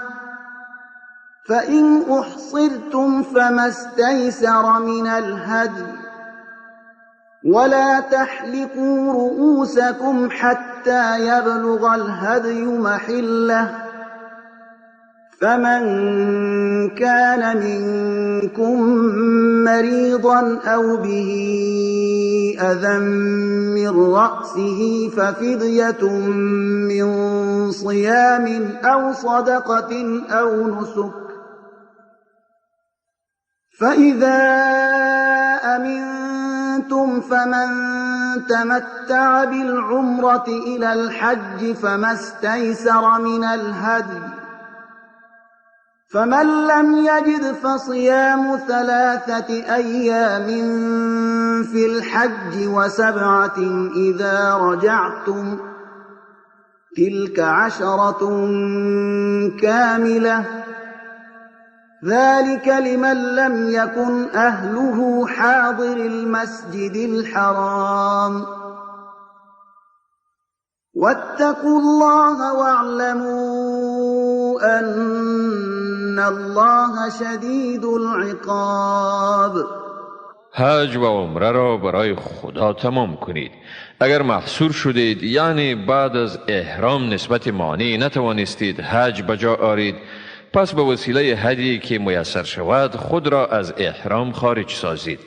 فإن أحصرتم فما استيسر من الهدي ولا تحلقوا رؤوسكم حتى يبلغ الهدي محله فمن كان منكم مريضا أو به أذى من رأسه ففدية من صيام أو صدقة أو نسك فإذا أمنتم فمن تمتع بالعمرة إلى الحج فما استيسر من الهدي فمن لم يجد فصيام 3 أيام في الحج و7 إذا رجعتم تلك 10 كاملة ذلك لمن لم يكن أهله حاضر المسجد الحرام واتقوا الله واعلموا أن الله شدید العقاب. حج و عمره را برای خدا تمام کنید. اگر محصور شدید، یعنی بعد از احرام نسبت مانع نتوانستید حج بجا آرید، پس به وسیله هدیه که میسر شود خود را از احرام خارج سازید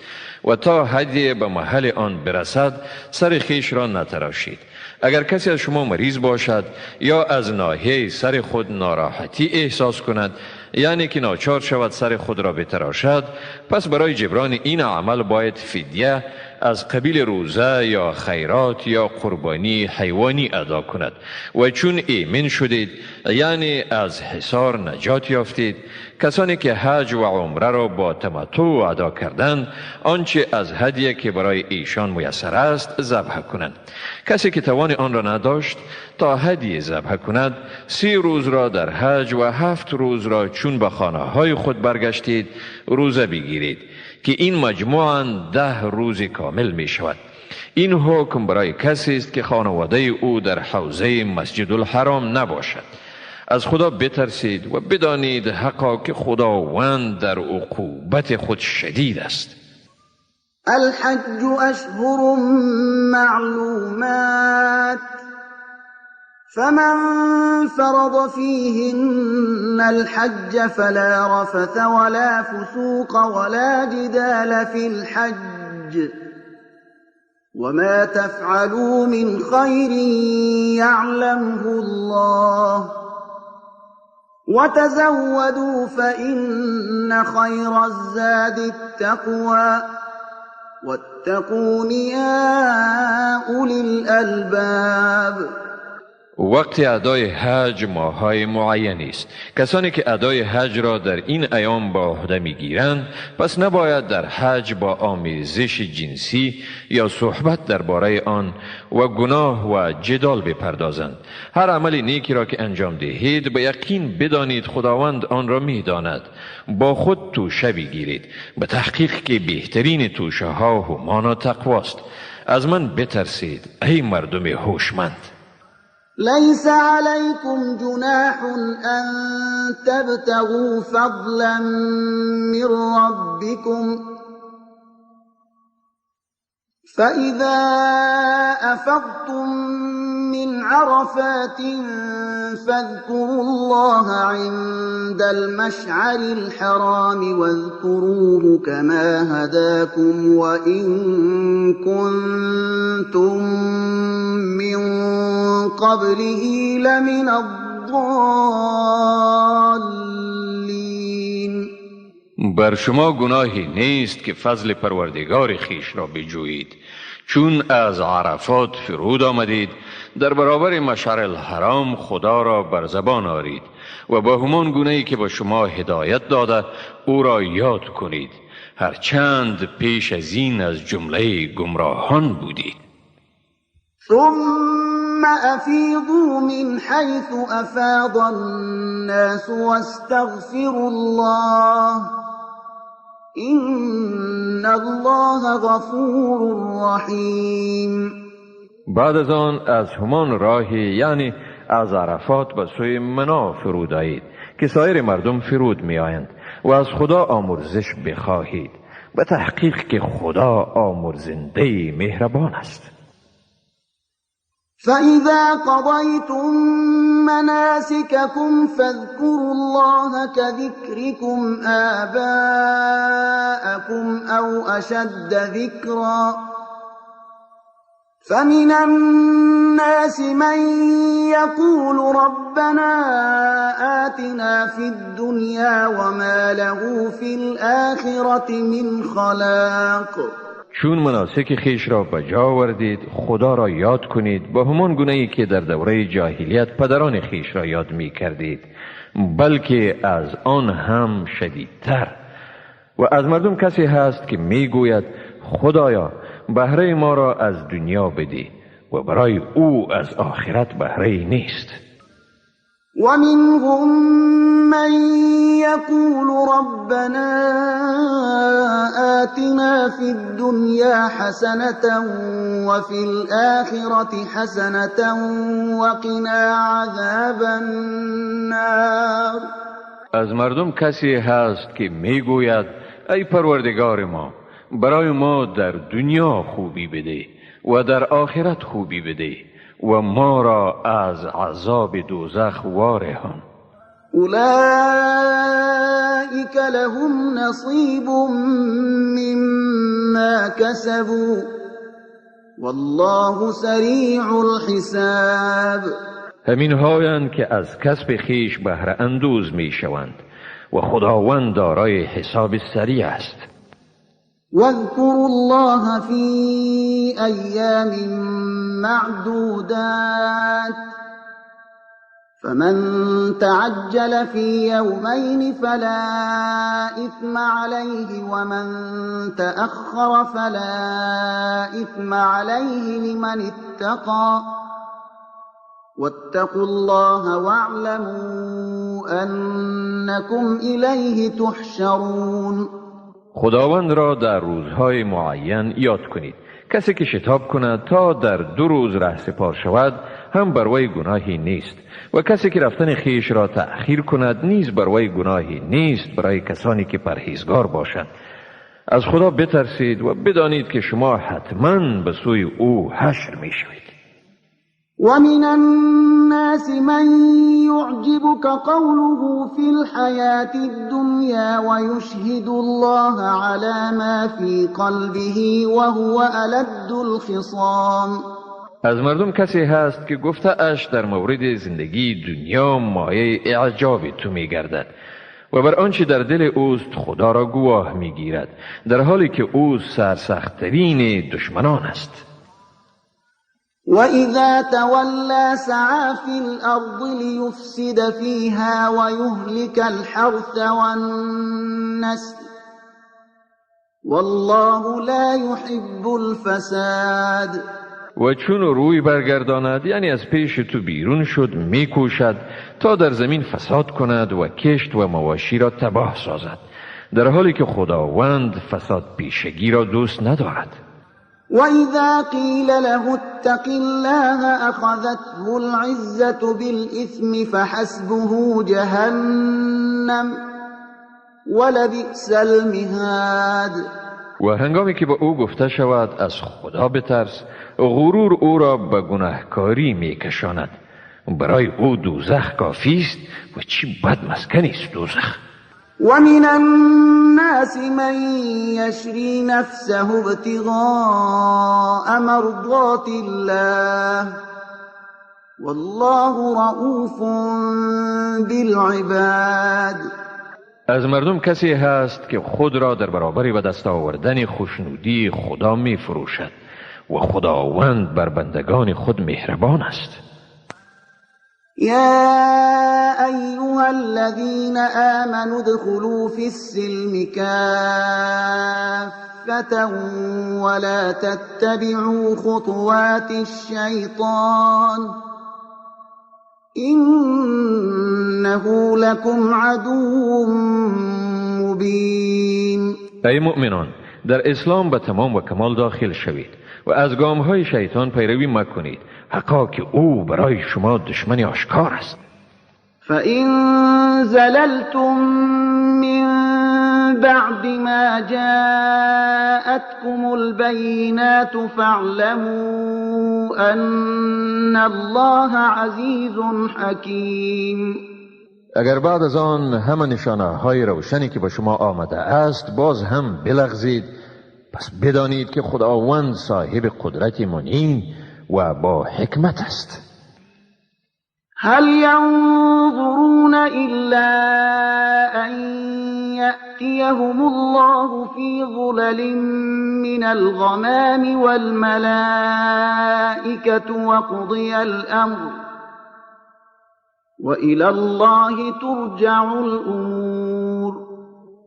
و تا هدیه به محل آن برسد سر خویش را نتراشید. اگر کسی از شما مریض باشد یا از ناحیه سر خود ناراحتی احساس کند، یعنی که ناچار شود سر خود را بتراشد، پس برای جبران این عمل باید فدیه از قبیل روزه یا خیرات یا قربانی حیوانی ادا کند. و چون ایمن شدید، یعنی از حصار نجات یافتید، کسانی که حج و عمره را با تمتع ادا کردند آنچه از هدیه که برای ایشان میسر است ذبح کنند. کسی که توان آن را نداشت تا هدیه ذبح کند، 3 روز را در حج و 7 روز را چون به خانه های خود برگشتید روزه بگیرید که این مجموعاً 10 روز کامل می شود. این حکم برای کسی است که خانواده او در حوزه مسجد الحرام نباشد. از خدا بترسید و بدانید حقا که خداوند در عقوبت خود شدید است. الحج اشهر معلومات فمن فرض فيهن الحج فلا رفث ولا فسوق ولا جدال في الحج وما تفعلوا من خير يعلمه الله وتزودوا فإن خیر الزاد التقوی واتقون یا اولی الالباب. وقت ادای حج ماه‌های معینی است. کسانی که ادای حج را در این ایام با عهده می‌گیرند پس نباید در حج با آمیزش جنسی یا صحبت درباره آن و گناه و جدال بپردازند. هر عمل نیکی را که انجام دهید به یقین بدانید خداوند آن را می‌داند. با خود توشه بگیرید، به تحقیق که بهترین توشه ها همانا تقواست. از من بترسید ای مردم هوشمند. ليس عليكم جناح أن تبتغوا فضلا من ربكم فإذا أفضتم من عرفات فاذكروا الله عند المشعر الحرام واذكروه كما هداكم وإن كنتم من قبله لمن الضالين. بر شما گناهی نیست که فضل پروردگار خویش را بجویید. چون از عرفات فرود آمدید در برابر مشعر الحرام خدا را بر زبان آرید و با همان گونه‌ای که با شما هدایت داده او را یاد کنید، هرچند پیش از این از جمله گمراهان بودید. ثم افیضوا من حیث افاض الناس واستغفروا الله ان الله غفور رحیم. بعد از آن از همان راهی، یعنی از عرفات به سوی منا فرود آیید که سایر مردم فرود می آیند و از خدا آمرزش بخواهید، به تحقیق که خدا آمرزنده مهربان است. فإذا قضيتم مناسككم فاذكروا الله كذكركم آباءكم أو أشد ذكرا فمن الناس من يقول ربنا آتنا في الدنيا وما له في الآخرة من خلاق. چون مناسک خیش را به جا آوردید خدا را یاد کنید با همان گونه ای که در دوره جاهلیت پدران خیش را یاد می کردید، بلکه از آن هم شدیدتر. و از مردم کسی هست که می گوید خدایا بهره ما را از دنیا بده و برای او از آخرت بهره نیست. و منهم من یقول ربنا آتنا فی الدنیا حسنة وفی الآخرة حسنة وقنا عذاب النار. از مردم کسی هست که میگوید ای پروردگار ما برای ما در دنیا خوبی بده و در آخرت خوبی بده و ما را از عذاب دوزخ وارهان. اولئک لهم نصیب مما کسبوا والله سریع الحساب. همین هایند که از کسب خیش بهره اندوز می شوند و خداوند دارای حساب سریع است. واذكروا الله في أيام معدودات فمن تعجل في يومين فلا إثم عليه ومن تأخر فلا إثم عليه لمن اتقى واتقوا الله واعلموا أنكم إليه تحشرون. خداوند را در روزهای معین یاد کنید. کسی که شتاب کند تا در 2 روز رهسپار شود هم بر وی گناهی نیست و کسی که رفتن خیش را تأخیر کند نیز بر وی گناهی نیست برای کسانی که پرهیزگار باشند. از خدا بترسید و بدانید که شما حتما به سوی او حشر می شوید. ومن الناس من يعجبك قوله في الحياة الدنيا ويشهد الله على ما في قلبه وهو ألد الخصام. از مردم کسی هست که گفته اش در مورد زندگی دنیا مایه اعجاب تو میگردد و بر آنچه در دل اوست خدا را گواه میگیرد، در حالی که او سرسخت‌ترین دشمنان است. وَإِذَا تَوَلَّى سَعَى فِي الْأَرْضِ لِيُفْسِدَ فِيهَا وَيُهْلِكَ الْحَرْثَ وَالنَّسْلَ وَاللَّهُ لَا يُحِبُّ الْفَسَادَ. و چون روی برگرداند، یعنی از پیش تو بیرون شد، میکوشد تا در زمین فساد کند و کشت و مواشی را تباه سازد، در حالی که خداوند فساد پیشگی را دوست ندارد. وَإِذَا قِيلَ لَهُ اتَّقِ اللَّهَ أَخَذَتْهُ الْعِزَّةُ بِالْإِثْمِ فَحَسْبُهُ جَهَنَّمُ وَلَبِئْسَ الْمِهَادُ. و هنگامی که به او گفته شود از خدا بترس، غرور او را به گناهکاری میکشاند. برای او دوزخ کافی است و چی بد مسکنی است دوزخ. ومن الناس من يشري نفسه ابتغاء مرضات الله والله رؤوف بالعباد. از مردم کسی هست که خود را در برابر به دست آوردن خوشنودی خدا می فروشد و خداوند بر بندگان خود مهربان است. یا ایها الذین آمنوا ادخلوا فی السلم کافة ولا تتبعوا خطوات الشیطان إنه لكم عدو مبین. ای مؤمنان، در اسلام به تمام و کمال داخل شوید و از گامهای شیطان پیروی مکنید، حقا که او برای شما دشمن آشکار است. فإن زللتم من بعد ما جاءتكم البينات فاعلموا أن الله عزیز حکیم. اگر بعد از آن همه نشانه های روشنی که به شما آمده است باز هم بلغزید، پس بدانید که خداوند صاحب قدرت منین و با حکمت است. هل ينظرون إلا أن يأتيهم الله في ظلل من الغمام والملائكة وقضي الأمر وإلى الله ترجع الأمور.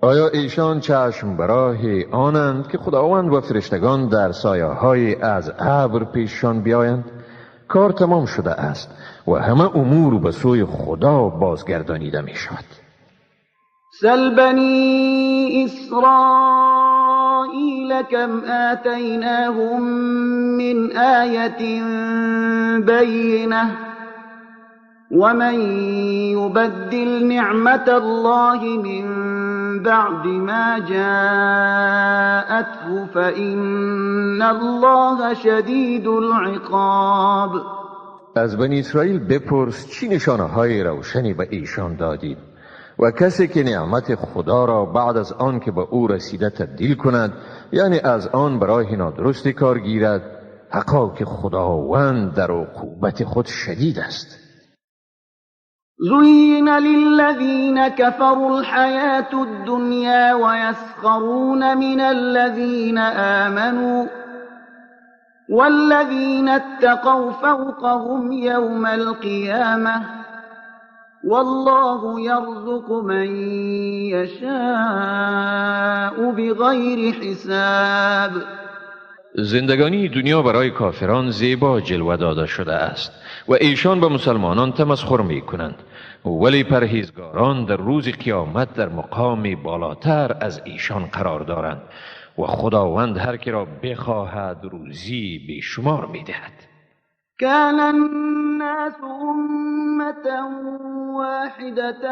آیا ایشان چشم براه آنند که خداوند و فرشتگان در سایه های از ابر پیششان بیایند؟ کار تمام شده است و همه امور به سوی خدا بازگردانیده می شود. سل بنی اسرائیل کم آتیناهم من آیة بینة ومن يبدل نعمة الله من بعد ما جاءته فإن الله شدید العقاب. از بنی اسرائیل بپرس چی نشانه های روشنی به ایشان دادیم و کسی که نعمت خدا را بعد از آن که به او رسیده تبدیل کند، یعنی از آن برای نادرستی کار گیرد، حقا که خداوند در عقوبت خود شدید است. زين للذين كفروا الحياة الدنيا ويسخرون من الذين آمنوا والذين اتقوا فوقهم يوم القيامة والله يرزق من يشاء بغير حساب. زندگانی دنیا برای کافران زیبا جلوه داده شده است و ایشان به مسلمانان تمسخر می کنند، ولی پرهیزگاران در روز قیامت در مقام بالاتر از ایشان قرار دارند و خداوند هر کی را بخواهد روزی بیشمار می دهد. كان الناس أمة واحدة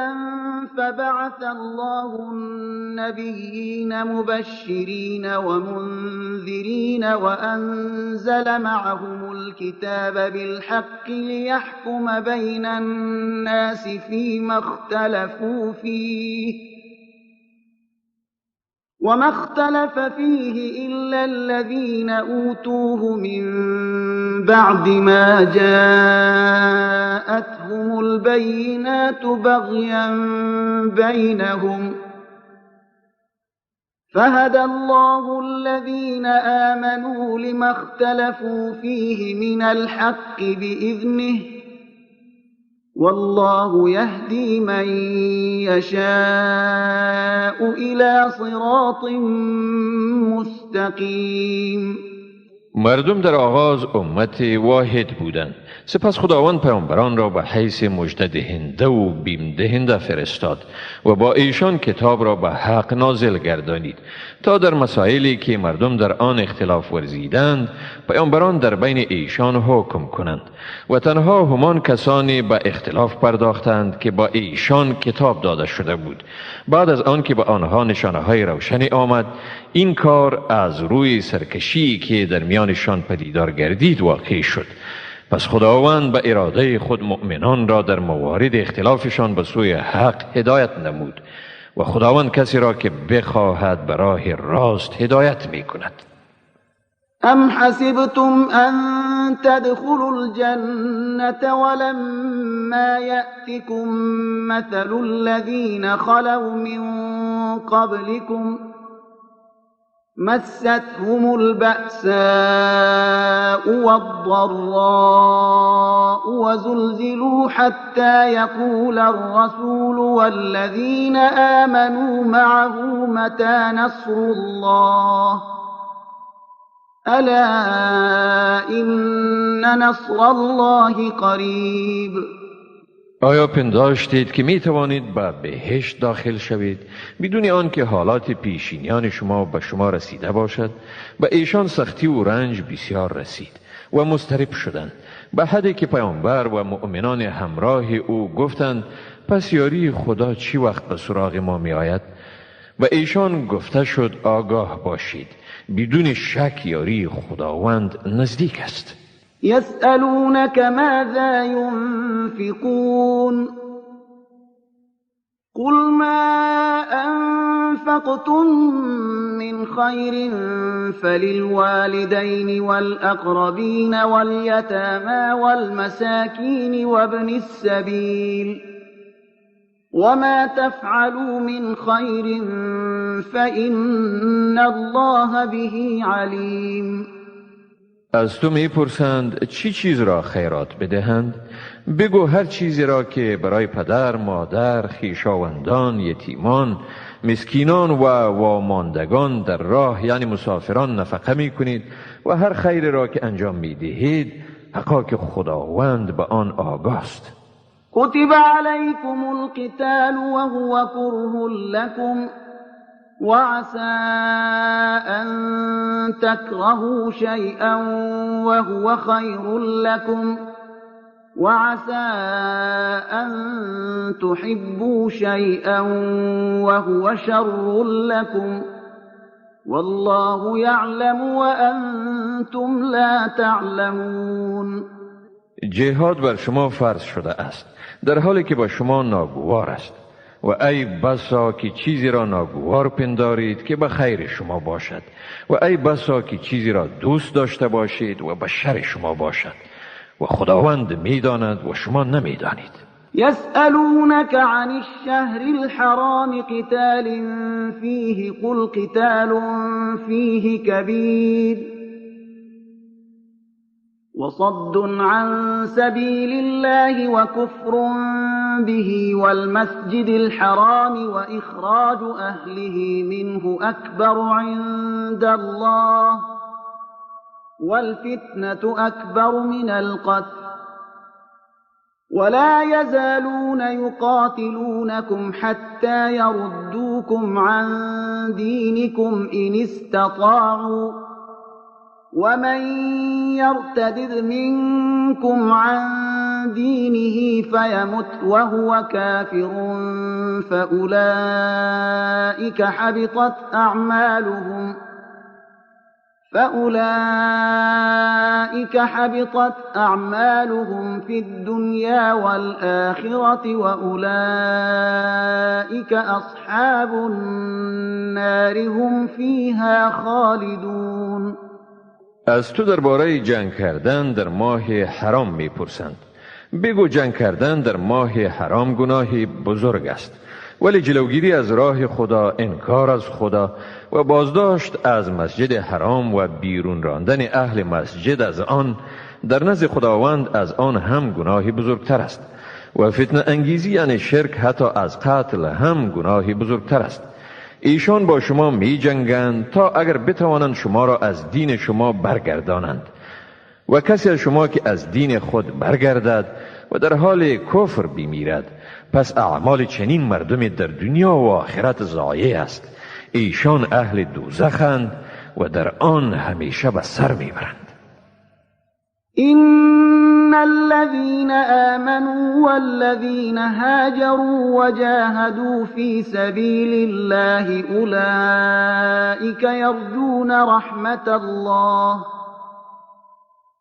فبعث الله النبيين مبشرين ومنذرين وأنزل معهم الكتاب بالحق ليحكم بين الناس فيما اختلفوا فيه وما اختلف فيه إلا الذين أوتوه من بعد ما جاءتهم البينات بغيا بينهم فهدى الله الذين آمنوا لما اختلفوا فيه من الحق بإذنه والله يهدي من يشاء إلى صراط مستقيم. مردم در آغاز امت واحد بودند. سپس خداوند پیامبران را به حیث مژده دهنده و بیم دهنده فرستاد و با ایشان کتاب را به حق نازل گردانید تا در مسائلی که مردم در آن اختلاف ورزیدند پیامبران در بین ایشان حکم کنند و تنها همان کسانی به اختلاف پرداختند که با ایشان کتاب داده شده بود. بعد از آن که به آنها نشانه های روشنی آمد، این کار از روی سرکشی که در میانشان پدیدار گردید واقع شد. پس خداوند به اراده خود مؤمنان را در موارد اختلافشان به سوی حق هدایت نمود و خداوند کسی را که بخواهد به راه راست هدایت می کند. ام حسبتم ان تدخلوا الجنة ولما يأتكم مثل الذين خلوا من قبلكم مستهم البأساء والضراء وزلزلوا حتى يقول الرسول والذين آمنوا معه متى نصر الله ألا إن نصر الله قریب. آیا پنداشتید که می توانید به بهشت داخل شوید بدون آنکه حالات پیشینیان شما به شما رسیده باشد؟ به ایشان سختی و رنج بسیار رسید و مضطرب شدند، به حدی که پیامبر و مؤمنان همراه او گفتند پس یاری خدا چی وقت به سراغ ما می آید؟ و ایشان گفته شد آگاه باشید، بدون شک یاری خداوند نزدیک است. يسألونك ماذا ينفقون قل ما أنفقتم من خير فللوالدين والأقربين واليتامى والمساكين وابن السبيل وما تفعلوا من خير فإن الله به عليم. از تو میپرسند چی چیز را خیرات بدهند؟ بگو هر چیزی را که برای پدر، مادر، خویشاوندان، یتیمان، مسکینان و واماندگان در راه یعنی مسافران نفقه میکنید و هر خیر را که انجام میدهید حقا که خداوند به آن آگاست. کتب علیکم القتال وهو کره لکم وعسى أن تكرهوا شيئا وهو خير لكم وعسى أن تحبوا شيئا وهو شر لكم والله يعلم وأنتم لا تعلمون. جهاد بر شما فرض شده است در حالی که با شما ناگوار است و ای بسا که چیزی را ناگوار پندارید که به خیر شما باشد و ای بسا که چیزی را دوست داشته باشید و به شر شما باشد و خداوند میداند و شما نمیدانید. یسألونک عن الشهر الحرام قتال فیه قل قتال فیه کبیر وصد عن سبيل الله وكفر به والمسجد الحرام وإخراج أهله منه أكبر عند الله والفتنة أكبر من القتل ولا يزالون يقاتلونكم حتى يردوكم عن دينكم إن استطاعوا ومن يرتدد منكم عن دينه فيمت وهو كافر فأولئك حبطت أعمالهم في الدنيا والآخرة وأولئك أصحاب النار هم فيها خالدون. از تو درباره جنگ کردن در ماه حرام میپرسند. بگو جنگ کردن در ماه حرام گناه بزرگ است، ولی جلوگیری از راه خدا، انکار از خدا و بازداشت از مسجد حرام و بیرون راندن اهل مسجد از آن در نزد خداوند از آن هم گناه بزرگتر است. و فتنه انگیزی یعنی شرک حتی از قتل هم گناه بزرگتر است. ایشان با شما می جنگند تا اگر بتوانند شما را از دین شما برگردانند، و کسی از شما که از دین خود برگردد و در حال کفر بمیرد، پس اعمال چنین مردم در دنیا و آخرت ضایع است. ایشان اهل دوزخند و در آن همیشه به سر میبرند. إن الذين آمنوا والذين هاجروا وجاهدوا في سبيل الله أولئك يرجون رحمة الله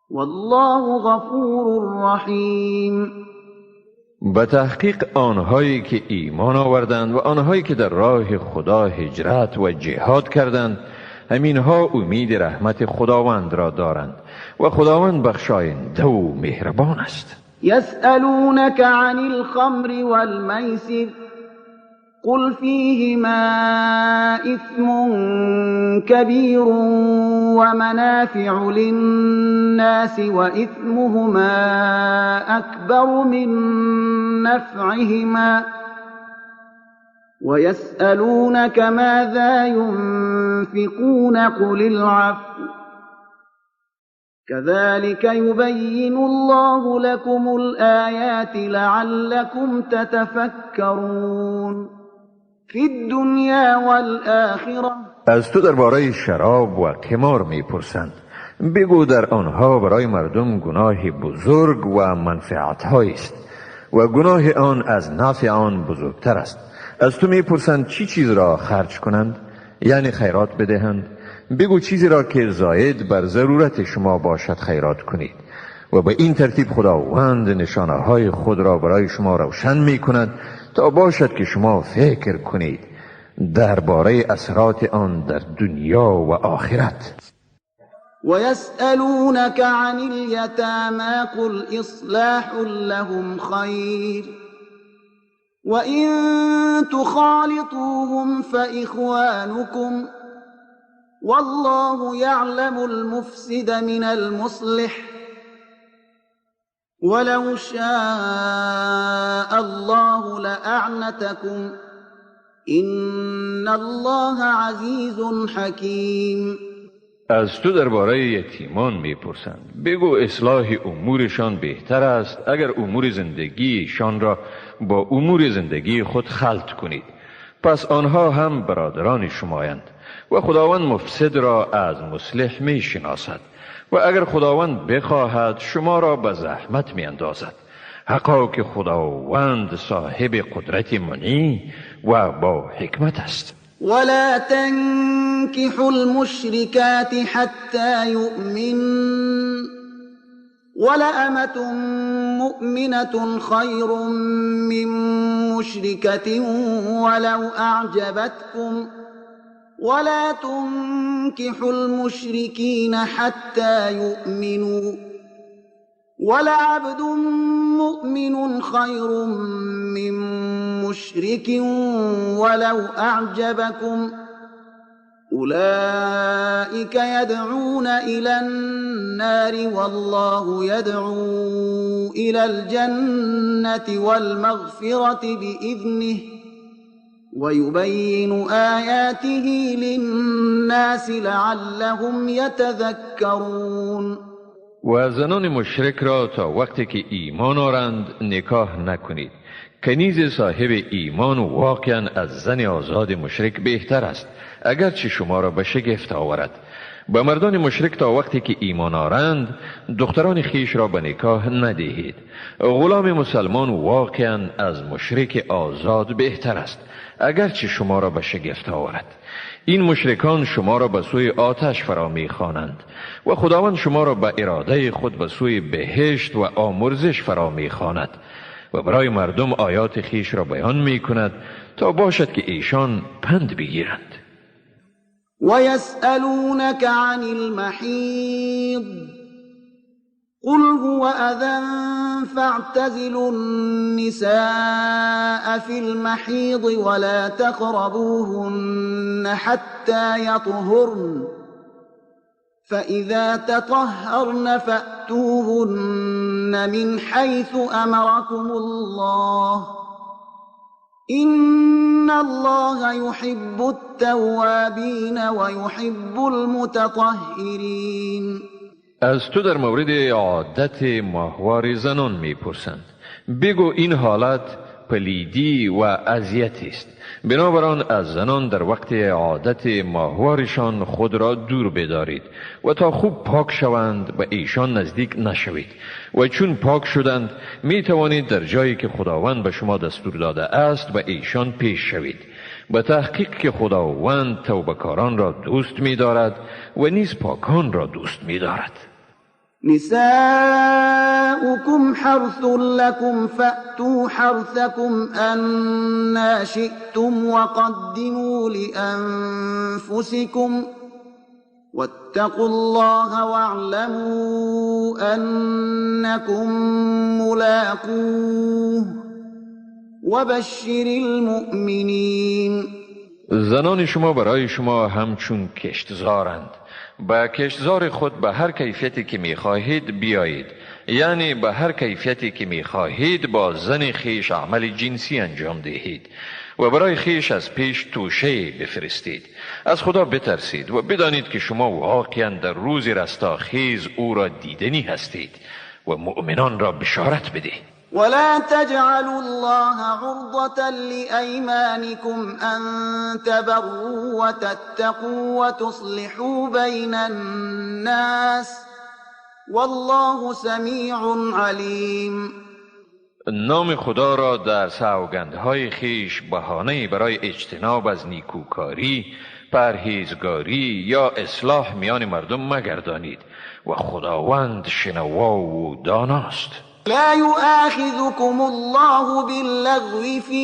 والله غفور رحیم. به تحقیق آنهایی که ایمان آوردند و آنهایی که در راه خدا هجرت و جهاد کردند، همینها امید رحمت خداوند را دارند و خداوند بخشاینده و مهربان است. یسألونک عن الخمر والمیسر قل فیهما اثم کبیر ومنافع للناس واثمهما اکبر من نفعهما ويسألونك ماذا ينفقون قل العفو كذلك يبين الله لكم الآيات لعلكم تتفكرون في الدنيا والآخرة. از تو درباره شراب و قمار میپرسند. بگو در آنها برای مردم گناه بزرگ و منفعت است و گناه آن از نفع آن بزرگتر است. از تو میپرسند چی چیز را خرج کنند، یعنی خیرات بدهند. بگو چیزی را که زاید بر ضرورت شما باشد خیرات کنید. و به این ترتیب خداوند نشانه های خود را برای شما روشن می کند تا باشد که شما فکر کنید درباره اثرات آن در دنیا و آخرت. ويسألونك عن اليتامى قل إصلاح لهم خير وإن تخالطوهم فإخوانكم والله يعلم المفسد من المصلح ولو شاء الله لأعنتكم إن الله عزيز حكيم. از تو درباره یتیمان میپرسند. بگو اصلاح امورشان بهتر است اگر امور زندگیشان را با امور زندگی خود خلط کنید، پس آنها هم برادران شمایند و خداوند مفسد را از مصلح میشناسد و اگر خداوند بخواهد شما را به زحمت میاندازد. حقا که خداوند صاحب قدرت منی و با حکمت است. ولا تنكحوا المشركات حتى يؤمن ولأمة مؤمنة خير من مشركة ولو أعجبتكم ولا تنكحوا المشركين حتى يؤمنوا ولعبد مؤمن خير من مشرك ولو أعجبكم أولئك يدعون إلى النار والله يدعو إلى الجنة والمغفرة بإذنه ويبين آياته للناس لعلهم يتذكرون. و زنان مشرک را تا وقتی که ایمان آرند نکاح نکنید. کنیز صاحب ایمان واقعا از زن آزاد مشرک بهتر است، اگرچه شما را به شگفت آورد. به مردان مشرک تا وقتی که ایمان آرند دختران خیش را به نکاح ندهید. غلام مسلمان واقعا از مشرک آزاد بهتر است، اگرچه شما را به شگفت آورد. این مشرکان شما را به سوی آتش فرا می‌خوانند و خداوند شما را به اراده خود به سوی بهشت و آمرزش فرا می‌خواند و برای مردم آیات خیش را بیان می‌کند تا باشد که ایشان پند بگیرند. ويسألونك عن المحيض قل هو أذى فاعتزلوا النساء في المحيض ولا تقربوهن حتى يطهرن فإذا تطهرن فأتوهن من حيث أمركم الله إن الله يحب التوابين ويحب المتطهرين. از تو در مورد عادت ماهوار زنان میپرسند. بگو این حالت پلیدی و اذیت است. بنابراین از زنان در وقت عادت ماهوارشان خود را دور بدارید و تا خوب پاک شوند به ایشان نزدیک نشوید و چون پاک شدند می توانید در جایی که خداوند به شما دستور داده است به ایشان پیش شوید. به تحقیق که خداوند توبه‌کاران را دوست می دارد و نیز پاکان را دوست می دارد. نساؤكم حرث لكم فأتوا حرثكم أنى شئتم وقدموا لأنفسكم واتقوا الله واعلموا أنكم ملاقوه وبشر المؤمنين. زنان شما برای شما همچون کشتزارند. به کشتزار خود به هر کیفیتی که میخواهید بیایید، یعنی به هر کیفیتی که میخواهید با زن خیش عمل جنسی انجام دهید و برای خیش از پیش توشه بفرستید. از خدا بترسید و بدانید که شما واقعا در روز رستاخیز او را دیدنی هستید و مؤمنان را بشارت بده. ولا تجعلوا الله عرضة لأيمانكم أن تبروا وتتقوا وتصلحوا بين الناس والله سميع عليم. نام خدا را در سوگندهای خیش بهانه‌ای برای اجتناب از نیکوکاری، پرهیزگاری یا اصلاح میان مردم مگردانید و خداوند شنوا و داناست. لا يؤاخذكم الله باللغو في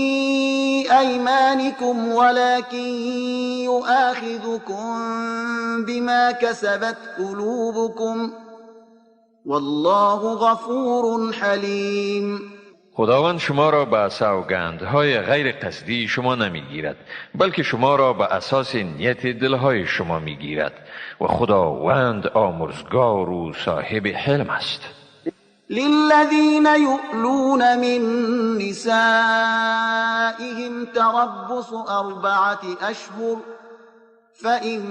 أيمانكم ولكن يؤاخذكم بما كسبت قلوبكم والله غفور حليم. خداوند شما را به سوگندهای غیر قصدی شما نمیگیرد، بلکه شما را به اساس نیت دلهای شما میگیرد و خداوند آمرزگار و صاحب حلم است. للذین یؤلون من نسائهم تربص 4 أشهر فإن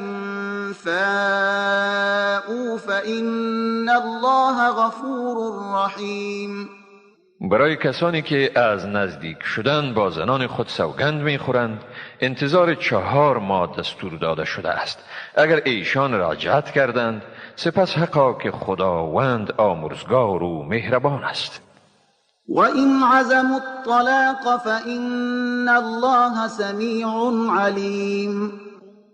فاءوا فإن الله غفور رحیم. برای کسانی که از نزدیک شدن با زنان خود سوگند میخورند انتظار 4 ماه دستور داده شده است. اگر ایشان رجعت کردند سپس حقا که خداوند آمرزگار و مهربان است. و این عزموا الطلاق فإن الله سمیع علیم.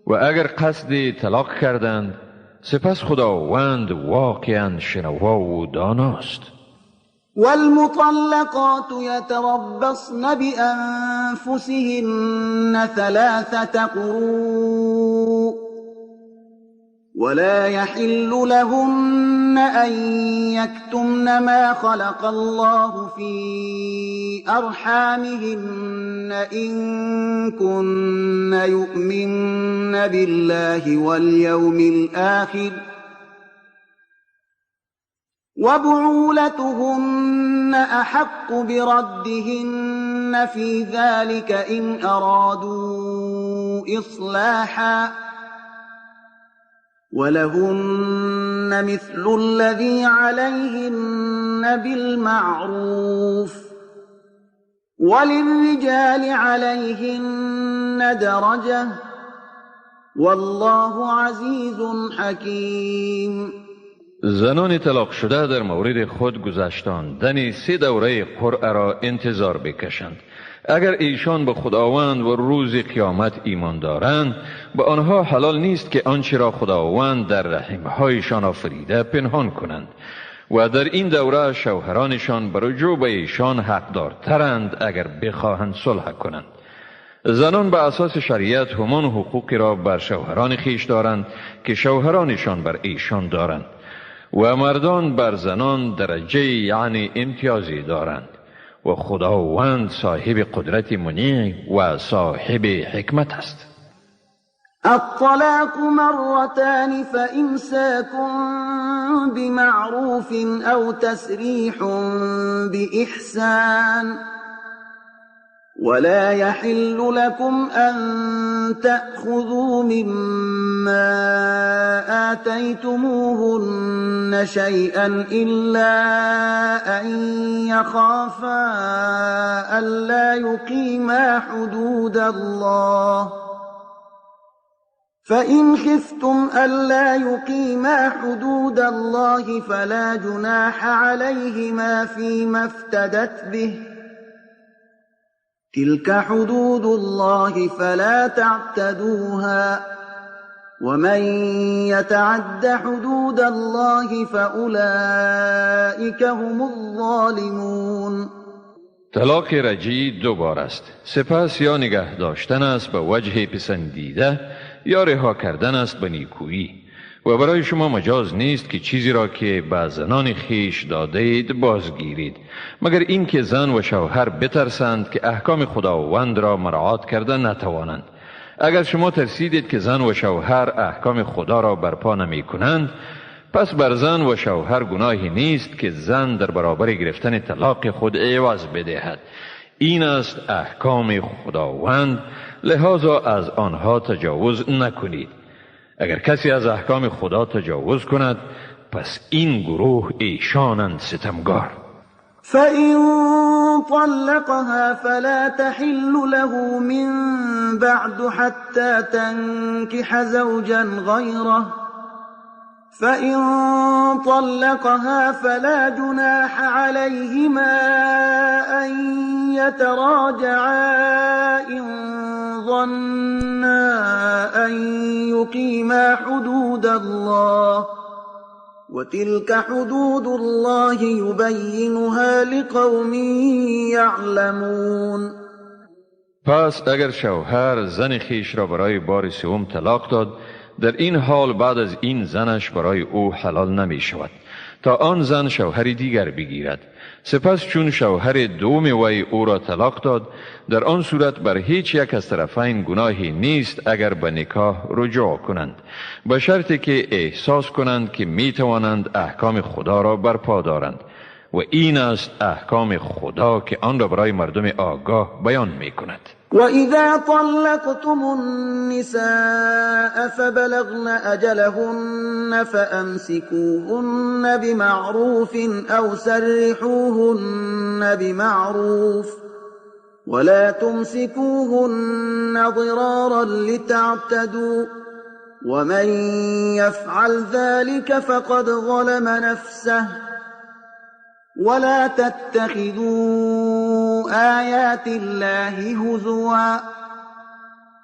و اگر قصد طلاق کردند سپس خداوند واقعا شنوا و داناست. والمطلقات يتربصن بأنفسهن 3 قروء ولا يحل لهن أن يكتمن ما خلق الله في أرحامهن إن كن يؤمن بالله واليوم الآخر وبعولتهن أحق بردهن في ذلك إن أرادوا إصلاحا ولهن مثل الذي عليهن بالمعروف وللرجال عليهن درجة والله عزيز حكيم. زنان طلاق شده در مورد خود گذشتاندن 3 دوره قرعه را انتظار بکشند. اگر ایشان به خداوند و روز قیامت ایمان دارند به آنها حلال نیست که آنچه را خداوند در رحمهایشان آفریده پنهان کنند و در این دوره شوهرانشان به رجوع به ایشان حقدارترند اگر بخواهند صلح کنند. زنان به اساس شریعت همان حقوقی را بر شوهران خویش دارند که شوهرانشان بر ایشان دارند و مردان بر زنان درجه یعنی امتیازی دارند و خداوند صاحب قدرت منیع و صاحب حکمت است. الطلاق مرتان فإمساك بمعروف أو تسريح بإحسان ولا يحل لكم أن تأخذوا مما آتيتموهن شيئا إلا أن يخافا ألا يقيما حدود الله فإن خفتم ألا يقيما حدود الله فلا جناح عليهما فيما افتدت به تلك حدود الله فلا تعتدوها ومن يتعد حدود الله فأولئك هم الظالمون. طلاق رجعی دو بار است. سپس یا نگه داشتن است به وجه پسندیده یا رها کردن است به نیکویی و برای شما مجاز نیست که چیزی را که به زنان خویش داده اید بازگیرید، مگر اینکه زن و شوهر بترسند که احکام خداوند را مراعات کرده نتوانند. اگر شما ترسیدید که زن و شوهر احکام خدا را برپا نمی کنند، پس بر زن و شوهر گناهی نیست که زن در برابر گرفتن طلاق خود عوض بدهد. این است احکام خداوند، لذا از آنها تجاوز نکنید. اگر کسی از احکام خدا تجاوز کند، پس این گروه ایشانند ستمگار. فإن طلقها فلا تحل له من بعد حتى تنكح زوجا غيره فإن طلقها فلا جناح عليهما أن يتراجعا إن ظنا أن يقيما حدود الله وتلك حدود الله يبينها لقوم يعلمون. پس اگر شوهر زن خویش را برای بار سوم طلاق داد، در این حال بعد از این زنش برای او حلال نمی شود تا آن زن شوهر دیگر بگیرد. سپس چون شوهر دوم وی او را طلاق داد، در آن صورت بر هیچ یک از طرفین گناهی نیست اگر به نکاح رجوع کنند، به شرطی که احساس کنند که می توانند احکام خدا را برپا دارند و این است احکام خدا که آن را برای مردم آگاه بیان می کند. وَإِذَا طَلَّقْتُمُ النِّسَاءَ فَبَلَغْنَ أَجَلَهُنَّ فَأَمْسِكُوهُنَّ بِمَعْرُوفٍ أَوْ سَرِّحُوهُنَّ بِمَعْرُوفٍ وَلَا تُمْسِكُوهُنَّ ضِرَارًا لِتَعْتَدُوا وَمَنْ يَفْعَلْ ذَلِكَ فَقَدْ ظَلَمَ نَفْسَهُ ولا تتخذوا آيات الله هزوا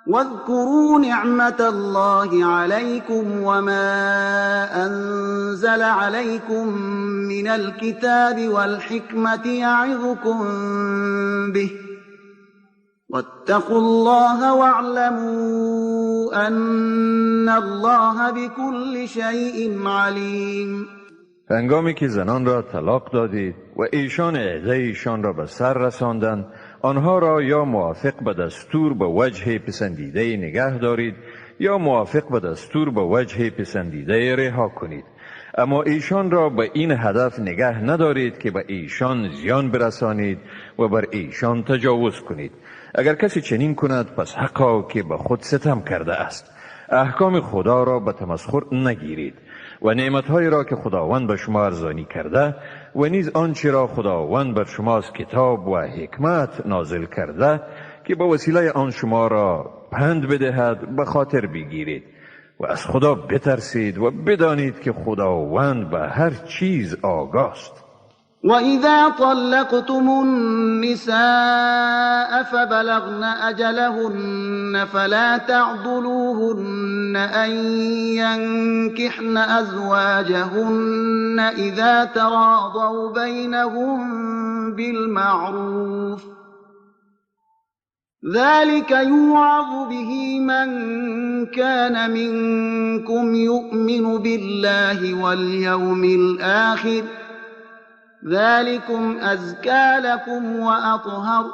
واذكروا نعمة الله عليكم وما أنزل عليكم من الكتاب والحكمة يعظكم به واتقوا الله واعلموا أن الله بكل شيء عليم. هنگامی که زنان را طلاق دادید و ایشان عده ایشان را به سر رساندند، آنها را یا موافق به دستور به وجه پسندیده نگه دارید یا موافق به دستور به وجه پسندیده رها کنید. اما ایشان را به این هدف نگه ندارید که به ایشان زیان برسانید و بر ایشان تجاوز کنید. اگر کسی چنین کند، پس حقا که به خود ستم کرده است. احکام خدا را به تمسخر نگیرید و نعمتهایی را که خداوند به شما ارزانی کرده و نیز آنچه را خداوند بر شما از کتاب و حکمت نازل کرده که با وسیله آن شما را پند بدهد به خاطر بگیرید و از خدا بترسید و بدانید که خداوند به هر چیز آگاست. وَإِذَا طَلَّقْتُمُ النِّسَاءَ فَبَلَغْنَ أَجَلَهُنَّ فَلَا تَعْضُلُوهُنَّ أَن يَنكِحْنَ أَزْوَاجَهُنَّ إِذَا تَرَاضَوْا بَيْنَهُم بِالْمَعْرُوفِ ذلك يوعظ به من كان منكم يؤمن بالله واليوم الآخر ذلكم أزكى لكم وأطهر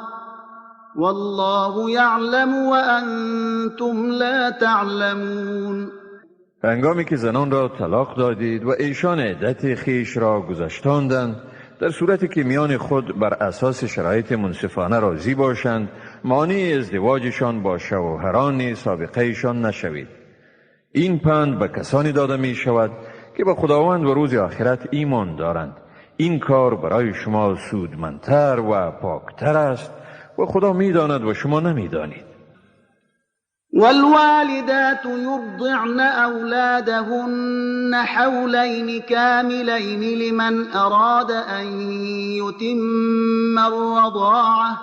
والله يعلم وأنتم لا تعلمون. هنگامی که زنان را طلاق دادید و ایشان عدت خیش را گذشتاندند، در صورتی که میان خود بر اساس شرایط منصفانه راضی باشند، مانع ازدواجشان با شوهران سابقهشان نشوید. این پند به کسانی داده می شود که به خداوند و روز آخرت ایمان دارند. این کار برای شما سودمندتر و پاکتر است و خدا می داند و شما نمی دانید. والوالدات يرضعن أولادهن حولين كاملين لمن أراد أن يتم الرضاعة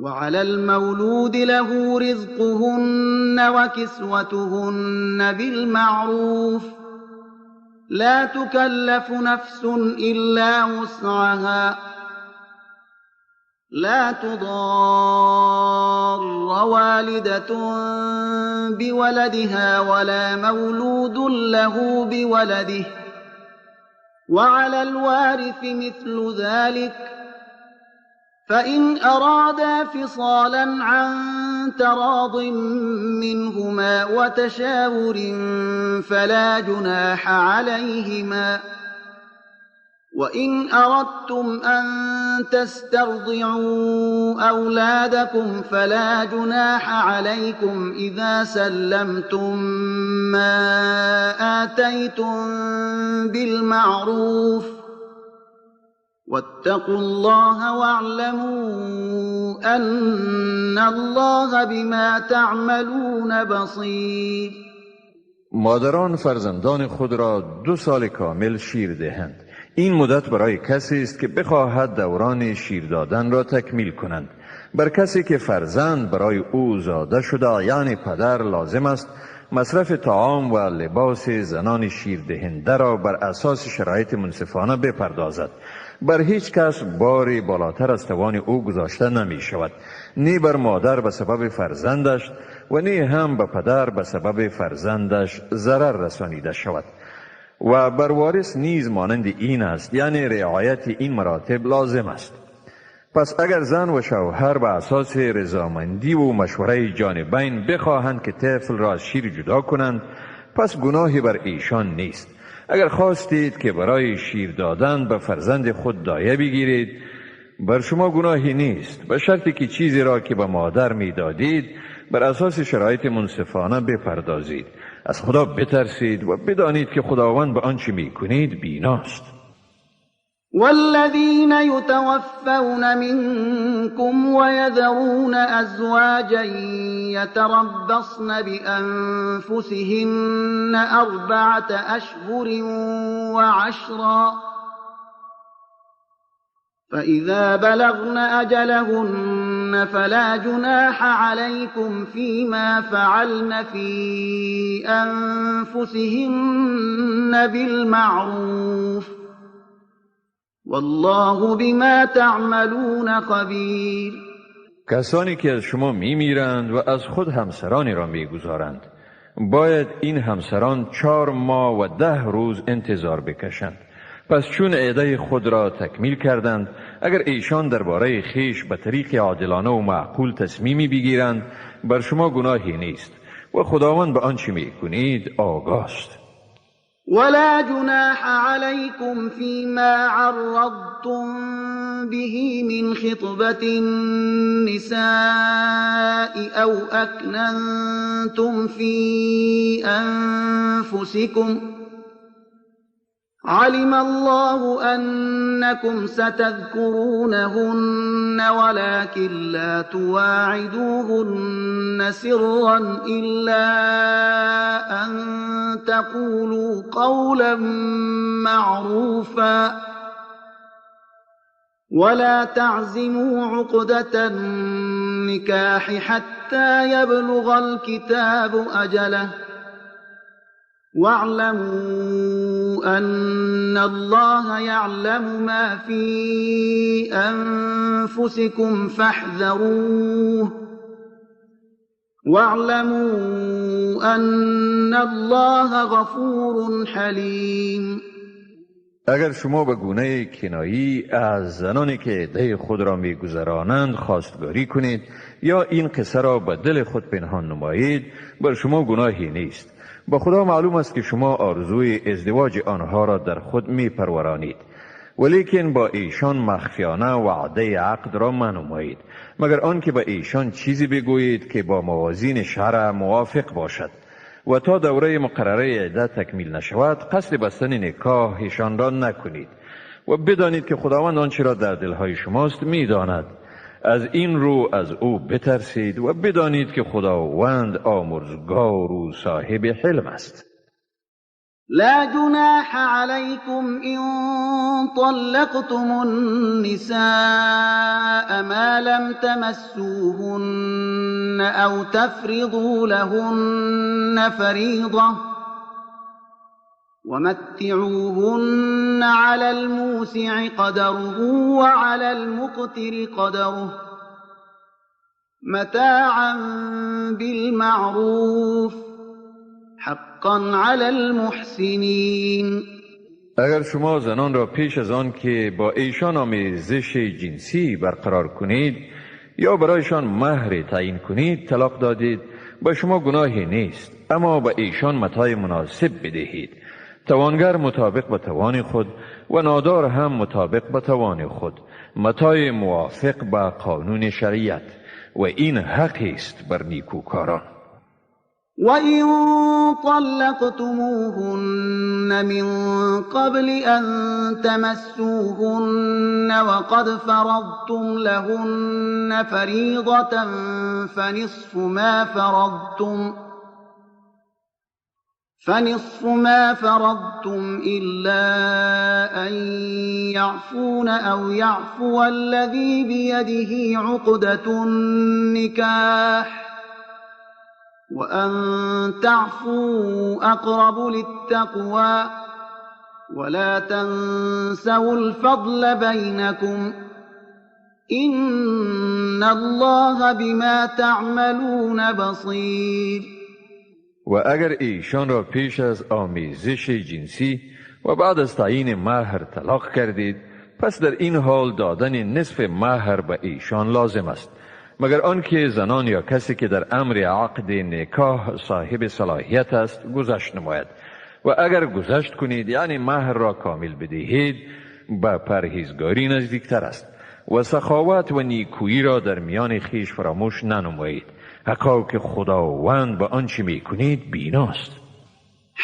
وعلى المولود له رزقهن وكسوتهن بالمعروف لا تكلف نفس إلا وسعها لا تضار والدة بولدها ولا مولود له بولده وعلى الوارث مثل ذلك فإن أرادا فصالا عن تراض منهما وتشاور فلا جناح عليهما وإن أردتم أن تسترضعوا أولادكم فلا جناح عليكم إذا سلمتم ما آتيتم بالمعروف واتقوا الله واعلموا أن الله بما تعملون بصير. مادران فرزندان خود را 2 سال کامل شیر دهند. این مدت برای کسی است که بخواهد دوران شیر دادن را تکمیل کنند. بر کسی که فرزند برای او زاده شده، یعنی پدر، لازم است مصرف طعام و لباس زنان شیر دهنده را بر اساس شرایط منصفانه بپردازد. بر هیچ کس باری بالاتر از توان او گذاشته نمی شود، نی بر مادر به سبب فرزندش و نی هم به پدر به سبب فرزندش ضرر رسانیده شود. و بر وارث نیز مانند این است، یعنی رعایت این مراتب لازم است. پس اگر زن و شوهر به اساس رضامندی و مشوره جانبین بخواهند که طفل را از شیر جدا کنند، پس گناهی بر ایشان نیست. اگر خواستید که برای شیر دادن به فرزند خود دایه بگیرید، بر شما گناهی نیست، به شرطی که چیزی را که به مادر میدادید بر اساس شرایط منصفانه بپردازید. از خدا بترسید و بدانید که خداوند به آنچه میکنید بیناست. والذین یتوفون منکم ویذرون ازواجا یتربصن بانفسهن 4 أشهر و10 فإذا بلغن أجلهن فلا جناح عليكم فيما فعلن في أنفسهن بالمعروف والله بما تعملون خبير. کسانی که از شما میمیرند و از خود همسرانی را میگذارند، باید این همسران 4 ماه و 10 روز انتظار بکشند. پس چون عده خود را تکمیل کردند، اگر ایشان درباره خیش به طریق عادلانه و معقول تصمیمی بگیرند، بر شما گناهی نیست و خداوند به آنچه میکنید آگاست. ولا جناح عليكم فيما عرضتم به من خطبة النساء أو أكننتم في أنفسكم علم الله أنكم ستذكرونهن ولكن لا تواعدوهن سرا إلا أن تقولوا قولا معروفا ولا تعزموا عقدة النكاح حتى يبلغ الكتاب أجله واعلموا أن الله يعلم ما في أنفسكم فاحذروه واعلموا أن الله غفور حلیم. اگر شما به گونه کنایی از زنانی که عده خود را میگذرانند خواستگاری کنید یا این قصه را به دل خود پنهان نمایید، بر شما گناهی نیست. با خدا معلوم است که شما آرزوی ازدواج آنها را در خود میپرورانید، ولیکن با ایشان مخفیانه وعده عقد را منمایید، مگر آنکه به ایشان چیزی بگویید که با موازین شرع موافق باشد و تا دوره مقرره عده تکمیل نشود قصد بستن نکاح ایشان را نکنید و بدانید که خداوند آنچه را در دلهای شماست میداند. از این رو از او بترسید و بدانید که خداوند آمرزگار و صاحب حلم است. لا جناح عليكم إن طلقتم النساء ما لم تمسوهن أو تفرضوا لهن فريضة ومتعوهن على الموسع قدره وعلى المقتر قدره متاعا بالمعروف حقا على المحسنین. اگر شما زنان را پیش از آن که با ایشان آمیزش جنسی برقرار کنید یا برایشان مهر تعیین کنید طلاق دادید، با شما گناهی نیست، اما با ایشان متاع مناسب بدهید، توانگر مطابق با توان خود و نادار هم مطابق با توان خود، متاع موافق با قانون شریعت، و این حقی است بر نیکوکاران. وَإِن طَلَّقْتُمُوهُنَّ مِن قَبْلِ أَن تَمَسُّوهُنَّ وَقَدْ فَرَضْتُمْ لَهُنَّ فَرِيضَةً فَنِصْفُ مَا فَرَضْتُمْ إِلَّا أَن يَعْفُونَ أَوْ يَعْفُوَ الَّذِي بِيَدِهِ عُقْدَةُ النِّكَاحِ وَأَن تَعْفُوا أَقْرَبُ لِلتَّقْوَى وَلَا تَنسَوْا الْفَضْلَ بَيْنَكُمْ إِنَّ اللَّهَ بِمَا تَعْمَلُونَ بَصِيرٌ. و اگر ایشان را پیش از آمیزش جنسی و بعد از تعیین مهر طلاق کردید، پس در این حال دادن نصف مهر به ایشان لازم است، مگر آنکه زنان یا کسی که در امر عقد نکاح صاحب صلاحیت است گذشت نماید. و اگر گذشت کنید، یعنی مهر را کامل بدهید، به پرهیزگاری نزدیکتر است و سخاوت و نیکویی را در میان خویش فراموش ننمایید، حقا که خداوند به آنچه میکنید بیناست.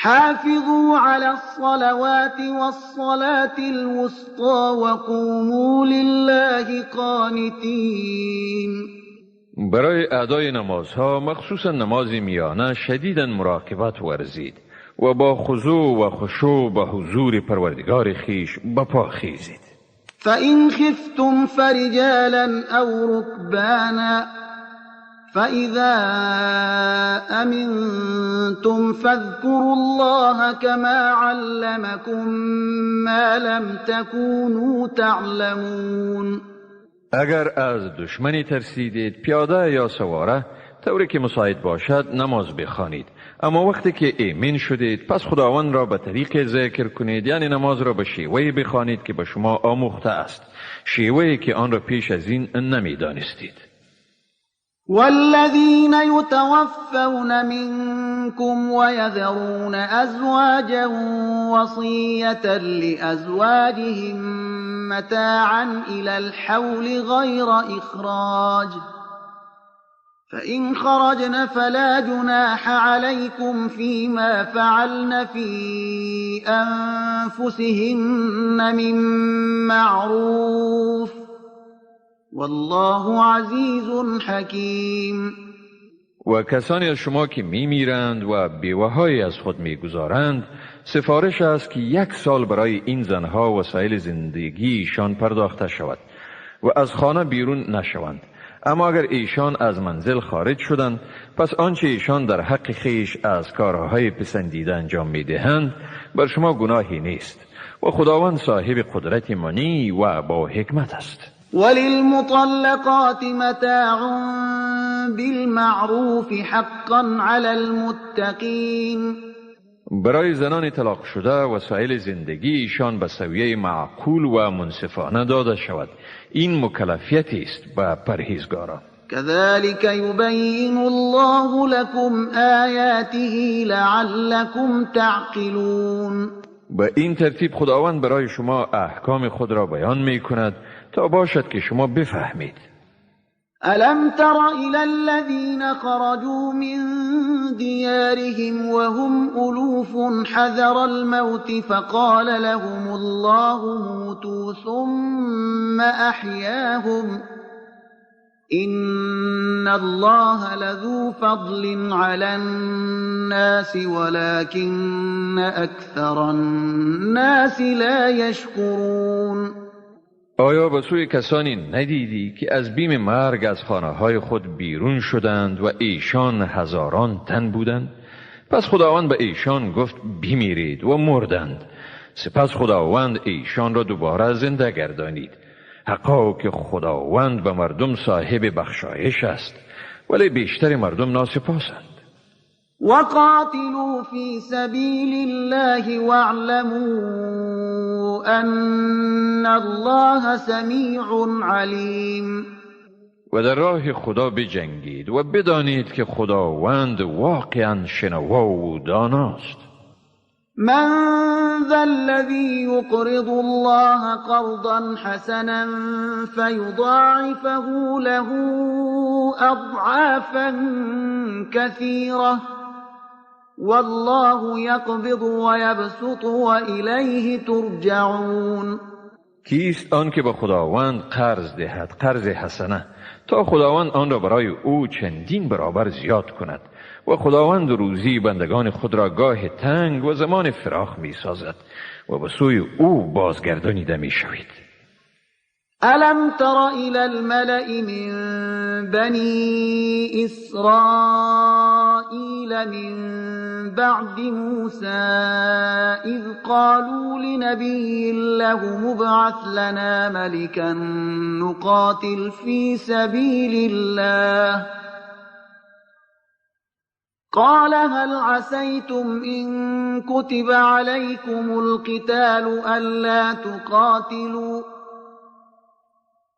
حافظوا على الصلوات والصلاة الوسطى وقوموا لله قانتین. برای ادای نمازها، مخصوصا نماز میانه، شدیداً مراقبت ورزید و با خضوع و خشوع به حضور پروردگار خویش بپا خیزید. فإن خفتم فرجالا أو ركبانا فإذا أمنتم فاذكروا الله كما علمكم ما لم تكونوا تعلمون. اگر از دشمنی ترسیدید، پیاده یا سواره، طوری که مساعد باشد نماز بخوانید. اما وقتی که ایمن شدید، پس خداوند را به طریق ذکر کنید، یعنی نماز را به شیوهی بخوانید که به شما آموخته است، شیوهی که آن را پیش از این نمیدانستید. والذین یتوفون منکم ویذرون ازواجا وصیة لازواجهم متاعا الى الحول غیر اخراج فإن خرجن فلا جناح عليكم فيما فعلن في أنفسهن من معروف والله عزیز حکیم. و کسانی از شما که میمیرند و بیوه‌هایی از خود میگذارند، سفارش است که 1 سال برای این زنها وسایل زندگیشان پرداخته شود و از خانه بیرون نشوند. اما اگر ایشان از منزل خارج شدند، پس آنچه ایشان در حق خیش از کارهای پسندیده انجام میدهند بر شما گناهی نیست و خداوند صاحب قدرت منی و با حکمت است. وللمطلقات متاع بالمعروف حقا علی المتقین. برای زنان طلاق شده وسایل زندگی ایشان به سویه معقول و منصفانه داده شود. این مکلفیتی است به پرهیزگاران. كذلك يبين الله لكم آیاته لعلكم تعقلون. به این ترتیب خداوند برای شما احکام خود را بیان می کند تا باشد که شما بفهمید. ألم تر إلى الذين خرجوا من ديارهم وهم ألوف حذر الموت فقال لهم الله موتوا ثم أحياهم إن الله لذو فضل على الناس ولكن أكثر الناس لا يشكرون. آیا به سوی کسانی ندیدی که از بیم مرگ از خانه های خود بیرون شدند و ایشان هزاران تن بودند؟ پس خداوند به ایشان گفت بمیرید و مردند. سپس خداوند ایشان را دوباره زنده گردانید. حقا که خداوند به مردم صاحب بخشایش است، ولی بیشتر مردم ناسپاسند. وقاتلوا في سبيل الله واعلموا أن الله سمیع علیم. و در راه خدا بجنگید و بدانید که خداوند واقعا شنوا و داناست. من ذا الذي يقرض الله قرضا حسنا فيضاعفه له أضعافا كثيرة والله يقبض ويبسط وإليه ترجعون. کیست آن که به خداوند قرض دهد قرض حسنه تا خداوند آن را برای او چندین برابر زیاد کند و خداوند روزی بندگان خود را گاه تنگ و زمان فراخ می سازد و به سوی او بازگردانیده می شوید. ألم تر إلى الملأ من بني إسرائيل من بعد موسى إذ قالوا لنبي لهم ابعث لنا ملكا نقاتل في سبيل الله قال هل عسيتم إن كتب عليكم القتال ألا تقاتلوا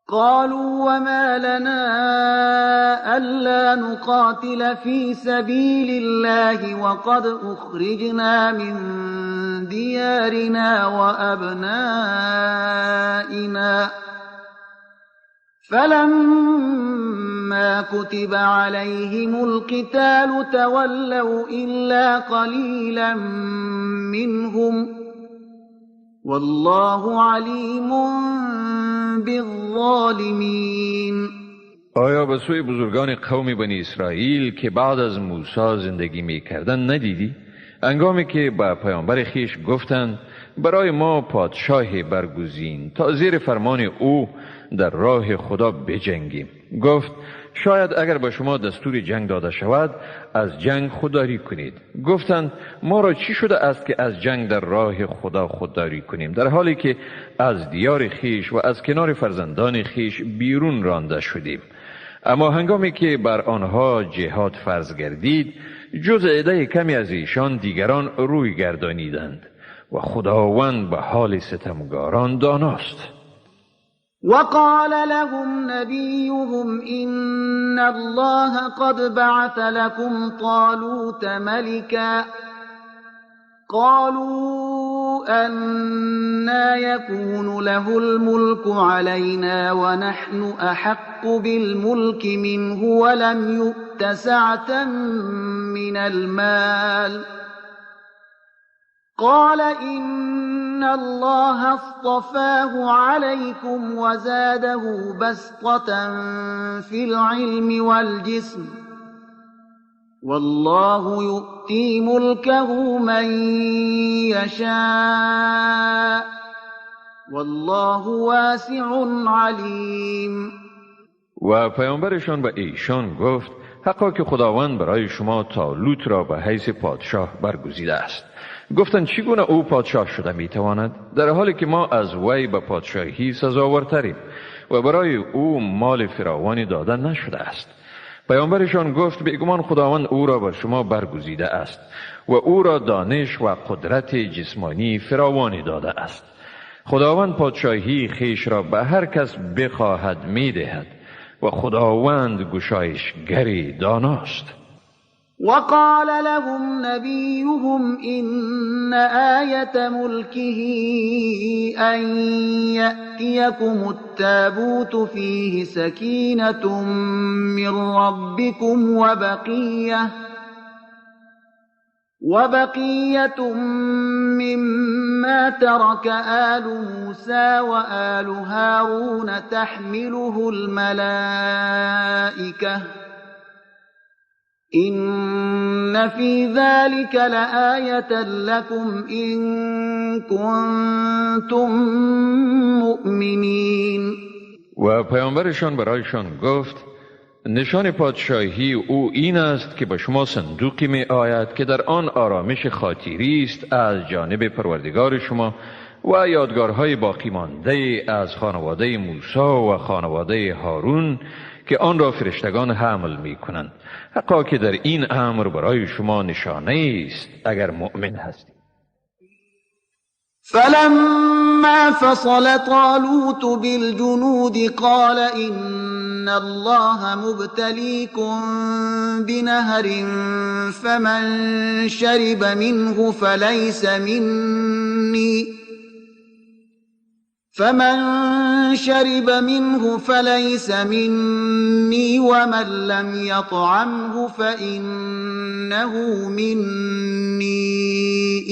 قالوا وما لنا ألا نقاتل في سبيل الله وقد أخرجنا من ديارنا وأبنائنا فلما كتب عليهم القتال تولوا إلا قليلا منهم والله علیم بالظالمین. آیا به سوی بزرگان قوم بنی اسرائیل که بعد از موسی زندگی می کردن ندیدی؟ هنگامی که به پیامبر خیش گفتند برای ما پادشاه برگزین تا زیر فرمان او در راه خدا بجنگیم، گفت شاید اگر به شما دستور جنگ داده شود از جنگ خودداری کنید. گفتند ما را چی شده است که از جنگ در راه خدا خودداری کنیم، در حالی که از دیار خیش و از کنار فرزندان خیش بیرون رانده شدیم؟ اما هنگامی که بر آنها جهاد فرض گردید جز عده کمی از ایشان دیگران روی گردانیدند و خداوند به حال ستمگاران داناست. وقال لهم نبيهم إن الله قد بعث لكم طالوت ملكا قالوا أنى يكون له الملك علينا ونحن أحق بالملك منه ولم يؤت سعة من المال قال إن الله اصطفاه عليكم وزاده بسطة في العلم والجسم والله يؤتي ملكه من يشاء والله واسع عليم. و پیامبرشان به ایشان گفت حقا که خداوند برای شما طالوت را به حیث پادشاه برگزیده است. گفتند چگونه او پادشاه شده میتواند در حالی که ما از وی به پادشاهی سزاوارتریم و برای او مال فراوانی داده نشده است. پیامبرشان گفت بیگمان خداوند او را بر شما برگزیده است و او را دانش و قدرت جسمانی فراوانی داده است. خداوند پادشاهی خیش را به هر کس بخواهد میدهد و خداوند گشایشگری داناست. وقال لهم نبيهم إن آية ملكه أن يأتيكم التابوت فيه سكينة من ربكم وبقية مما ترك آل موسى وآل هارون تحمله الملائكة إن في ذلك لآية لكم إن كنتم مؤمنين. و پیامبرشان برایشان گفت نشان پادشاهی او این است که به شما صندوقی می آید که در آن آرامش خاطری است از جانب پروردگار شما و یادگارهای باقی مانده از خانواده موسی و خانواده هارون که آن را فرشتگان حمل می کنند. حقا که در این امر برای شما نشانه است اگر مؤمن هستید. فلما فصل طالوت بالجنود قال إن الله مبتليكم بنهر فمن شرب منه فليس مني ومن لم يطعمه فإنه مني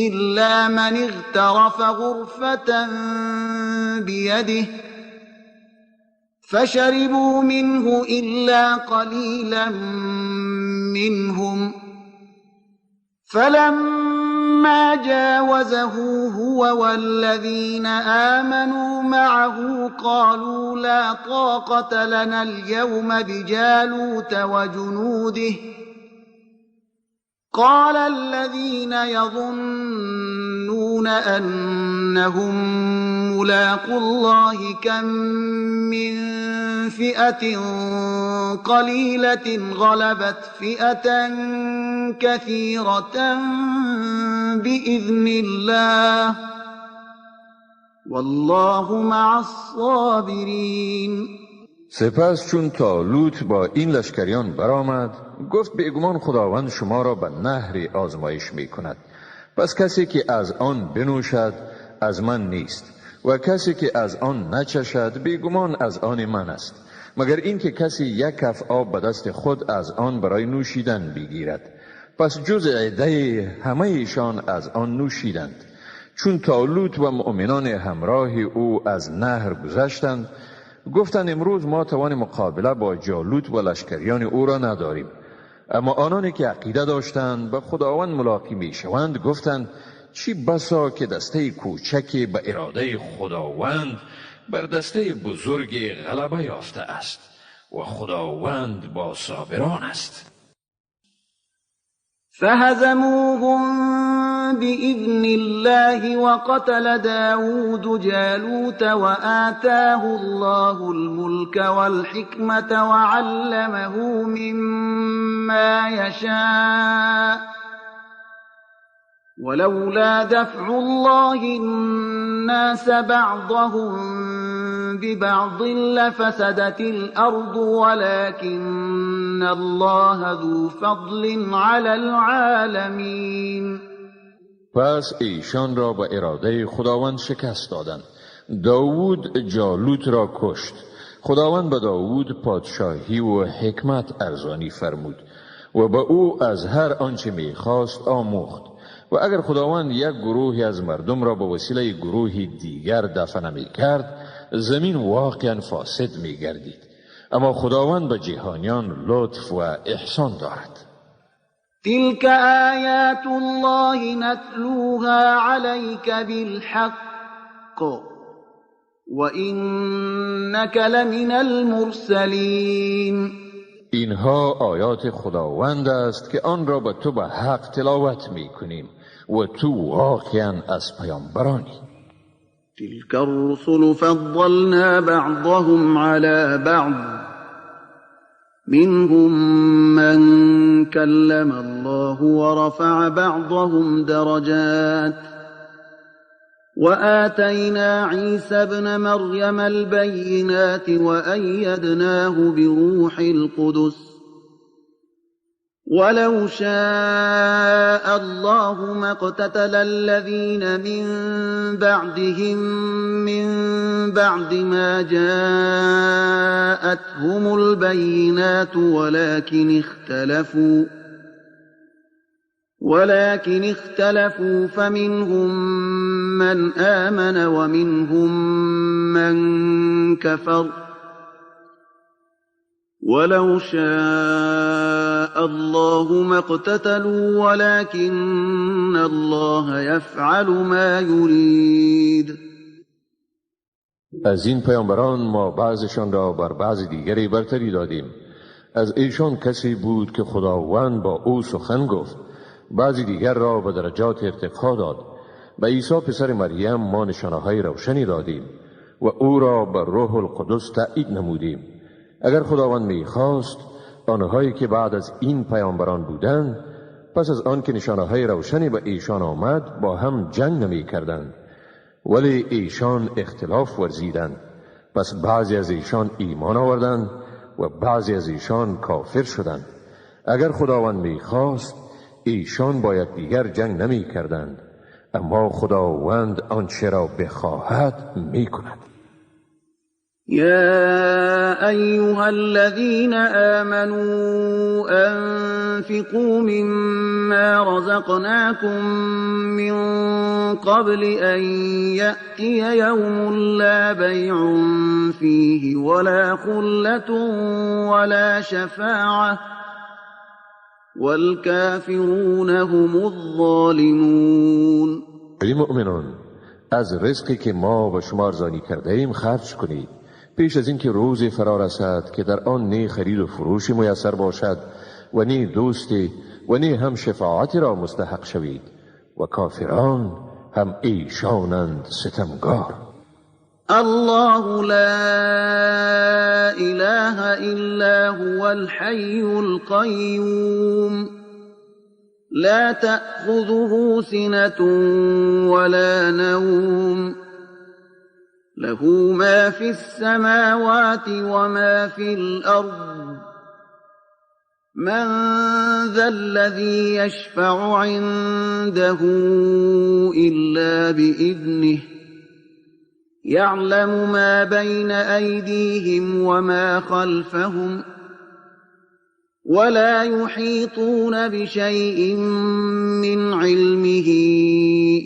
إلا من اغترف غرفة بيده فشربوا منه إلا قليلا منهم فلما جاوزه هو والذين آمنوا معه قالوا لا طاقة لنا اليوم بجالوت وجنوده قال الذين يظنون أنهم ملاقو الله كم من فئة قليلة غلبت فئة كثيرة بإذن الله والله مع الصابرين. سپس چون طالوت با این لشکریان برآمد گفت بیگمان خداوند شما را به نهر آزمایش می کند، پس کسی که از آن بنوشد از من نیست و کسی که از آن نچشد بیگمان از آن من است، مگر اینکه کسی یک کف آب به دست خود از آن برای نوشیدن بگیرد. پس جز عده همه ایشان از آن نوشیدند. چون طالوت و مؤمنان همراه او از نهر گذشتند گفتند امروز ما توان مقابله با جالوت و لشکریان او را نداریم. اما آنانی که عقیده داشتند به خداوند ملاقی می شوند گفتند چی بسا که دسته کوچکی به اراده خداوند بر دسته بزرگ غلبه یافته است و خداوند با صابران است. فهزموهم بإذن الله وقتل داود جالوت وآتاه الله الملك والحكمة وعلمه مما يشاء ولولا دفع الله الناس بعضهم ببعض لفسدت الأرض ولكن الله ذو فضل على العالمين. پس ایشان را به اراده خداوند شکست دادند. داود جالوت را کشت. خداوند به داود پادشاهی و حکمت ارزانی فرمود و به او از هر آنچه میخواست آموخت. و اگر خداوند یک گروهی از مردم را به وسیله گروهی دیگر دفع نمی کرد، زمین واقعا فاسد می گردید. اما خداوند به جهانیان لطف و احسان دارد. تلك آیات الله نتلوها عليك بالحق وإنك لمن المرسلین. اینها آیات خداوند است که آن را به تو به حق تلاوت می کنیم و تو واقعا از پیامبرانی. تلك الرسل فضلنا بعضهم على بعض منهم من كلم الله ورفع بعضهم درجات وآتينا عيسى ابن مريم البينات وأيدناه بروح القدس ولو شاء الله ما اقتتل الذين من بعدهم من بعد ما جاءتهم البينات ولكن اختلفوا فمنهم من آمن ومنهم من كفر ولو شاء الله ما اقتتلوا ولكن الله يفعل ما يريد. از این پیامبران ما بعضشان را بر بعض دیگری برتری دادیم. از ایشان کسی بود که خداوند با او سخن گفت، بعضی دیگر را به درجات ارتقا داد. به عیسی پسر مریم ما نشانه‌های روشنی دادیم و او را به روح القدس تأیید نمودیم. اگر خداوند می‌خواست آنهایی که بعد از این پیامبران بودند پس از آن که نشانه‌های روشنی به ایشان آمد با هم جنگ نمی‌کردند، ولی ایشان اختلاف ورزیدند. پس بعضی از ایشان ایمان آوردند و بعضی از ایشان کافر شدند. اگر خداوند می‌خواست ایشان با یکدیگر جنگ نمی کردند، اما خداوند آنچه را بخواهد می کند. یا ایها الذین آمنوا انفقوا مما رزقناكم من قبل ان یأتی یوم لا بیع فیه ولا خلة ولا شفاعة والكافرون هم الظالمون. ای مؤمنان، از رزقی که ما به شما ارزانی کرده ایم خرج کنید پیش از اینکه روزی فرا رسد که در آن نی خرید و فروش میسر باشد و نی دوستی و نی هم شفاعتی را مستحق شوید و کافران هم ایشانند ستمگار. الله لا اله الا هو الحی القیوم لا تأخذه سنة ولا نوم له ما في السماوات وما في الأرض من ذا الذي يشفع عنده إلا بإذنه يعلم ما بين أيديهم وما خلفهم ولا يحيطون بشيء من علمه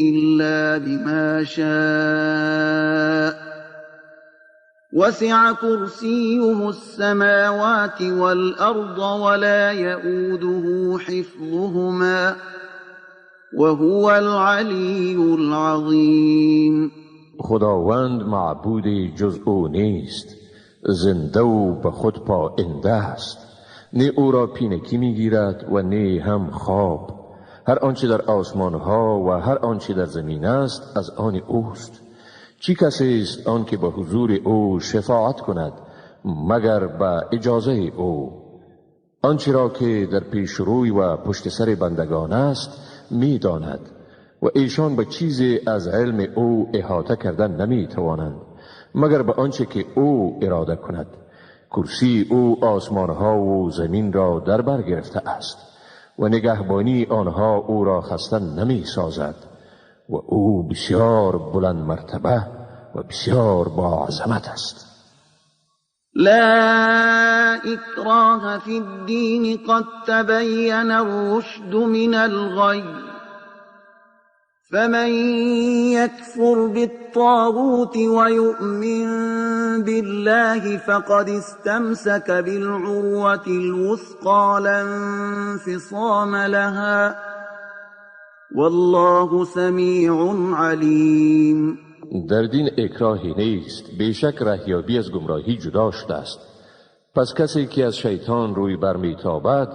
إلا بما شاء وسع كرسيه السماوات والأرض ولا يؤوده حفظهما وهو العلي العظيم. خداوند معبودی جز او نیست، زنده و به خود پاینده است. نه او را پینکی میگیرد و نه هم خواب. هر آنچه در آسمان ها و هر آنچه در زمین است از آن اوست. چی کسی است آن که به حضور او شفاعت کند مگر به اجازه او؟ آنچه را که در پیش روی و پشت سر بندگان است میداند و ایشان به چیزی از علم او احاطه کردن نمی توانند مگر به آنچه که او اراده کند. کرسی او آسمانها و زمین را در بر گرفته است و نگهبانی آنها او را خسته نمی سازد و او بسیار بلند مرتبه و بسیار با عظمت است. لا اکراه فی الدین قد تبین الرشد من الغی فمن يكفر بالطاغوت ويؤمن بالله فقد استمسك بالعروة الوثقى لا انفصام لها والله سميع عليم. در دین اکراهی نیست، بیشک رهیابی از گمراهی جدا شده است. پس کسی که از شیطان روی برمیتابد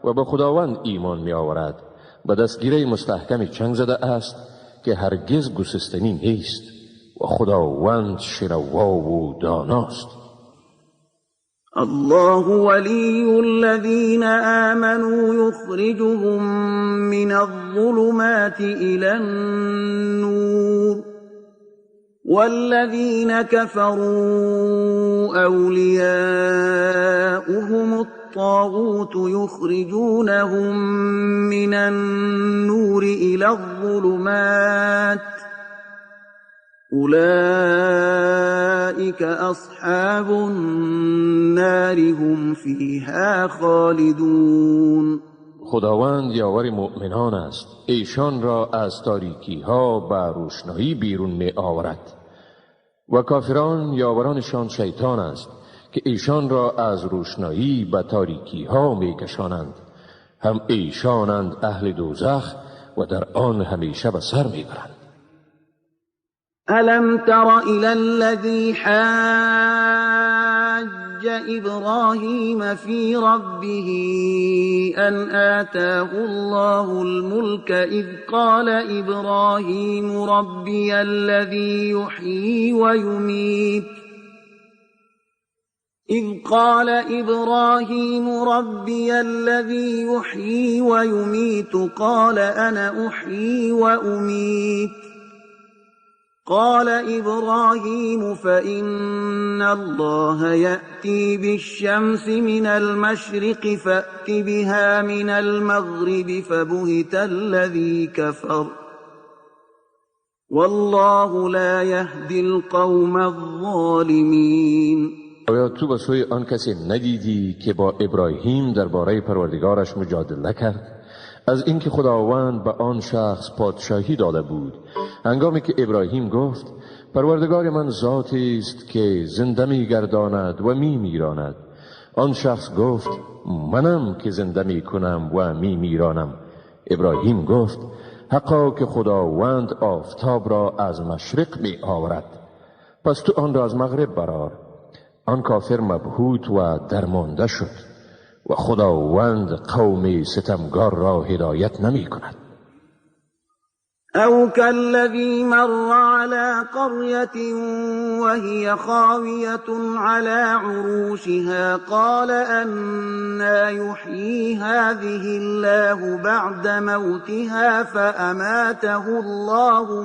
و به خداوند ایمان می آورد به دستگیره مستحکم چنگ زده است که هرگز گسستنی نیست و خداوند شنوا و داناست. الله ولی الذین آمنوا یخرجهم من الظلمات الى النور والذین كفروا اولیاؤهم الطاغوت یخرجونهم من النور الى الظلمات اولئک اصحاب النار هم فیها خالدون. خداوند یاور مؤمنان است، ایشان را از تاریکی ها به روشنایی بیرون می آورد و کافران یاورانشان شیطان است که ایشان را از روشنایی به تاریکی ها می کشانند. هم ایشانند اهل دوزخ و در آن همیشه به سر می برند. ألم تر إلى الذي حاج إبراهيم في ربه أن آتاه الله الملك إذ قال إبراهيم ربي الذي يحيي ويميت إذ قال إبراهيم ربي الذي يحيي ويميت قال أنا أحيي وأميت قال إبراهيم فإن الله يأتي بالشمس من المشرق فأت بها من المغرب فبهت الذي كفر والله لا يهدي القوم الظالمين. آیا تو به سوی آن کسی ندیدی که با ابراهیم درباره پروردگارش مجادله کرد؟ از اینکه خداوند به آن شخص پادشاهی داده بود، هنگامی که ابراهیم گفت پروردگار من ذاتی است که زنده می‌گرداند و می‌میراند، آن شخص گفت منم که زنده می‌کنم و می‌میرانم. ابراهیم گفت حقا که خداوند آفتاب را از مشرق می آورد، پس تو آن را از مغرب برآر. آن کافر مبهوت و درمانده شد و خداوند قوم ستمگار را هدایت نمی کند. او كالذي مر على قرية وهي خاوية على عروشها قال أنا يحيي هذه الله بعد موتها فأماته الله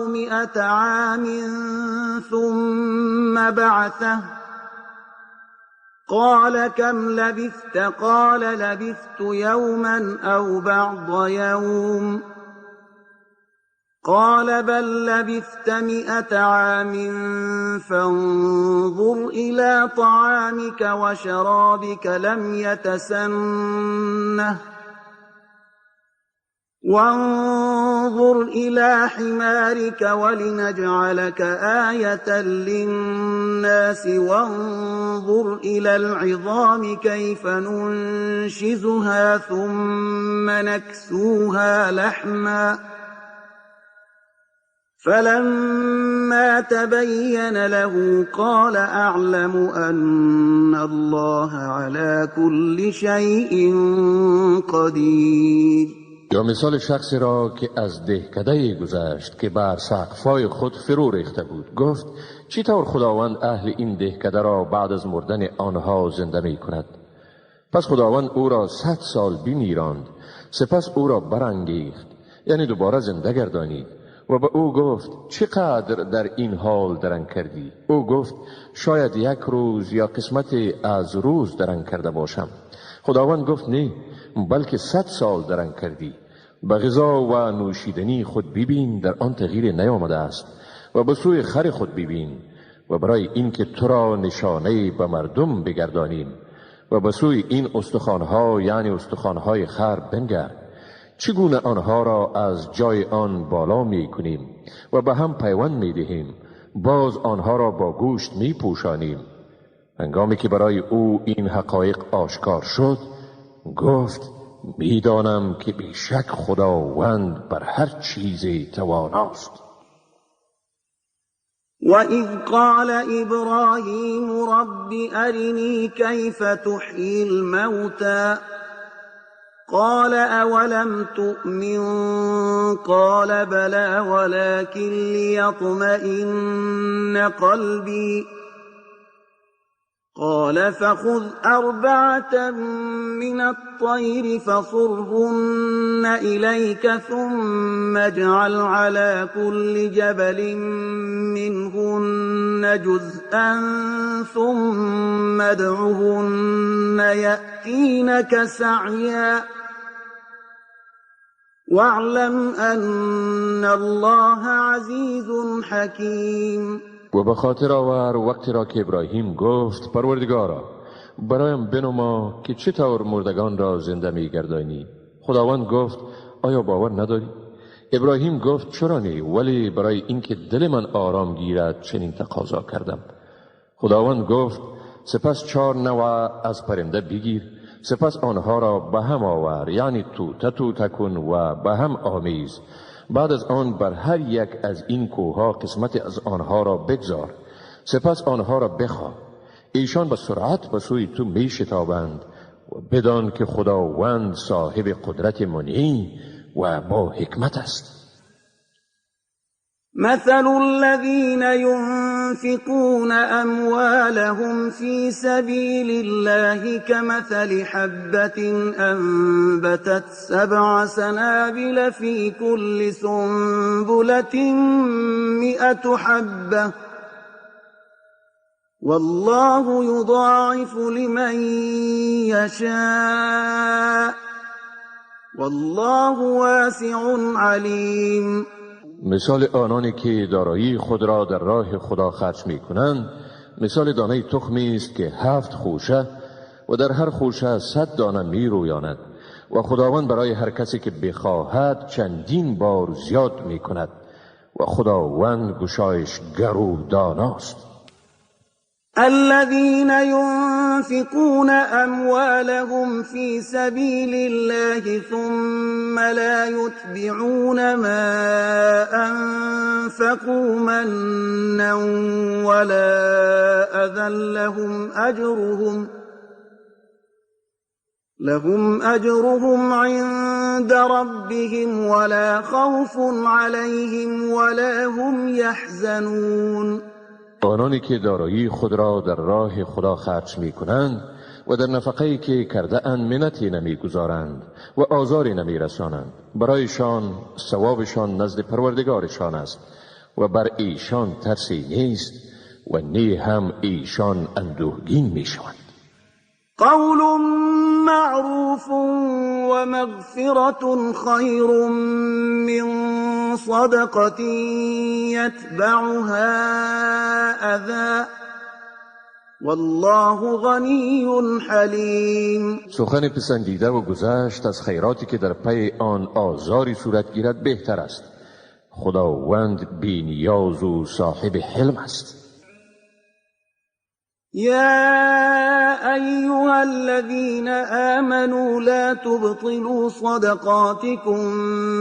100 عام ثم بعثه قال كم لبثت؟ قال لبثت يوما أو بعض يوم. قال بل لبثت 100 عام فانظر إلى طعامك وشرابك لم يتسنه وانظر إلى حمارك ولنجعلك آية للناس وانظر إلى العظام كيف ننشزها ثم نكسوها لحما فلما تبين له قال أعلم أن الله على كل شيء قدير. یا مثال شخصی را که از دهکده گذشت که بر سقف‌های خود فرو ریخته بود، گفت چطور خداوند اهل این دهکده را بعد از مردن آنها زنده می کند؟ پس خداوند او را 100 سال بمیراند، سپس او را برانگیخت، یعنی دوباره زنده گردانید و به او گفت چقدر در این حال درنگ کردی؟ او گفت شاید یک روز یا قسمت از روز درنگ کرده باشم. خداوند گفت نه، بلکه 100 سال درنگ کردی. به غذا و نوشیدنی خود ببین، در آن تغییر نیامده است، و به سوی خر خود ببین، و برای اینکه تو را نشانه به مردم بگردانیم، و به سوی این استخوانها، یعنی استخوانهای خر بنگر، چگونه آنها را از جای آن بالا می کنیم و به هم پیوند می دهیم، باز آنها را با گوشت می پوشانیم. هنگامی که برای او این حقایق آشکار شد، گفت میدانم که بیشک خداوند بر هر چیزی تواناست. وَإِذْ قَالَ إِبْرَاهِيمُ رَبِّ أَرِنِي كَيْفَ تُحْيِي الْمَوْتَى قَالَ أَوَلَمْ تُؤْمِنْ قَالَ بَلَى وَلَكِنْ لِيَطْمَئِنَّ قَلْبِي قال فخذ أربعة من الطير فصرهن إليك ثم اجعل على كل جبل منهن جزءا ثم ادعهن يأتينك سعيا واعلم أن الله عزيز حكيم. و به خاطر آور وقتی را که ابراهیم گفت پروردگارا برایم بنما که چطور مردگان را زنده می‌گردانی. خداوند گفت آیا باور نداری؟ ابراهیم گفت چرا نه، ولی برای اینکه دل من آرام گیرد چنین تقاضا کردم. خداوند گفت سپس 4 نوع از پرنده بگیر، سپس آنها را به هم آور، یعنی توته توته کن و به هم آمیز. بعد از آن بر هر یک از این کوهها قسمت از آنها را بگذار، سپس آنها را بخواه. ایشان به سرعت به سوی تو می شتابند و بدان که خداوند صاحب قدرت منعی و با حکمت است. مثل الذين ينفقون أموالهم في سبيل الله كمثل حبة أنبتت 7 سنابل في كل سنبلة 100 حبة والله يضاعف لمن يشاء والله واسع عليم. مثال آنانی که دارایی خود را در راه خدا خرج می کنند مثال دانه تخمی است که 7 خوشه و در هر خوشه 100 دانه می رویاند و خداوند برای هر کسی که بخواهد چندین بار زیاد می کند و خداوند گشایشگر و داناست. الذين ينفقون أموالهم في سبيل الله ثم لا يتبعون ما أنفقوا منا ولا أذى لهم أجرهم عند ربهم ولا خوف عليهم ولا هم يحزنون. آنانی که دارایی خود را در راه خدا خرج می کنند و در نفقه‌ای که کرده اند منتی نمی گذارند و آزاری نمی رسانند، برایشان ثوابشان نزد پروردگارشان است و بر ایشان ترسی نیست و نی هم ایشان اندوهگین می شوند. قول معروف ومغفرة خیر من صدقة يتبعها أذى والله غنی حلیم. سخن پسندیده و گذشت از خیراتی که در پی آن آزاری صورت گیرد بهتر است. خداوند بی نیاز و صاحب حلم است. يا أيها الذين آمنوا لا تبطلوا صدقاتكم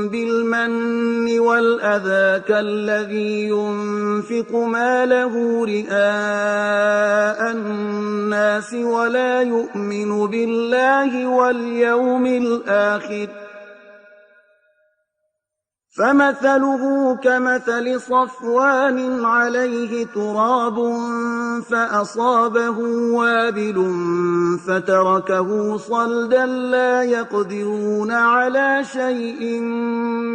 بالمن والأذى كالذي ينفق ماله رئاء الناس ولا يؤمن بالله واليوم الآخر فمثله كمثل صفوان عليه تراب فأصابه وابل فتركه صلدا لا يقدرون على شيء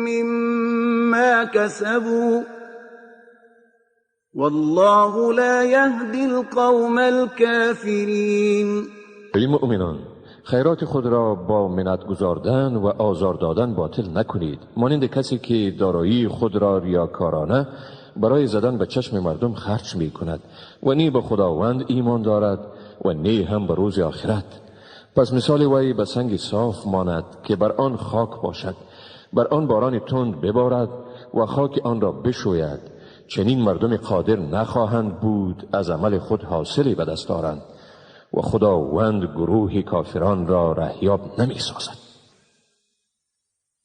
مما كسبوا والله لا يهدي القوم الكافرين. ای مؤمنان، خیرات خود را با منت گذاردن و آزار دادن باطل نکنید، مانند کسی که دارایی خود را ریاکارانه برای زدن به چشم مردم خرج می کند و نی به خداوند ایمان دارد و نی هم به روز آخرت. پس مثال وی به سنگ صاف ماند که بر آن خاک باشد، بر آن باران تند ببارد و خاک آن را بشوید. چنین مردم قادر نخواهند بود از عمل خود حاصلی به دست آرند و خداوند گروه کافران را رهیاب نمی سازد.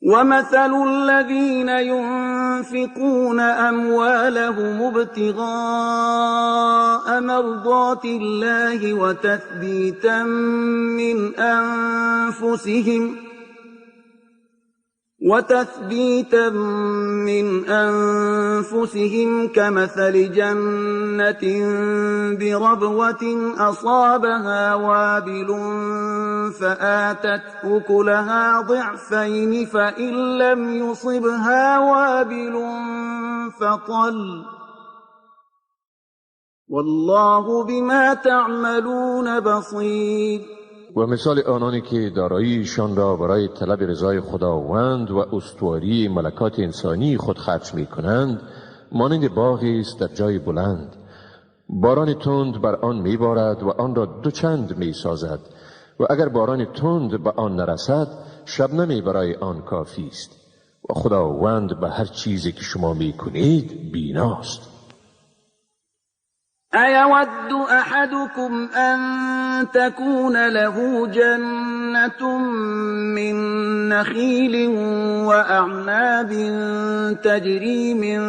ومثل الذين ينفقون أموالهم ابتغاء مرضات الله وتثبيتا من أنفسهم كمثل جنة بربوة أصابها وابل فآتت أكلها ضعفين فإن لم يصبها وابل فطل والله بما تعملون بصير. و مثال آنانی که داراییشان را برای طلب رضای خداوند و استواری ملکات انسانی خود خرج می کنند مانند باغی است در جای بلند، باران تند بر آن می بارد و آن را دوچند می سازد و اگر باران تند به آن نرسد شبنمی برای آن کافی است و خداوند به هر چیزی که شما می کنید بیناست. أيود أحدكم أن تكون له جنة من نخيل وأعناب تجري من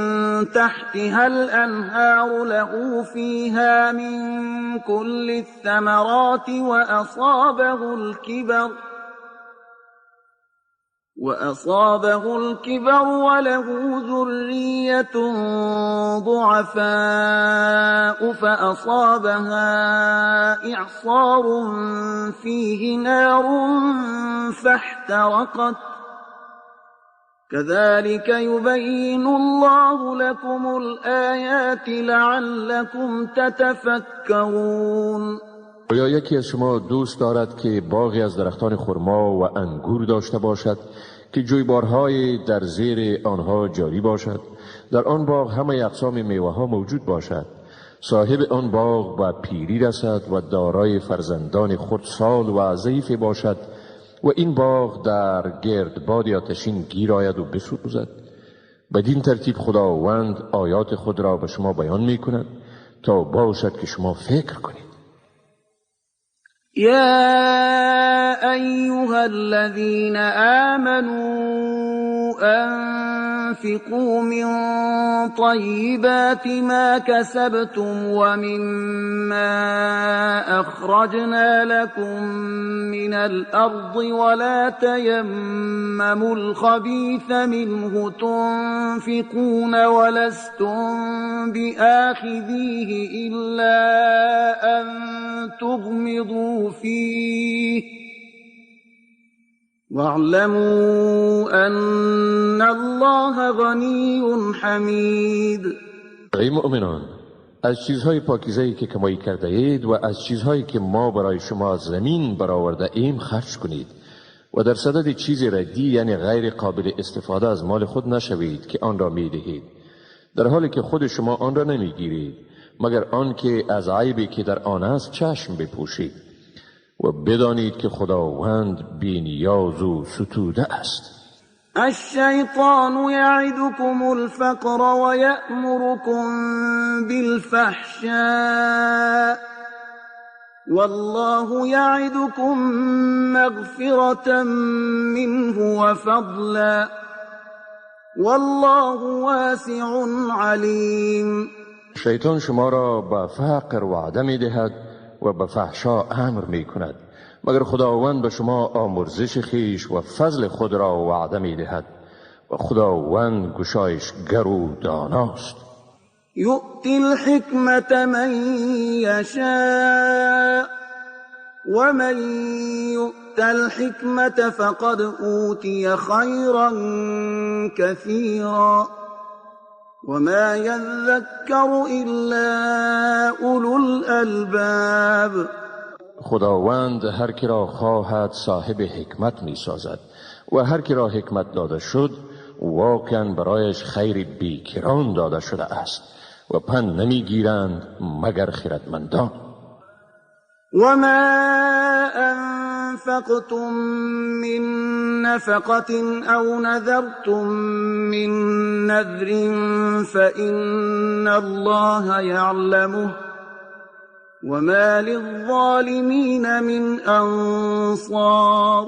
تحتها الأنهار له فيها من كل الثمرات وأصابه الكبر وله ذرية ضعفاء فأصابها إعصار فيه نار فاحترقت كذلك يبين الله لكم الآيات لعلكم تتفكرون. یا یکی از شما دوست دارد که باغی از درختان خرما و انگور داشته باشد که جویبارهای در زیر آنها جاری باشد، در آن باغ همه اقسام میوه ها موجود باشد، صاحب آن باغ به پیری رسد و دارای فرزندان خردسال و ضعیف باشد و این باغ در گردباد آتشین گیر آید و بسوزد. بدین ترتیب خداوند آیات خود را به شما بیان می کند تا باشد که شما فکر کنید. يا أيها الذين آمنوا أنفقوا من طيبات ما كسبتم ومما أخرجنا لكم من الأرض ولا تيمموا الخبيث منه تنفقون ولستم بآخذيه إلا أن تغمضوا فيه واعلموا أن الله غنی حمید. ای مؤمنان، از چیزهای پاکیزه‌ای که کمایی کرده اید و از چیزهایی که ما برای شما از زمین برآورده ایم خرج کنید و در صدد چیز ردی یعنی غیر قابل استفاده از مال خود نشوید که آن را می دهید، در حالی که خود شما آن را نمی گیرید مگر آن که از عیبی که در آن است چشم بپوشید و بدانید که خداوند بی نیاز و ستوده است. الشیطان یعدکم الفقر و یأمرکم بالفحشاء والله یعدکم مغفرة منه وفضلا والله واسع علیم. شیطان شما را به فقر وعده می دهد و به فحشا امر می کند، مگر خداوند به شما آمرزش خویش و فضل خود را وعده می دهد و خداوند گشایشگر و داناست. یؤتی الحکمة من یشاء ومن یؤت الحکمة فقد اوتی خیرا کثیرا وما يذكر إلا أولو الألباب. خداوند هر کی را خواهد صاحب حکمت می سازد و هر کی را حکمت داده شد واقعا برایش خیر بیکران داده شده است و پند نمی گیرند مگر خردمندان. وما أنفقتم من نفقة أو نذرتم من نذر فإن الله يعلمه وما للظالمين من أنصار.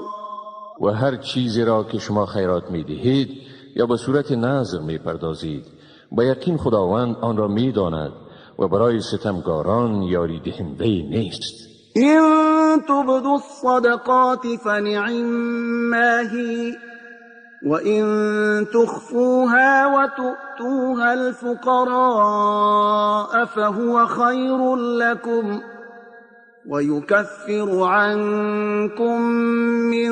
و هر چیزی را که شما خیرات می دهید یا به صورت نذر می پردازید، با یقین خداوند آن را می داند و برای ستمگاران یاری دهنده نیست. إن تبدوا الصدقات فنعما هي وإن تخفوها وتؤتوها الفقراء فهو خير لكم ويكفر عنكم من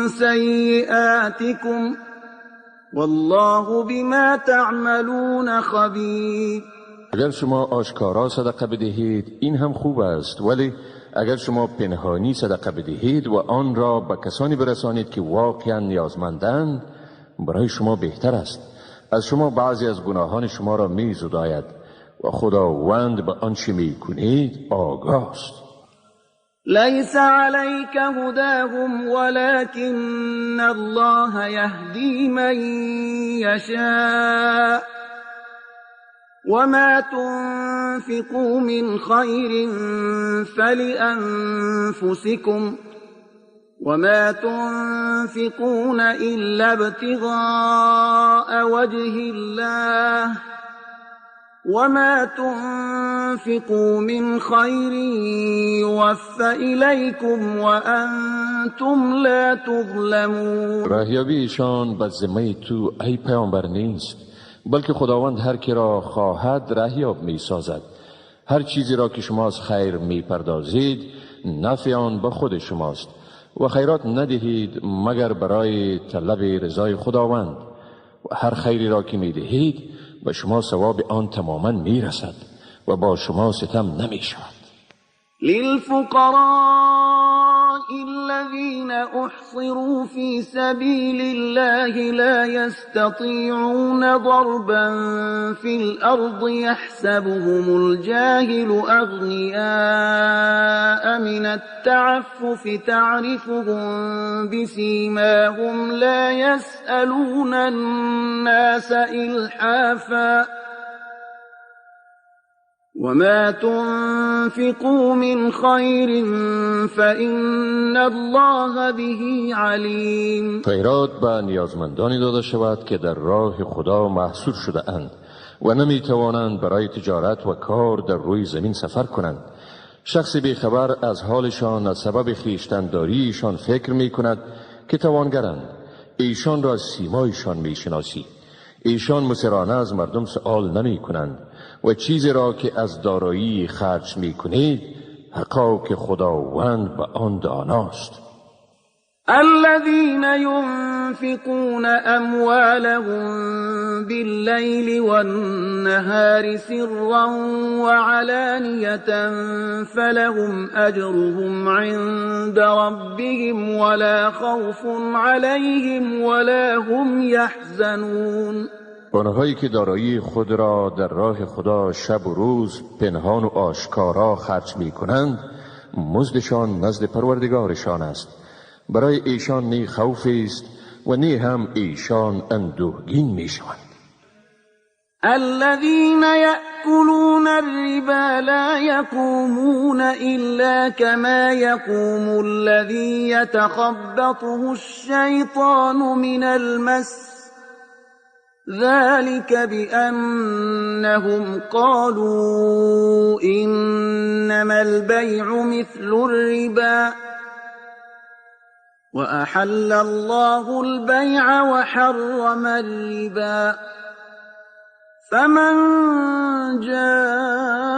سيئاتكم والله بما تعملون خبير. اگر شما آشکارا صدقه بدهید این هم خوب است، ولی اگر شما پنهانی صدقه بدهید و آن را به کسانی برسانید که واقعا نیازمندند، برای شما بهتر است. از شما بعضی از گناهان شما را می زداید و خداوند به آنچه می کنید آگاه است. ليس عليك هداهم ولكن الله يهدي من يشاء وما تنفقوا من خير فلأنفسكم وما تنفقون إلا ابتغاء وجه الله وما تنفقوا من خير يوف إليكم وأنتم لا تظلمون. راهیابی ایشان به ذمه تو ای پیامبر نیست، بلکه خداوند هر کی را خواهد راهیاب می سازد. هر چیزی را که شما از خیر می پردازید نفع آن به خود شماست و خیرات ندهید مگر برای طلب رضای خداوند، و هر خیری را که می دهید به شما ثواب آن تماما می رسد و با شما ستم نمی شود. للفقراء الذين أحصروا في سبيل الله لا يستطيعون ضربا في الأرض يحسبهم الجاهل أغنياء من التعفف تعرفهم بسيماهم لا يسألون الناس إلحافا وما تنفقوا من خير فإن الله به علیم. خیرات به نیازمندانی داده شود که در راه خدا محصور شده اند و نمی توانند برای تجارت و کار در روی زمین سفر کنند. شخص بیخبر از حالشان از سبب خویشتنداریشان فکر می کند که توانگرند. ایشان را سیمایشان می شناسی. ایشان مصرانه از مردم سؤال نمی کنند و چیزی را که از دارایی خرج می کنید حقا که خداوند به آن داناست. الذين ينفقون أموالهم بالليل والنهار سرا وعلانية فلهم أجرهم عند ربهم ولا خوف عليهم ولا هم يحزنون. آنهایی که دارایی خود را در راه خدا شب و روز پنهان و آشکارا خرج می کنند مزدشان نزد پروردگارشان است. برای ایشان نی خوف است و نی هم ایشان اندوهگین می شوند. الذين يأكلون الربا لا يقومون إلا كما يقوم الذي يتخبطه الشيطان من المس ذلك بأنهم قالوا إنما البيع مثل الربا وأحل الله البيع وحرم الربا فمن جاءه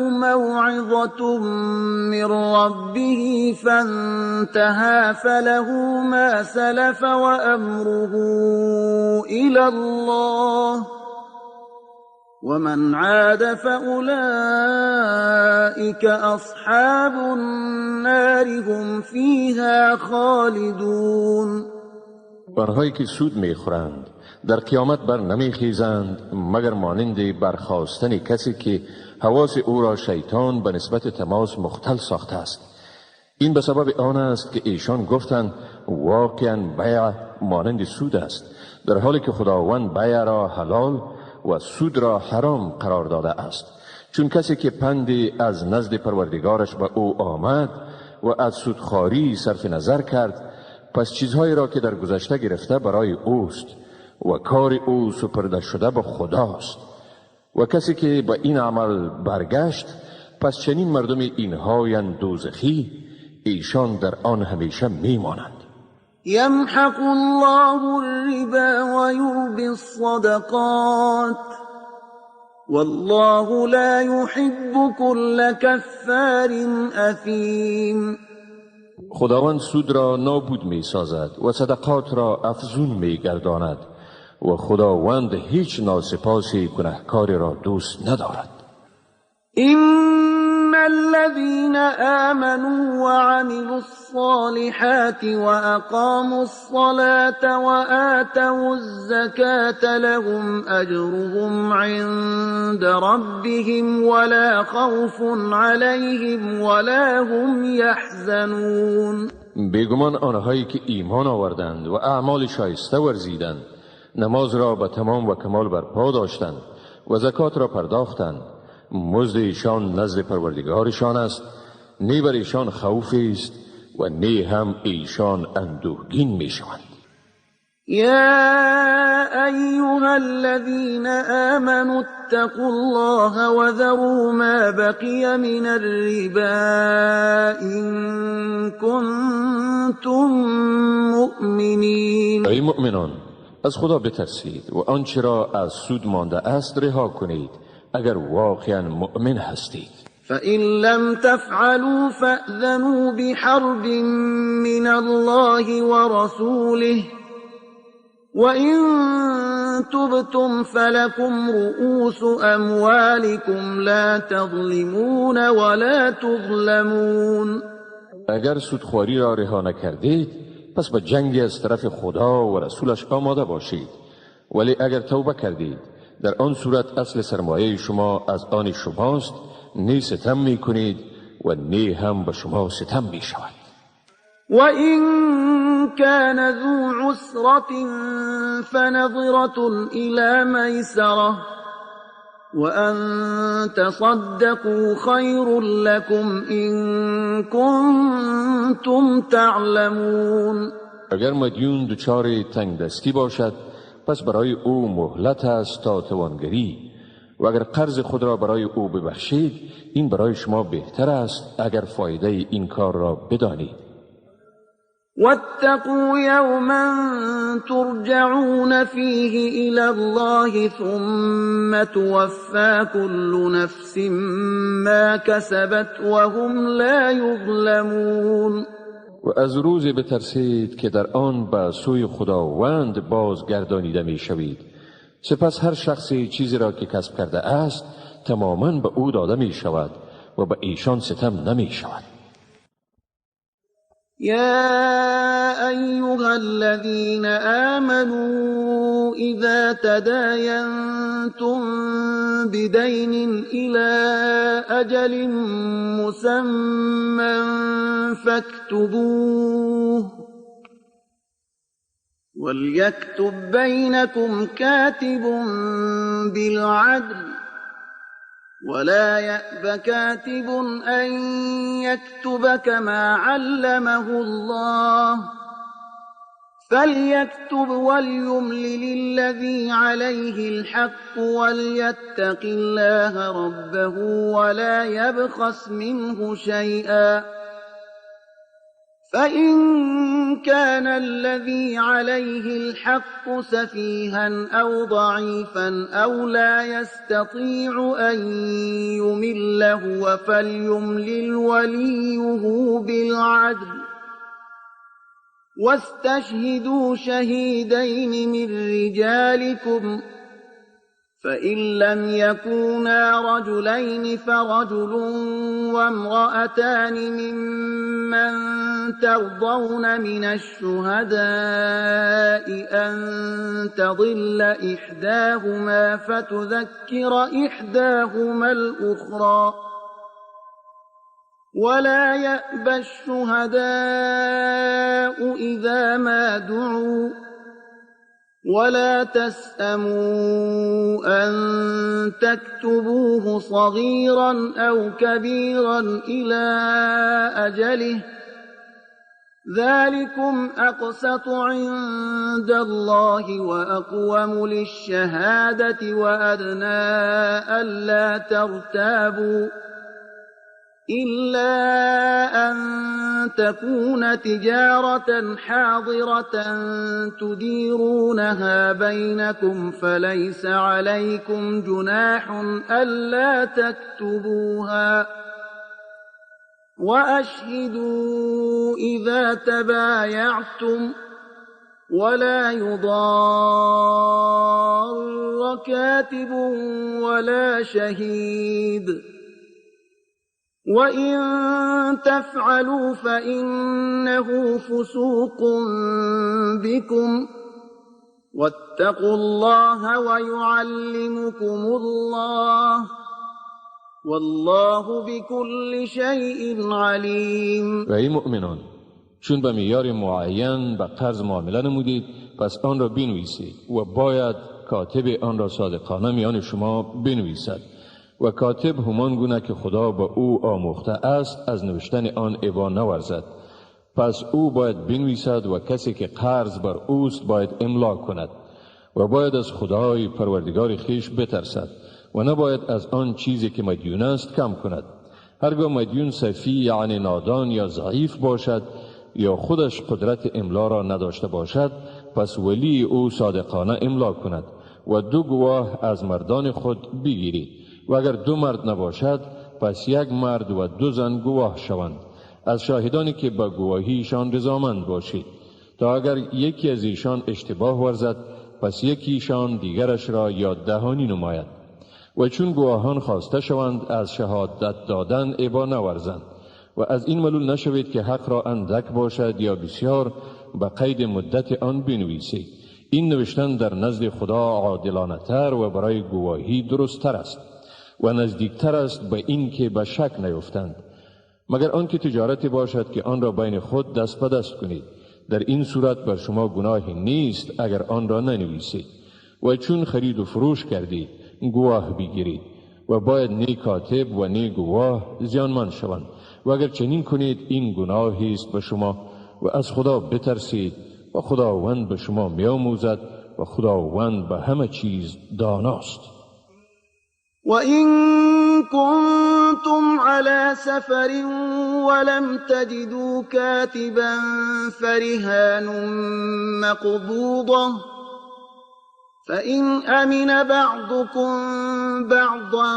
موعظة من ربه فانتهى فله ما سلف وأمره إلى الله ومن عاد فأولئك أصحاب النار هم فيها خالدون. آنهایی که سود میخورند در قیامت بر نمیخیزند مگر مانند برخاستن کسی که حواس او را شیطان به نسبت تماس مختل ساخته است. این به سبب آن است که ایشان گفتند واقعا بیع مانند سود است، در حالی که خداوند بیع را حلال و سود را حرام قرار داده است. چون کسی که پندی از نزد پروردگارش به او آمد و از سودخواری صرف نظر کرد، پس چیزهایی را که در گذشته گرفته برای اوست و کار او سپرده شده به خداست. و کسی که به این عمل برگشت، پس چنین مردم اینهایند دوزخی، ایشان در آن همیشه میمانند. یمحق الله الربا ویربی الصدقات والله لا يحب كل كفار اثیم. خداوند سود را نابود می سازد و صدقات را افزون می گرداند و خداوند هیچ ناسپاس گناهکاری را دوست ندارد. إن الذين آمنوا وعملوا الصالحات وأقاموا الصلاة وآتوا الزكاة لهم أجرهم عند ربهم ولا خوف عليهم ولا هم يحزنون. بیگمان آنهایی که ایمان آوردند و اعمال شایسته ورزیدند، نماز را به تمام و کمال برپا داشتند و زکات را پرداختند، مزد ایشان نزد پروردگارشان است، نه بر ایشان خوفی است و نه هم ایشان اندوهگین می شوند. یا ایها الذین آمنوا اتقوا الله وذروا ما بقی من الربا إن کنتم مؤمنین. ای مؤمنان، از خدا بترسید و آنچه را از سود مانده است رها کنید اگر واقعا مؤمن هستید. فإن لم تفعلوا فأذنوا بحرب من الله ورسوله وإن تبتم فلكم رؤوس أموالكم لا تظلمون ولا تظلمون. اگر سودخواری را رها نکردید، پس به جنگ از طرف خدا و رسولش آماده باشید، ولی اگر توبه کردید، در آن صورت اصل سرمایه شما از آن شماست، نه ستم می کنید و نه هم به شما ستم می شود. و این كان ذو عسرة فنظرة إلى میسرة وأن تصدقوا خیر لكم إن كنتم تعلمون. اگر مدیون دچار تنگ دستی باشد، پس برای او مهلت است تا توانگری، و اگر قرض خود را برای او ببخشید، این برای شما بهتر است اگر فایده این کار را بدانید. واتقوا یوما ترجعون فیه الی الله ثم توفی كل نفس ما کسبت وهم لا یظلمون. و از روزی بترسید که در آن به سوی خداوند بازگردانیده می شوید، سپس هر شخصی چیزی را که کسب کرده است تماما به او داده می شود و به ایشان ستم نمی شود. یا ایها الذین آمنوا اذا تداینتم بدین الى اجل مسمى فاكتبوه وليكتب بينكم كاتب بالعدل ولا يأب كاتب أن يكتب كما علمه الله فليكتب وليملل الذي عليه الحق وليتق الله ربه ولا يبخس منه شيئا فإن كان الذي عليه الحق سفيها أو ضعيفا أو لا يستطيع أن يمل هو فليملل وليه بالعدل واستشهدوا شهيدين من رجالكم فإن لم يكونا رجلين فرجل وامرأتان ممن ترضون من الشهداء أن تضل إحداهما فتذكر إحداهما الأخرى ولا يأبى الشهداء إذا ما دعوا ولا تسأموا أن تكتبوه صغيرا أو كبيرا إلى أجله ذلكم أقسط عند الله وأقوم للشهادة وأدنى ألا ترتابوا إلا أن تكون تجارة حاضرة تديرونها بينكم فليس عليكم جناح ألا تكتبوها وأشهدوا إذا تبايعتم ولا يضار كاتب ولا شهيد وإن تفعلوا فإنه فسوق بكم واتقوا الله ويعلمكم الله والله بكل شيء علیم. و ای مؤمنان، چون به معیار معین به قرض معامله نمودید پس آن را بنویسید و باید کاتب آن را صادقانه میان شما بنویسد و کاتب همان گونه که خدا به او آموخته است از نوشتن آن ابا نورزد. پس او باید بنویسد و کسی که قرض بر اوست باید املا کند و باید از خدای پروردگار خویش بترسد و نباید از آن چیزی که مدیون است کم کند. هرگاه مدیون سفی یعنی نادان یا ضعیف باشد یا خودش قدرت املا را نداشته باشد پس ولی او صادقانه املا کند و دو گواه از مردان خود بگیرید و اگر دو مرد نباشد پس یک مرد و دو زن گواه شوند از شاهدانی که به گواهیشان رضامند باشید، تا اگر یکی از ایشان اشتباه ورزد پس یکیشان دیگرش را یاد دهانی نماید. و چون گواهان خواسته شوند از شهادت دادن ابا نورزند و از این ملول نشوید که حق را اندک باشد یا بسیار، به قید مدت آن بنویسید. این نوشتن در نزد خدا عادلانه تر و برای گواهی درست تر است و نزدیکتر است به این که به شک نیفتند. مگر آنکه تجارتی باشد که آن را بین خود دست به دست کنید، در این صورت بر شما گناهی نیست اگر آن را ننویسید. و چون خرید و فروش کردید گواه بگیرید و باید نی کاتب و نی گواه زیانمند شوند. و اگر چنین کنید این گناهی است به شما و از خدا بترسید و خداوند به شما میآموزد و خداوند به همه چیز داناست. وَإِن كُنتُمْ عَلَى سَفَرٍ وَلَمْ تَجِدُوا كَاتِبًا فَرِهَانٌ مَّقْبُوضَةٌ فَإِنْ أَمِنَ بَعْضُكُمْ بَعْضًا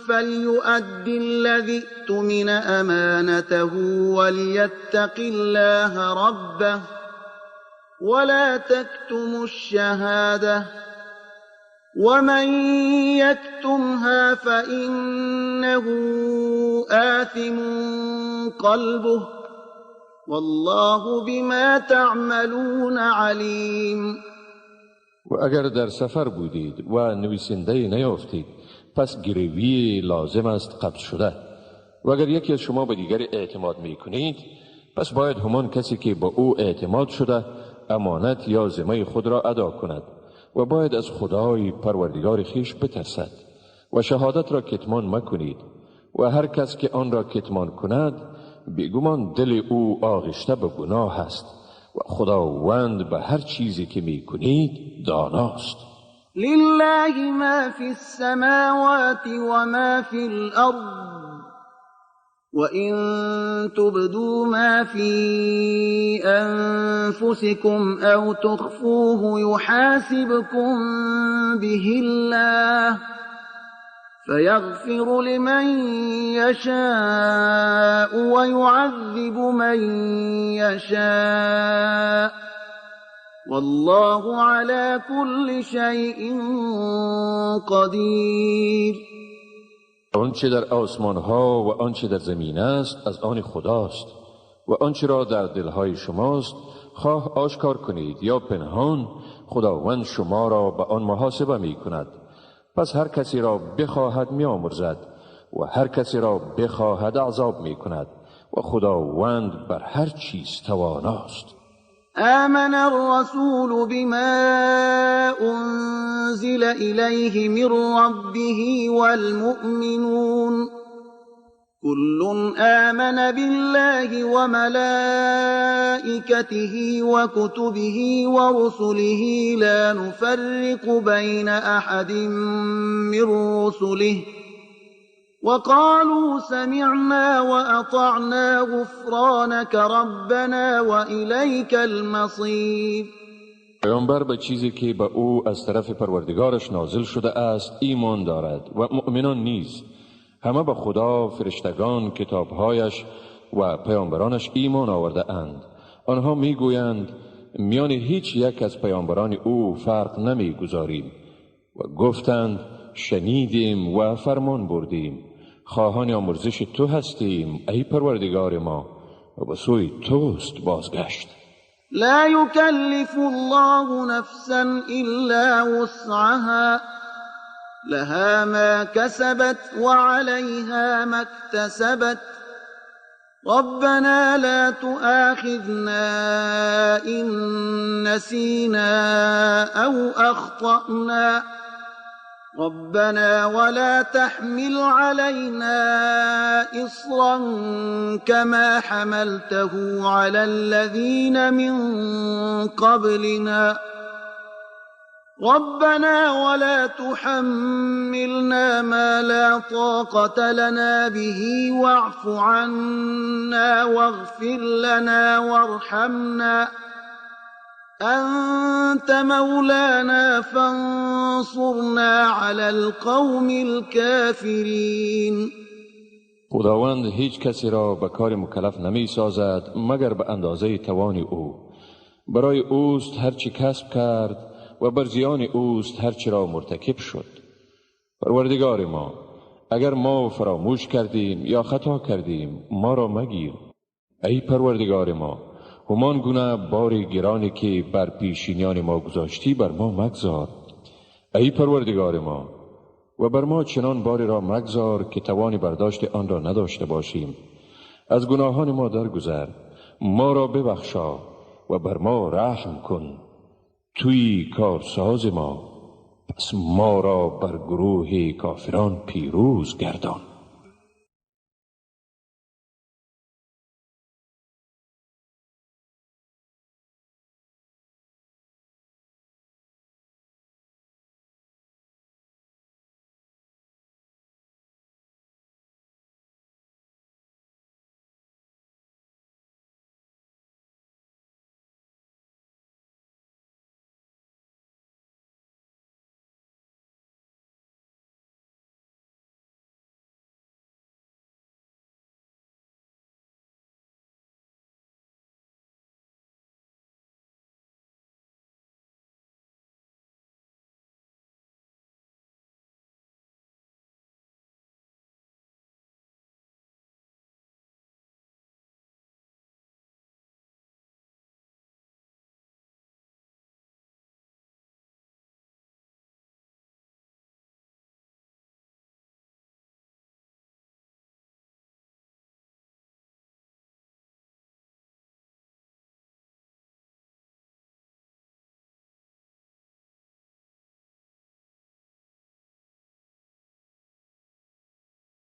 فَلْيُؤَدِّ الَّذِي اؤْتُمِنَ أَمَانَتَهُ وَلْيَتَّقِ اللَّهَ رَبَّهُ وَلَا تَكْتُمُوا الشَّهَادَةَ وَمَنْ يَكْتُمْهَا فَإِنَّهُ آثِمٌ قَلْبُهُ وَاللَّهُ بِمَا تَعْمَلُونَ عَلِيمٌ. و اگر در سفر بودید و نویسنده نیافتید پس گروی لازم است قبض شده. و اگر یکی از شما به دیگری اعتماد می کنید پس باید همان کسی که به او اعتماد شده امانت یا ذمه خود را ادا کند و باید از خدای پروردگار خویش بترسد و شهادت را کتمان مکنید و هر کس که آن را کتمان کند بیگمان دل او آغشته به گناه است و خداوند به هر چیزی که می کنید داناست. لله ما فی السماوات و ما فی الارض وَإِن تُبْدُوا مَا فِي أَنفُسِكُمْ أَوْ تُخْفُوهُ يُحَاسِبْكُم بِهِ اللَّهُ فَيَغْفِرُ لِمَن يَشَاءُ وَيُعَذِّبُ مَن يَشَاءُ وَاللَّهُ عَلَى كُلِّ شَيْءٍ قَدِيرٌ. آنچه در آسمان ها و آنچه در زمین است از آن خداست و آنچه را در دلهای شماست خواه آشکار کنید یا پنهان خداوند شما را به آن محاسبه می کند. پس هر کسی را بخواهد می آمرزد و هر کسی را بخواهد عذاب می کند و خداوند بر هر چیز تواناست. آمن الرسول بما أنزل إليه من ربه والمؤمنون كل آمن بالله وملائكته وكتبه ورسله لا نفرق بين أحد من رسله وقالوا سمعنا وأطعنا غفرانك ربنا وإليك المصير. پیامبر به چیزی که به او از طرف پروردگارش نازل شده است ایمان دارد و مؤمنان نیز همه به خدا، فرشتگان، کتابهایش و پیامبرانش ایمان آورده اند. آنها میگویند میان هیچ یک از پیامبران او فرق نمیگذاریم و گفتند شنیدیم و فرمان بردیم، خواهان آمرزش تو هستیم ای پروردگار ما و به سوی توست بازگشت. لا يكلف الله نفسا إلا وسعها لها ما كسبت وعليها ما اكتسبت ربنا لا تؤاخذنا إن نسينا أو أخطأنا ربنا ولا تحمل علينا إصرا كما حملته على الذين من قبلنا ربنا ولا تحملنا ما لا طاقة لنا به واعف عنا واغفر لنا وارحمنا أنت مولانا فانصرنا على القوم الكافرين. خداوند هیچ کسی را به کار مکلف نمی سازد مگر به اندازه توان او. برای اوست هرچی کسب کرد و بر زیان اوست هرچی را مرتکب شد. پروردگار ما، اگر ما فراموش کردیم یا خطا کردیم ما را مگیر. ای پروردگار ما، همان گونه بار گرانی که بر پیشینیان ما گذاشتی بر ما مگذار. ای پروردگار ما، و بر ما چنان باری را مگذار که توان برداشت آن را نداشته باشیم. از گناهان ما درگذر، ما را ببخشا و بر ما رحم کن. توی کارساز ما، پس ما را بر گروه کافران پیروز گردان.